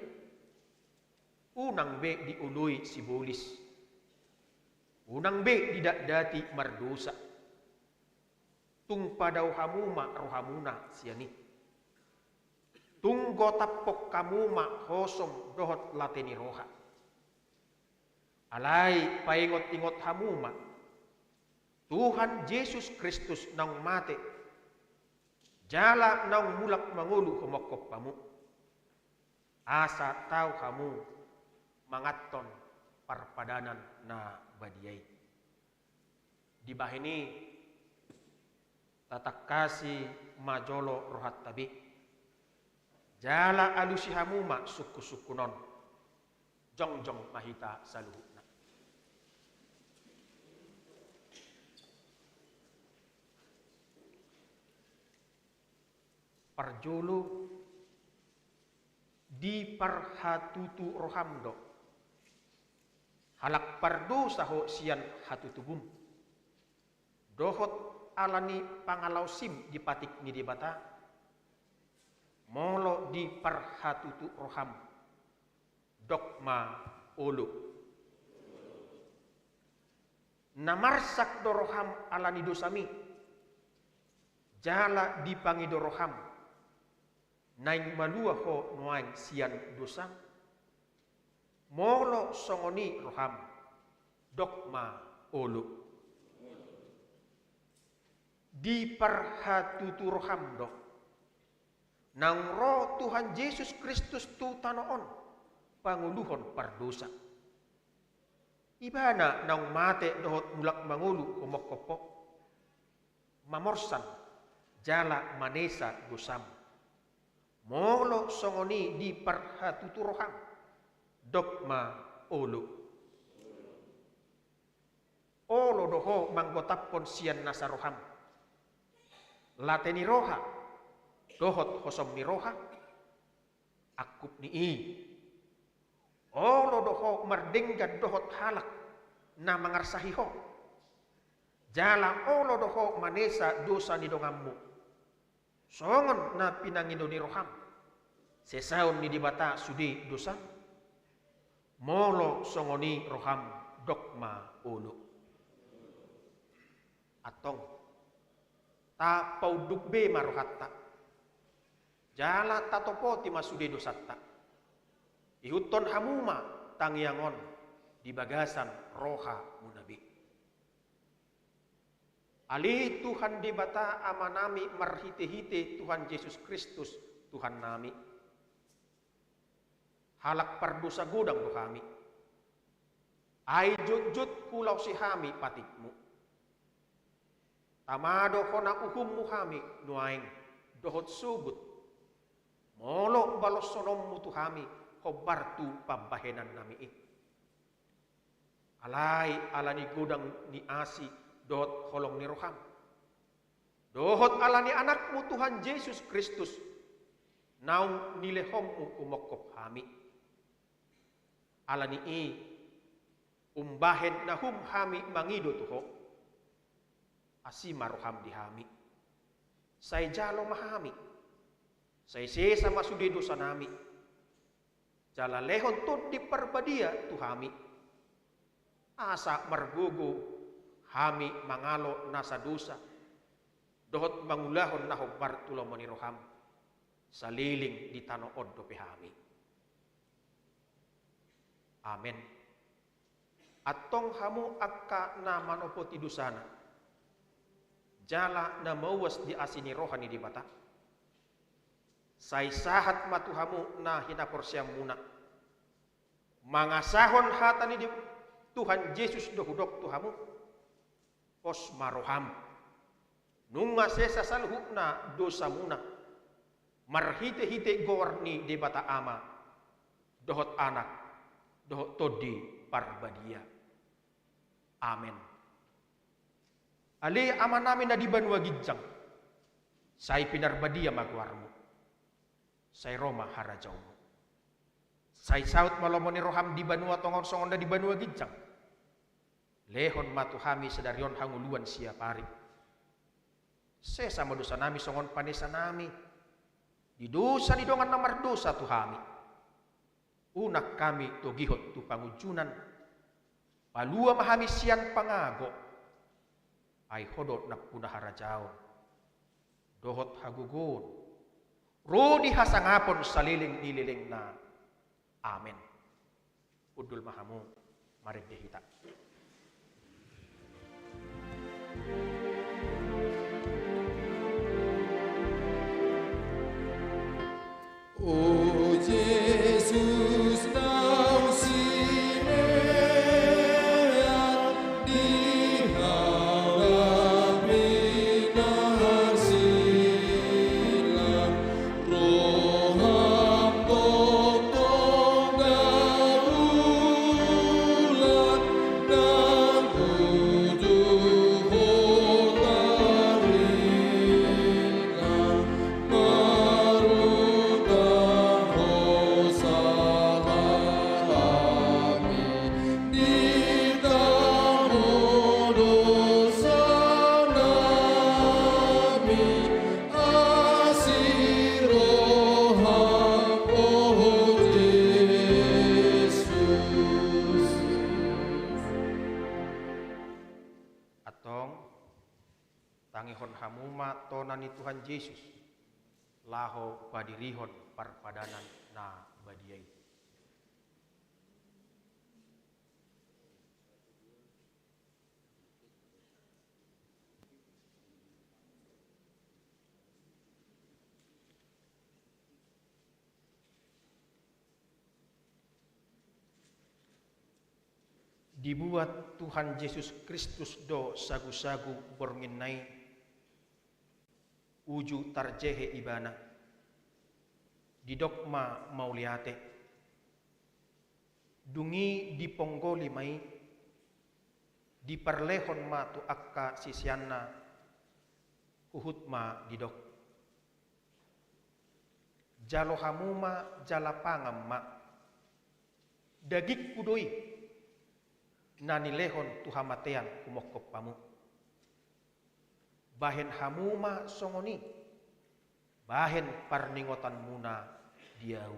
unang be dioloi sibolis, unang be didatdati mardosa. Tung padao hamu ma rohamuna sian i. Tung gotaphon hamu ma hosom dohot late ni roha. Alai paingot-ingot hamu ma Tuhan Jesus Kristus naung mate, jala naung mulak mangolu humongkop hamu. Asa tau hamu manganhon parpadanan na badia i. Dibahen i, tatangkasi ma jolo rohanta be. Jala alusi hamu ma sungkun-sungkun on. Jongjong ma hita saluhutna. Parjolo, diparhatutu roham do. Halak pardosa ho sian hatutubum. Dohot ala ni pangalaosim di patik ni Debata. Molo diparhatutu roham, dok ma olo. Na marsak do roham ala ni dosami, jala dipangido roham, naeng malua ho nuaeng sian dosam? Molo songon i roham, dok ma olo. Diparhatutu roham do. Naung ro Tuhan Jesus Kristus tu tano on, pangoluhon pardosa. Ibana naung mate dohot mulak mangolu humongkop ho, mamorsan jala manesa dosam. Molo songon i diparhatutu roham, dok ma olo. Olo do ho manggotaphon sian nasa roham. Late ni roha, dohot hosom ni roha, angkup ni i. Olo do ho mardenggan dohot halak na mangarsahi ho. Jala olo do ho manesa dosa ni donganmu. Songon na pinangido ni roham, sesaon ni Debata sude dosam? Molo songon i roham, dok ma olo. Antong, tapaunduk be ma rohanta. Jala tatopoti ma sude dosanta. Ihuthon hamu ma tangiang on di bagasan rohamuna be. Ale Tuhan Debata Amanami marhite-hite Tuhan Jesus Kristus Tuhannami. Halak pardosa godang do hami. Ai jotjot hulaosi hami patikmu. Tama do hona uhummu hami nuaeng dohot sogot. Molo baloshononmu tu hami hombar tu pambahenannami i. Alai ala ni godang ni asi dohot holong ni roham, dohot ala ni Anakmu Tuhan Jesus Kristus, naung nilehonmu humongkop hami. Ala ni i, umbahen na hum hami mangido tu ho, asi ma roham di hami. Sai jalo ma hami. Sai sesa ma sude dosanami. Jala lehon Tondi Parbadia tu hami. Asa margogo hami mangalo nasa dosa, dohot mangulahon na hombar tu lomo ni roham, saleleng di tano on dope hami. Amen. Antong hamu angka na manopoti dosana, jala na mauas di asi ni roha ni Debata, sai sahat ma tu hamu na hinaporseaonmuna, mangasahon hata ni Deb-, Tuhan Jesus do hudok tu hamu. Pos ma roham. Nunga sesa saluhutna dosamuna, marhite-hite goar ni Debata Ama, dohot Anak, dohot Tondi Parbadia. Amen. Ale Amanami na di banua ginjang, sai pinarbadia ma goarmu. Sai ro ma harajaonmu. Sai saut ma lomo ni roham di banua tonga on songon na di banua ginjang. Lehon ma tu hami sadari on hangoluan siapari. Sesa ma dosanami songon panesanami di dosa ni dongan na mardosa tu hami. Unang hami togihon tu pangunjunan. Palua ma hami sian pangago. Ai ho do nampuna harajaon, dohot hagogoon, ro di hasangapon saleleng ni lelengna. Amen. Hundul ma hamu, marende hita. O Jesus, naung simean di hau na pinarsilang, roham tongtong daulan nang uju ho taringot. Marutang hosa hami, di tano dosa nami, asi roham, o Jesus. Antong, tangihon hamu ma tona ni Tuhan Jesus, laho padirihon parpadanan na badia i. Dibuat Tuhan Jesus Kristus do sagusagu bornginna i, uju tarjehe Ibana. Didok ma mauliate. Dung i diponggoli ma i, diparlehon ma tu angka siseanna, huhut ma didok: Jalo hamu ma jala pangan ma. Dagingku do i, na nilehon tu hamatean humongkop hamu. Bahen hamu ma songon i, bahen parningotanmuna di ahu.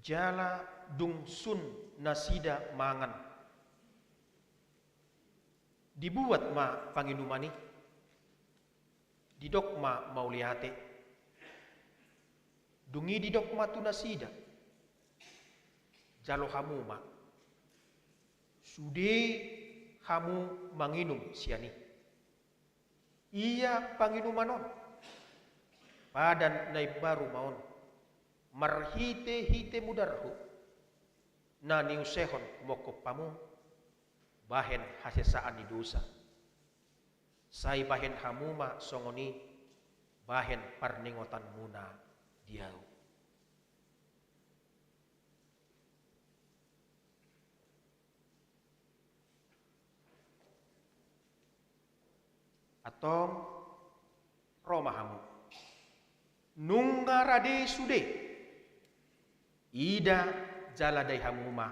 Jala dung sun nasida mangan, dibuat ma panginuman i, didok ma mauliate. Dung i didok ma tu nasida: Jalo hamu ma, sude hamu manginum sian i. Ia panginuman on, padan na imbaru ma on, marhitehite mudarhu, na niusehon humongkop hamu, bahen hasesaan ni dosa. Sai bahen hamu ma songon i, bahen parningotanmuna di ahu. Antong, ro ma hamu. Nunga rade sude, ida jala dai hamu ma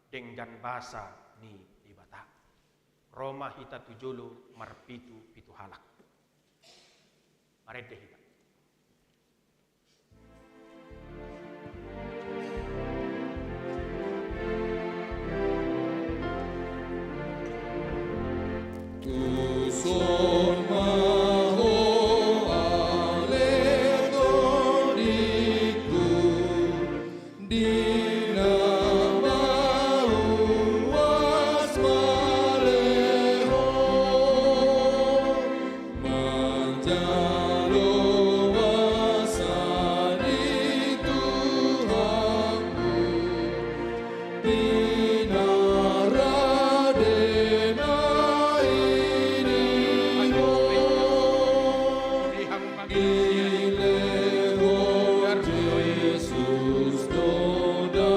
denggan basa ni Debata. Ro ma hita tu jolo marpitu-pitu halak. Marende hita. Tuson ma ho ale tondingku, di na mauas malehon, manjalo basa ni Tuhanku, di na rade na inihon. Dilehon Jesus do da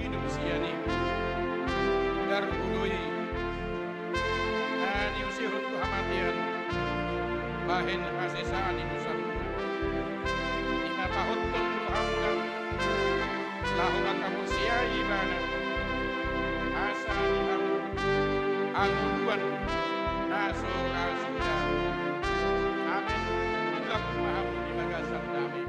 manusia ni, darhu do i na niusehon tu hamatean bahen hasesaan ni dosamuna. Ima pahothon rohamuna laho mangkaporseai ibana, asa di hamu hangoluan na so ra suda. Amen. Mulak ma hamu di bagasan dame.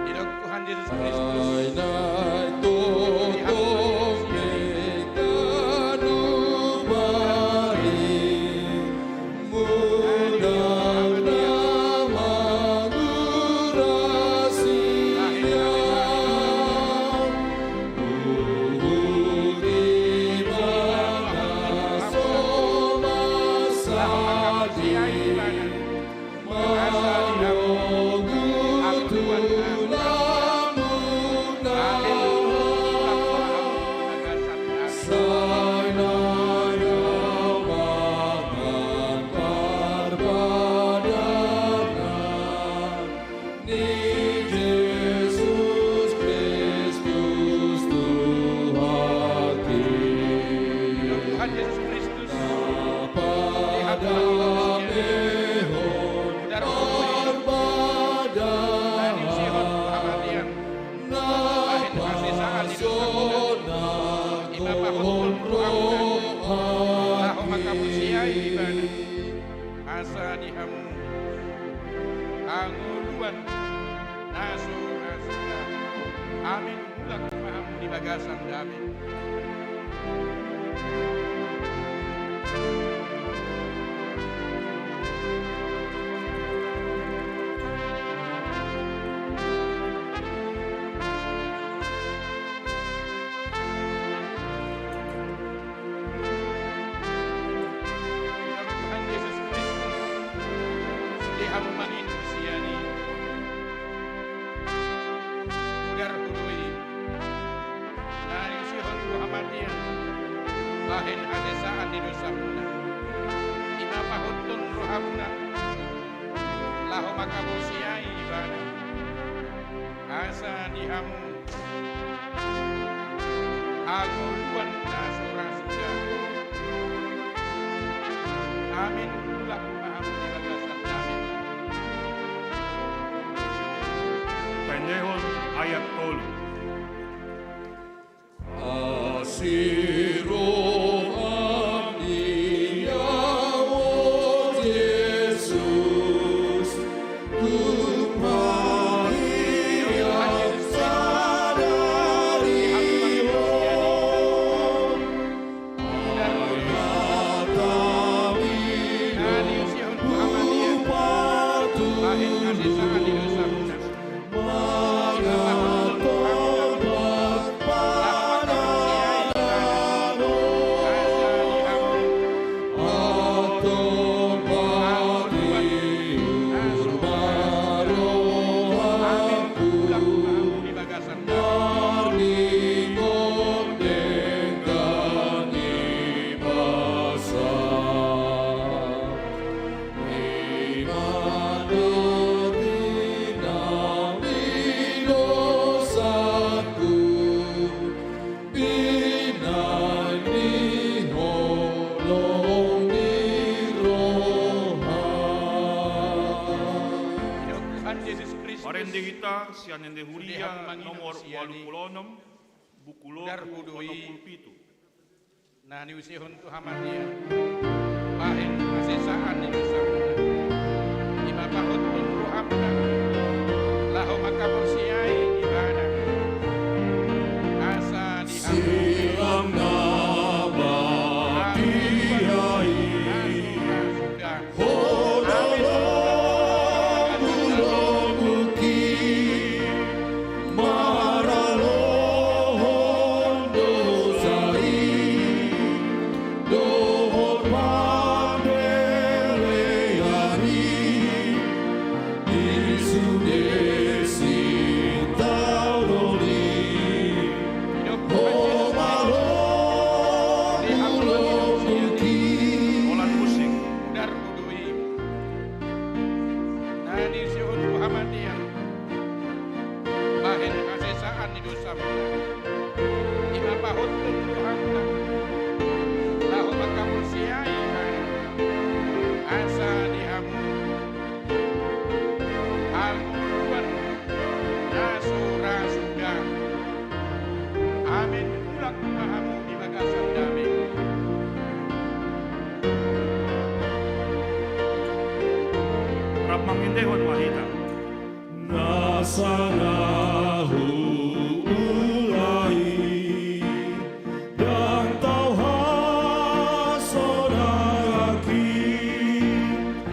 Didok Tuhan Jesus Kristus. Tuhan Jesus Kristus, di hamu na niusehon tu hamatean, na niusehon tu hamatean bahen hasesaan ni dosamuna, ima pahothon rohamuna laho mangkaporseai ibana, asa di hamu hangoluan na so ra suda. Amen. Mulak ma hamu di bagasan dame. Tuhan Jesus Kristus, sude hamu manginum sian i, darhu do i na niusehon tu hamatean bahen hasesaan ni dosamuna. Ima pahothon rohamuna laho mangkaporseai ibana, asa di hamu hangoluan na so ra suda. Amen. Mulak ma hamu di bagasan dame. Taendehon ayat tolu. Asi roham di Ahu, Jesus, tumpahi sadari on. Ai hataM i do patulus. Ima na tinangi dosangku, binahen ni holong ni rohaM. Tuhan Jesus Kristus. Marende hita sian ende Huria nomor ualu pulu onom, buku logu onom pulu pitu. Na niusehon tu hamatean bahen hasesaan ni dosamuna, ima pahothon rohamuna laho mangkaporseai ibana, asa di hamu silang na badia i. Amen. Holong ni lombuki, maralohon dosa i dohot Mangendehon ma hita. Nasa na huula i, ndang tau hasonangan i,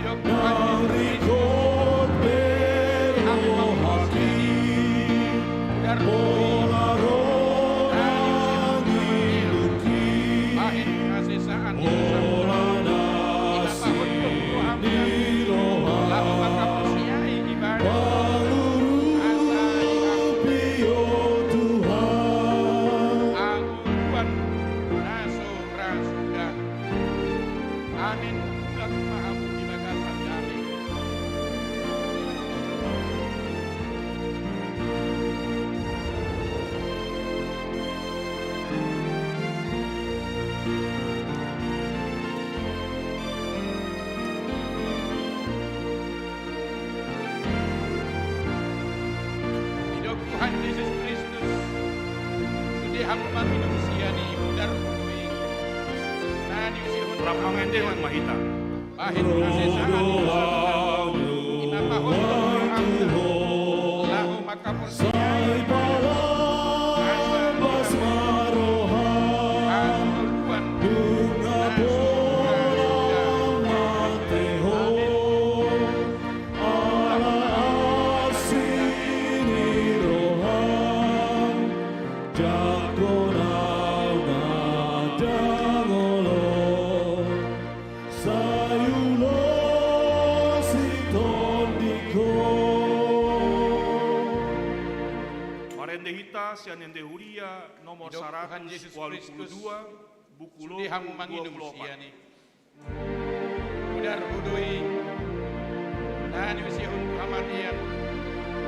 ndang ringkot be rohangki, pola ro nang ngolungki, pola na sini roham, laho mangamusiai ibana, mangurupi ho Tuhan. Anggo tuan na so ra suda. Amin. Mulak ma hamu di bagasan dame. Didok Tuhan Jesus Kristus, sude hamu manginum sian i, darhu do i na niusihon. Rap mangendehon ma hita. Bahen hasesaan ni dosa. Ima pahothon rohamuna laho mangkaporseai ibana, asa dihamu hangoluan nunga pola mate ho. Ala asi ni roham, jangkon au na ndang olo, sai ulos i tondikkon. Marende hita sian Ende Huria nomor saratus ualu pulu dua, buku Logu dua pulu opat. Udarhu do i na niusihon tu hamatean,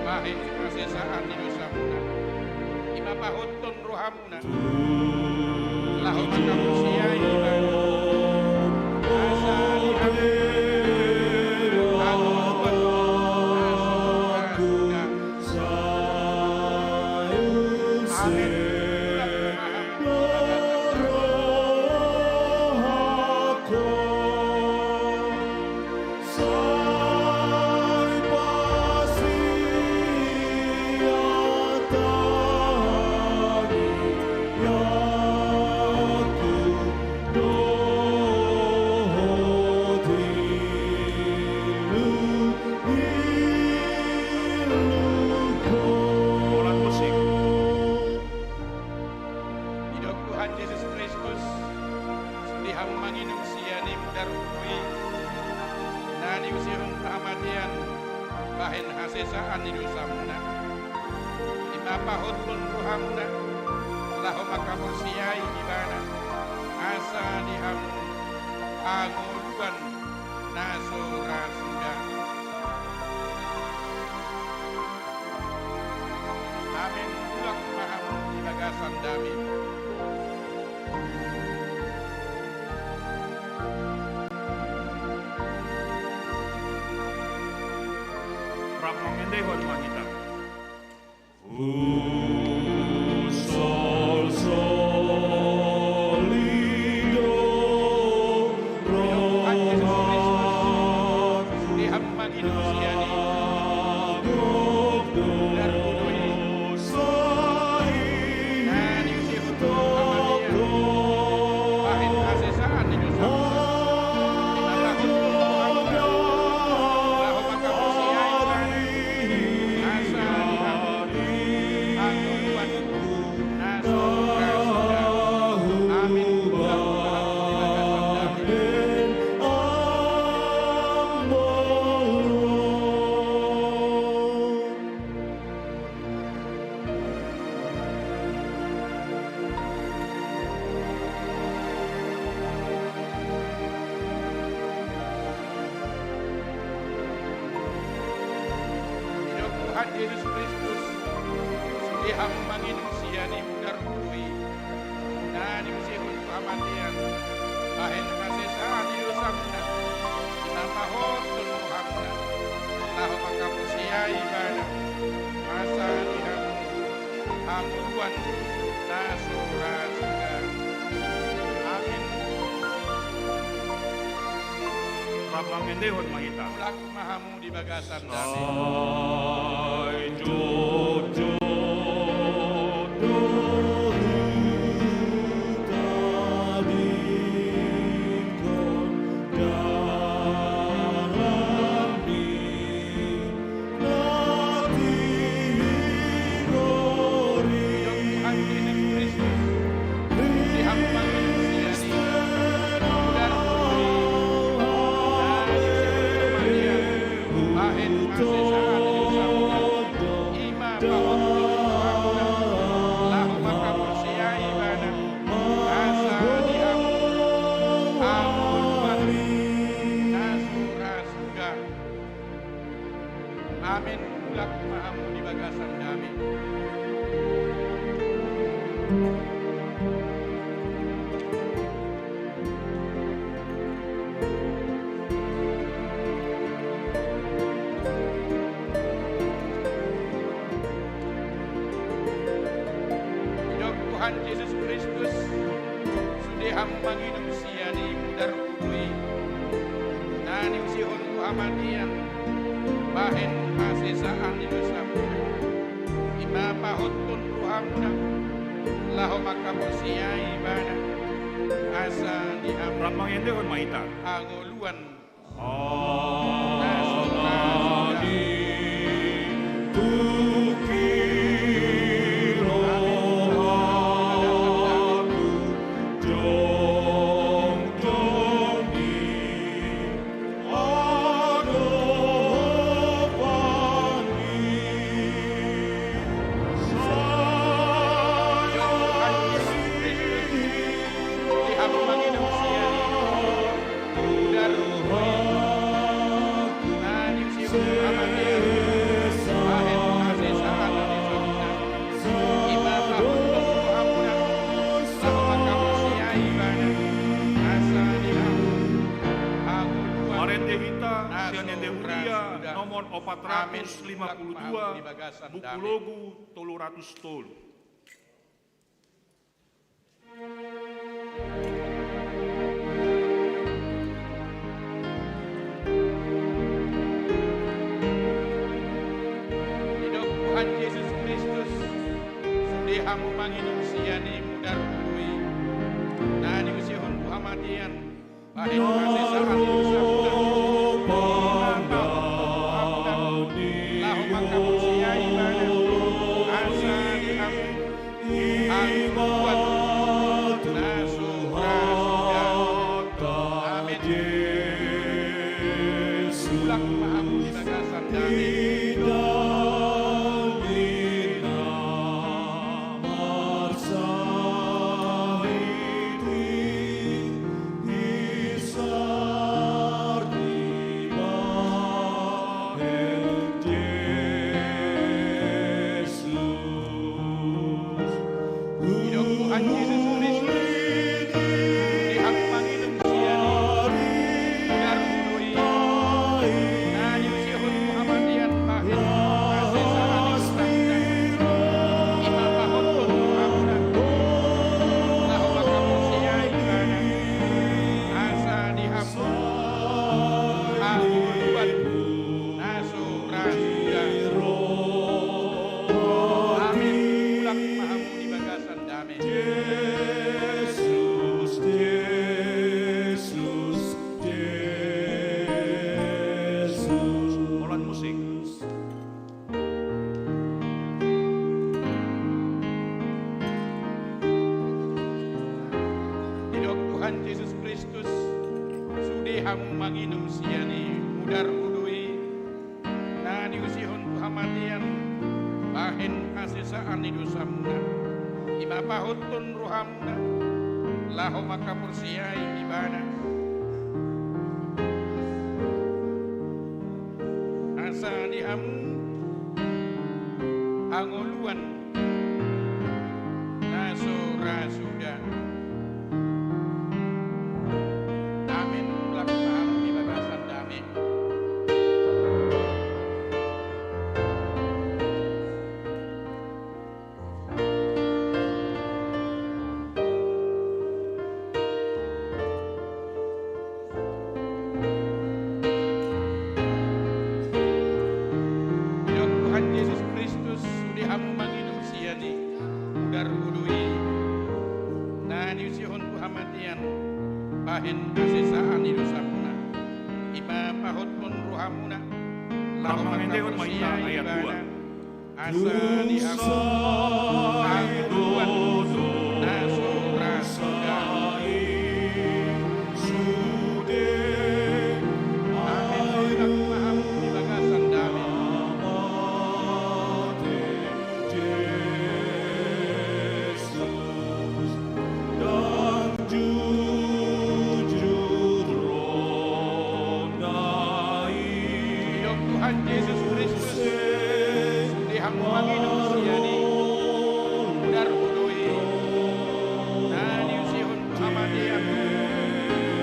bahen hasesaan ni dosamuna. Ima pahothon rohamuna laho mangkaporseai ibana, asa dihamu hangoluan na so ra suda. Amin. Didok Tuhan Jesus Kristus, sude hamu manginum sian i, udarhu do i na niusihon tu hamatean, bahen hasesaan ni dosamuna. Ima pahothon rohamuna laho mangkaporseai ibana, asa dihamu hangoluan na so ra suda. Amin. Mulak ma hamu di bagasan dame. Rap mangendehon ma hita. Husolsoli do rohangku. Didok Tuhan Jesus Kristus, sude hamu manginum sian i, udarhu do i na niusihon tu hamatean, bahen hasesaan ni dosamuna. Ima pahothon rohamuna laho mangkaporseai ibana, asa dihamu hangoluan na so ra suda. Amin. Mangendehon ma hita. Mulak ma hamu di bagasan dame. Sai jotjot do hutadingkon dalan ni na tingor i. Tuhan Jesus Kristus, di hamu mangido sian i, mudar do i, na di sian Tuhan i, bahen hasesaan ni dosa. Ima pahothon rohamuna, laho manghaporseai ibana, asa di hamu hangoluan na so ra suda. Amen. Mulak ma hamu di bagasan dame. Didok Tuhan Jesus Kristus, sude hamu manginum sian i mudar udu i, na niusihon tu hamatean, bahen hasesaan ni dosamuna. Ima pahothon rohamuna, laho manghaporseai ibana, asa di hamu. Rap mangendehon ma hita. Hangoluan na so ra suda. Ala ni tung i rohaku jongjong di adopan i. Sai Tuhan Jesus Kristus, di hamu mangido sian i, mudar udu i, na niusihon tu hamatean, bahen hasesaan ni dosamuna. Ima pahothon rohamuna, laho manghaporseai ibana, asa di hamu hangoluan. Marende hita na sian so ra suda. Ende Huria nomor opat ratus lima puluh dua, buku logu tolu ratus tolu. Didok Tuhan Jesus Kristus, sude hamu manginum sian i mudar udu i, na niusihon tu hamatean, bahen hasesaan ni dosamuna. Ima pahothon rohamuna, laho manghaporseai ibana, asa di hamu hangoluan na so ra suda. Amen. Mulak ma hamu di bagasan dame. Didok Tuhan Jesus Kristus, di hamu manginum sian i, mudar udu i, na niusihon tu hamatean, bahen hasesaan ni dosamuna. Ima pahothon rohamuna, laho manghaporseai ibana, asa di hamu hangoluan na so ra suda. Amen. Mulak ma hamu di bagasan dame. Jesus, Jesus, Jesus. Holan musik. Didok Tuhan Jesus Kristus, sude hamu manginum sian i mudar udu i, na niusihon tu hamatean, bahen hasesaan ni dosamuna. Ima pahothon rohamuna, laho manghaporseai ibana, asa di hamu hangoluan na so ra suda. Amen. Mulak ma hamu di bagasan dame. Marende ma hita ayat dua. Asa di hamu hangoluan na so ra suda. Amen. Mulak ma hamu di bagasan dame. Didok Tuhan Jesus Kristus, di hamu manginum sian i, mudar hu do i, na niusihon hamatean,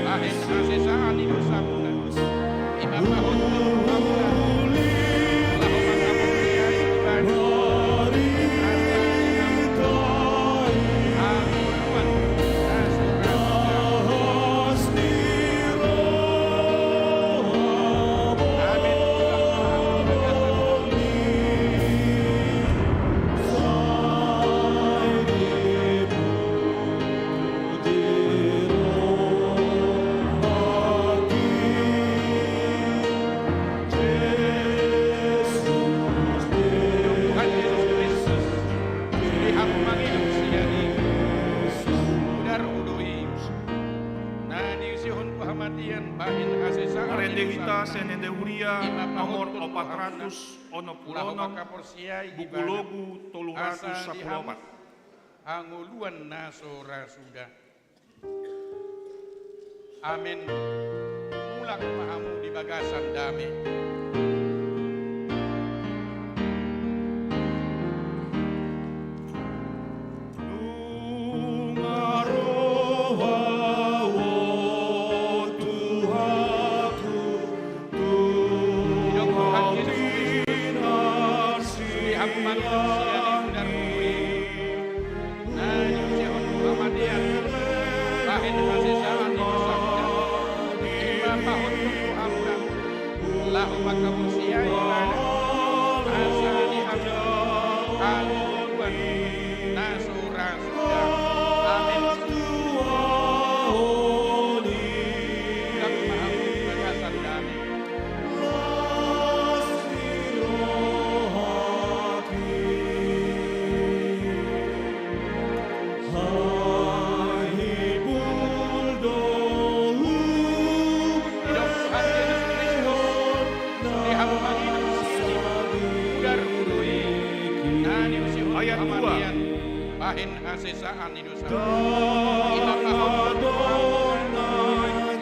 bahen hasesaan ni dosamuna. Ima pahothon rohamuna, laho manghaporseai ibana, asa di hamu hangoluan na so ra suda. Amen. Tuhan Jesus Kristus, di hamu manginum sian i, mudar hu do i, na niusihon tu hamatean, bahen hasesaan ni dosa. Marende hita sian ende huria nomor opat ratus onom pulu onom, buku logu tolu ratus sampulu opat. Hangoluan na so ra suda. Amen. Mulak ma hamu di bagasan dame. Nunga ro Ho Tuhanku. Didok Tuhan Jesus Kristus, di hamu manginum sian i, mudar hu do i, na niusihon tu hamatean, bahen hasesaan ni dosamuna. Ima pahothon rohamuna, laho manghaporseai ibana, asa di hamu hangoluan na so ra suda. Amen. Mulak ma hamu di bagasan dame. Didok Tuhan Jesus Kristus, di hamu manginum sian i, mudar hu do i, na niusihon tu hamatean, bahen hasesaan ni dosa. Ima pahothon rohamuna,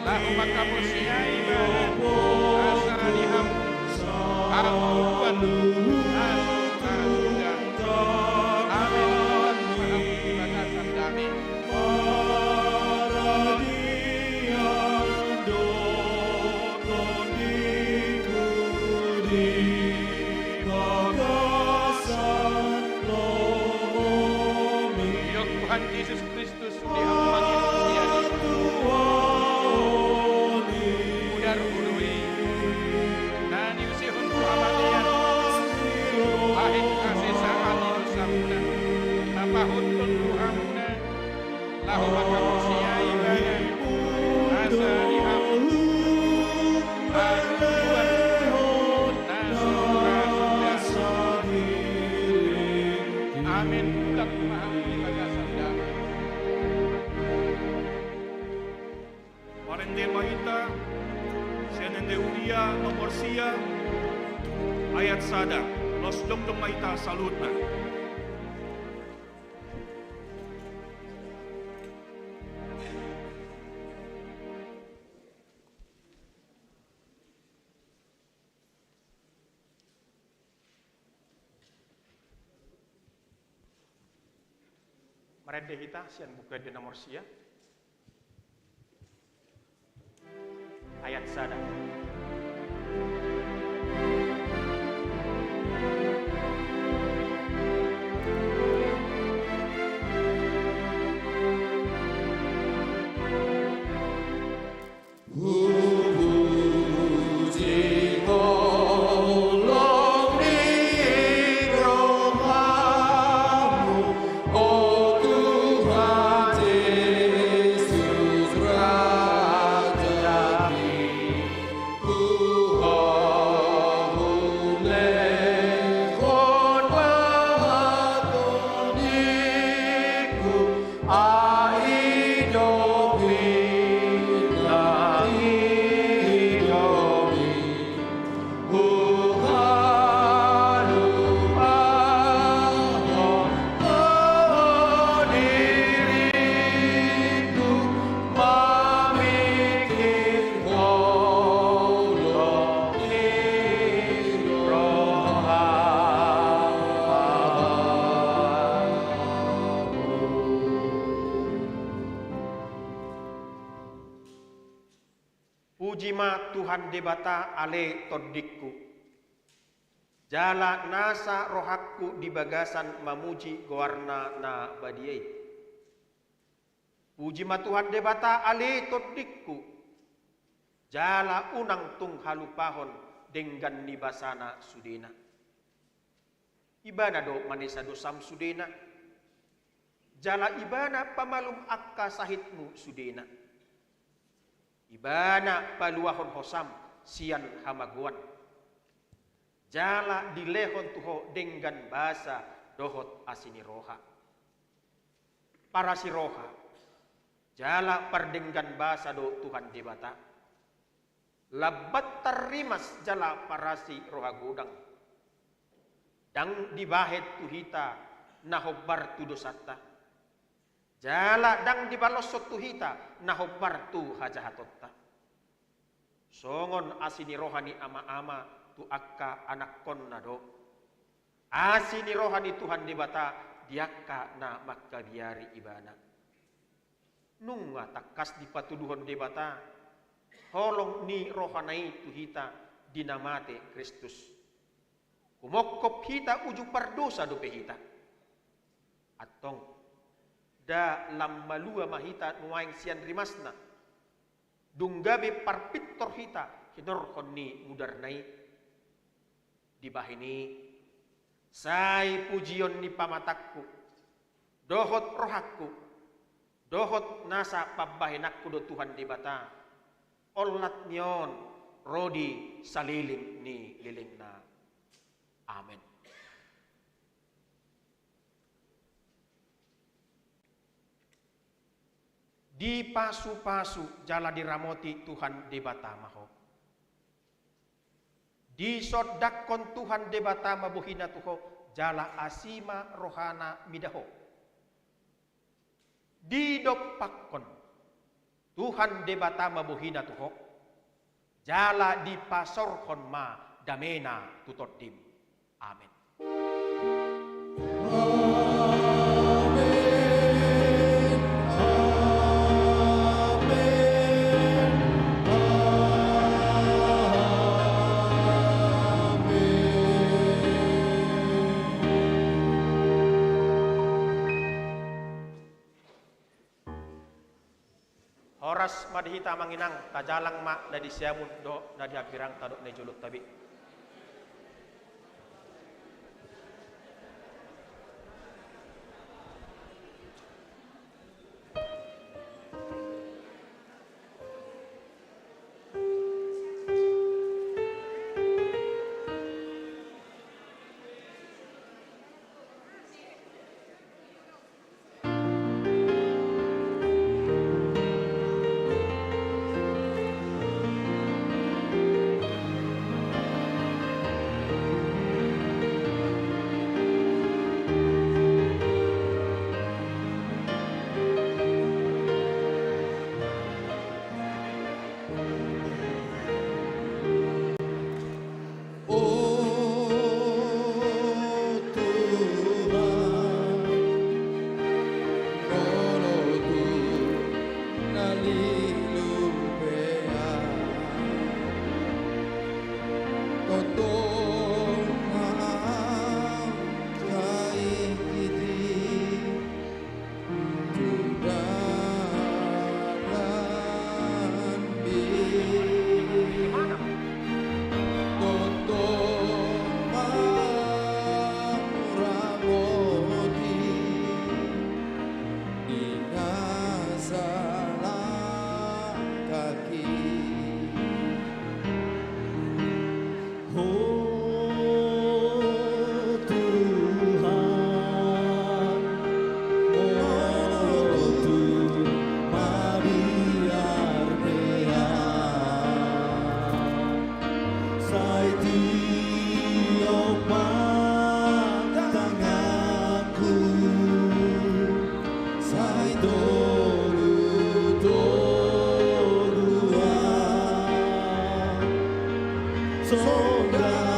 laho manghaporseai ibana, asa di hamu hangoluan na so ra suda. Amen. Mulak ma hamu di bagasan dame. Didok Tuhan Jesus Kristus, di hamu manginum sian i, mudar hu do i, na niusihon tu hamatean, bahen hasesaan ni dosamuna. Ima pahothon rohamuna, laho manghaporseai ibana, asa di hamu hangoluan na so ra suda. Amen. Mulak ma hamu di bagasan dame. Marende ma hita sian ende huria nomor sia, ayat sada. Laos jongjong ma hita saluhutna. Marende hita sian Buku Ende nomor sia, ayat sada. Hupuji holong ni rohamu, o Tuhan Jesus Rajaki. ma Tuhan Debata ale tondingku, jala nasa rohangku di bagasan mamuji goarna na badia i. Puji ma Tuhan Debata ale tondingku, jala unang tung halupahon denggan ni basana sudena. Ibana do manesa dosam sudena, jala Ibana pamalum angka sahitmu sudena. Ibana paluahon hosam sian hamagoan, jala dilehon tu ho denggan basa dohot asi ni roha. Parasi roha jala pardenggan basa do Tuhan Debata. Lambat tarrimas jala parasi roha godang. Ndang dibahen tu hita na hombar tu dosanta, jala ndang dibaloshon tu hita na hombar tu hajahatonta. Songon asi ni roha ni ama-ama tu angka anakkonna do asi ni roha ni Tuhan Debata di angka na mangkabiari Ibana. Nunga tangkas dipatuduhon Debata holong ni rohana i tu hita di na mate Kristus. Humongkop hita uju pardosa dope hita. Antong, nda lam malua ma hita nuaeng sian rimasna, dung gabe parpintor hita hinorhon ni mudarna i. Dibahen i, sai pujion ni pamatangku, dohot rohangku, dohot nasa pambahenanku do Tuhan Debata, olat ni on ro di saleleng ni lelengna. Amen. Dipasupasu jala diramoti Tuhan Debata ma ho. Disondangkon Tuhan Debata ma bohina tu ho, jala asi ma rohana mida ho. Didompakkon Tuhan Debata ma bohina tu ho, jala dipasaorhon ma damena tu tondim. Amen. Amen. Amen. Amen. Horas ma di hita amang inang, tajalang ma na di siamun dohot na di hambirangta dohot na di jolonta be. O Tuhan, molo tung na lilu pe ahu, tongtong ma ahu sai giti. Ho Tuhan, o Tuhan, mabiar pe ahu, sai tiop ma tanganku, sai tolu tolu ahu, songon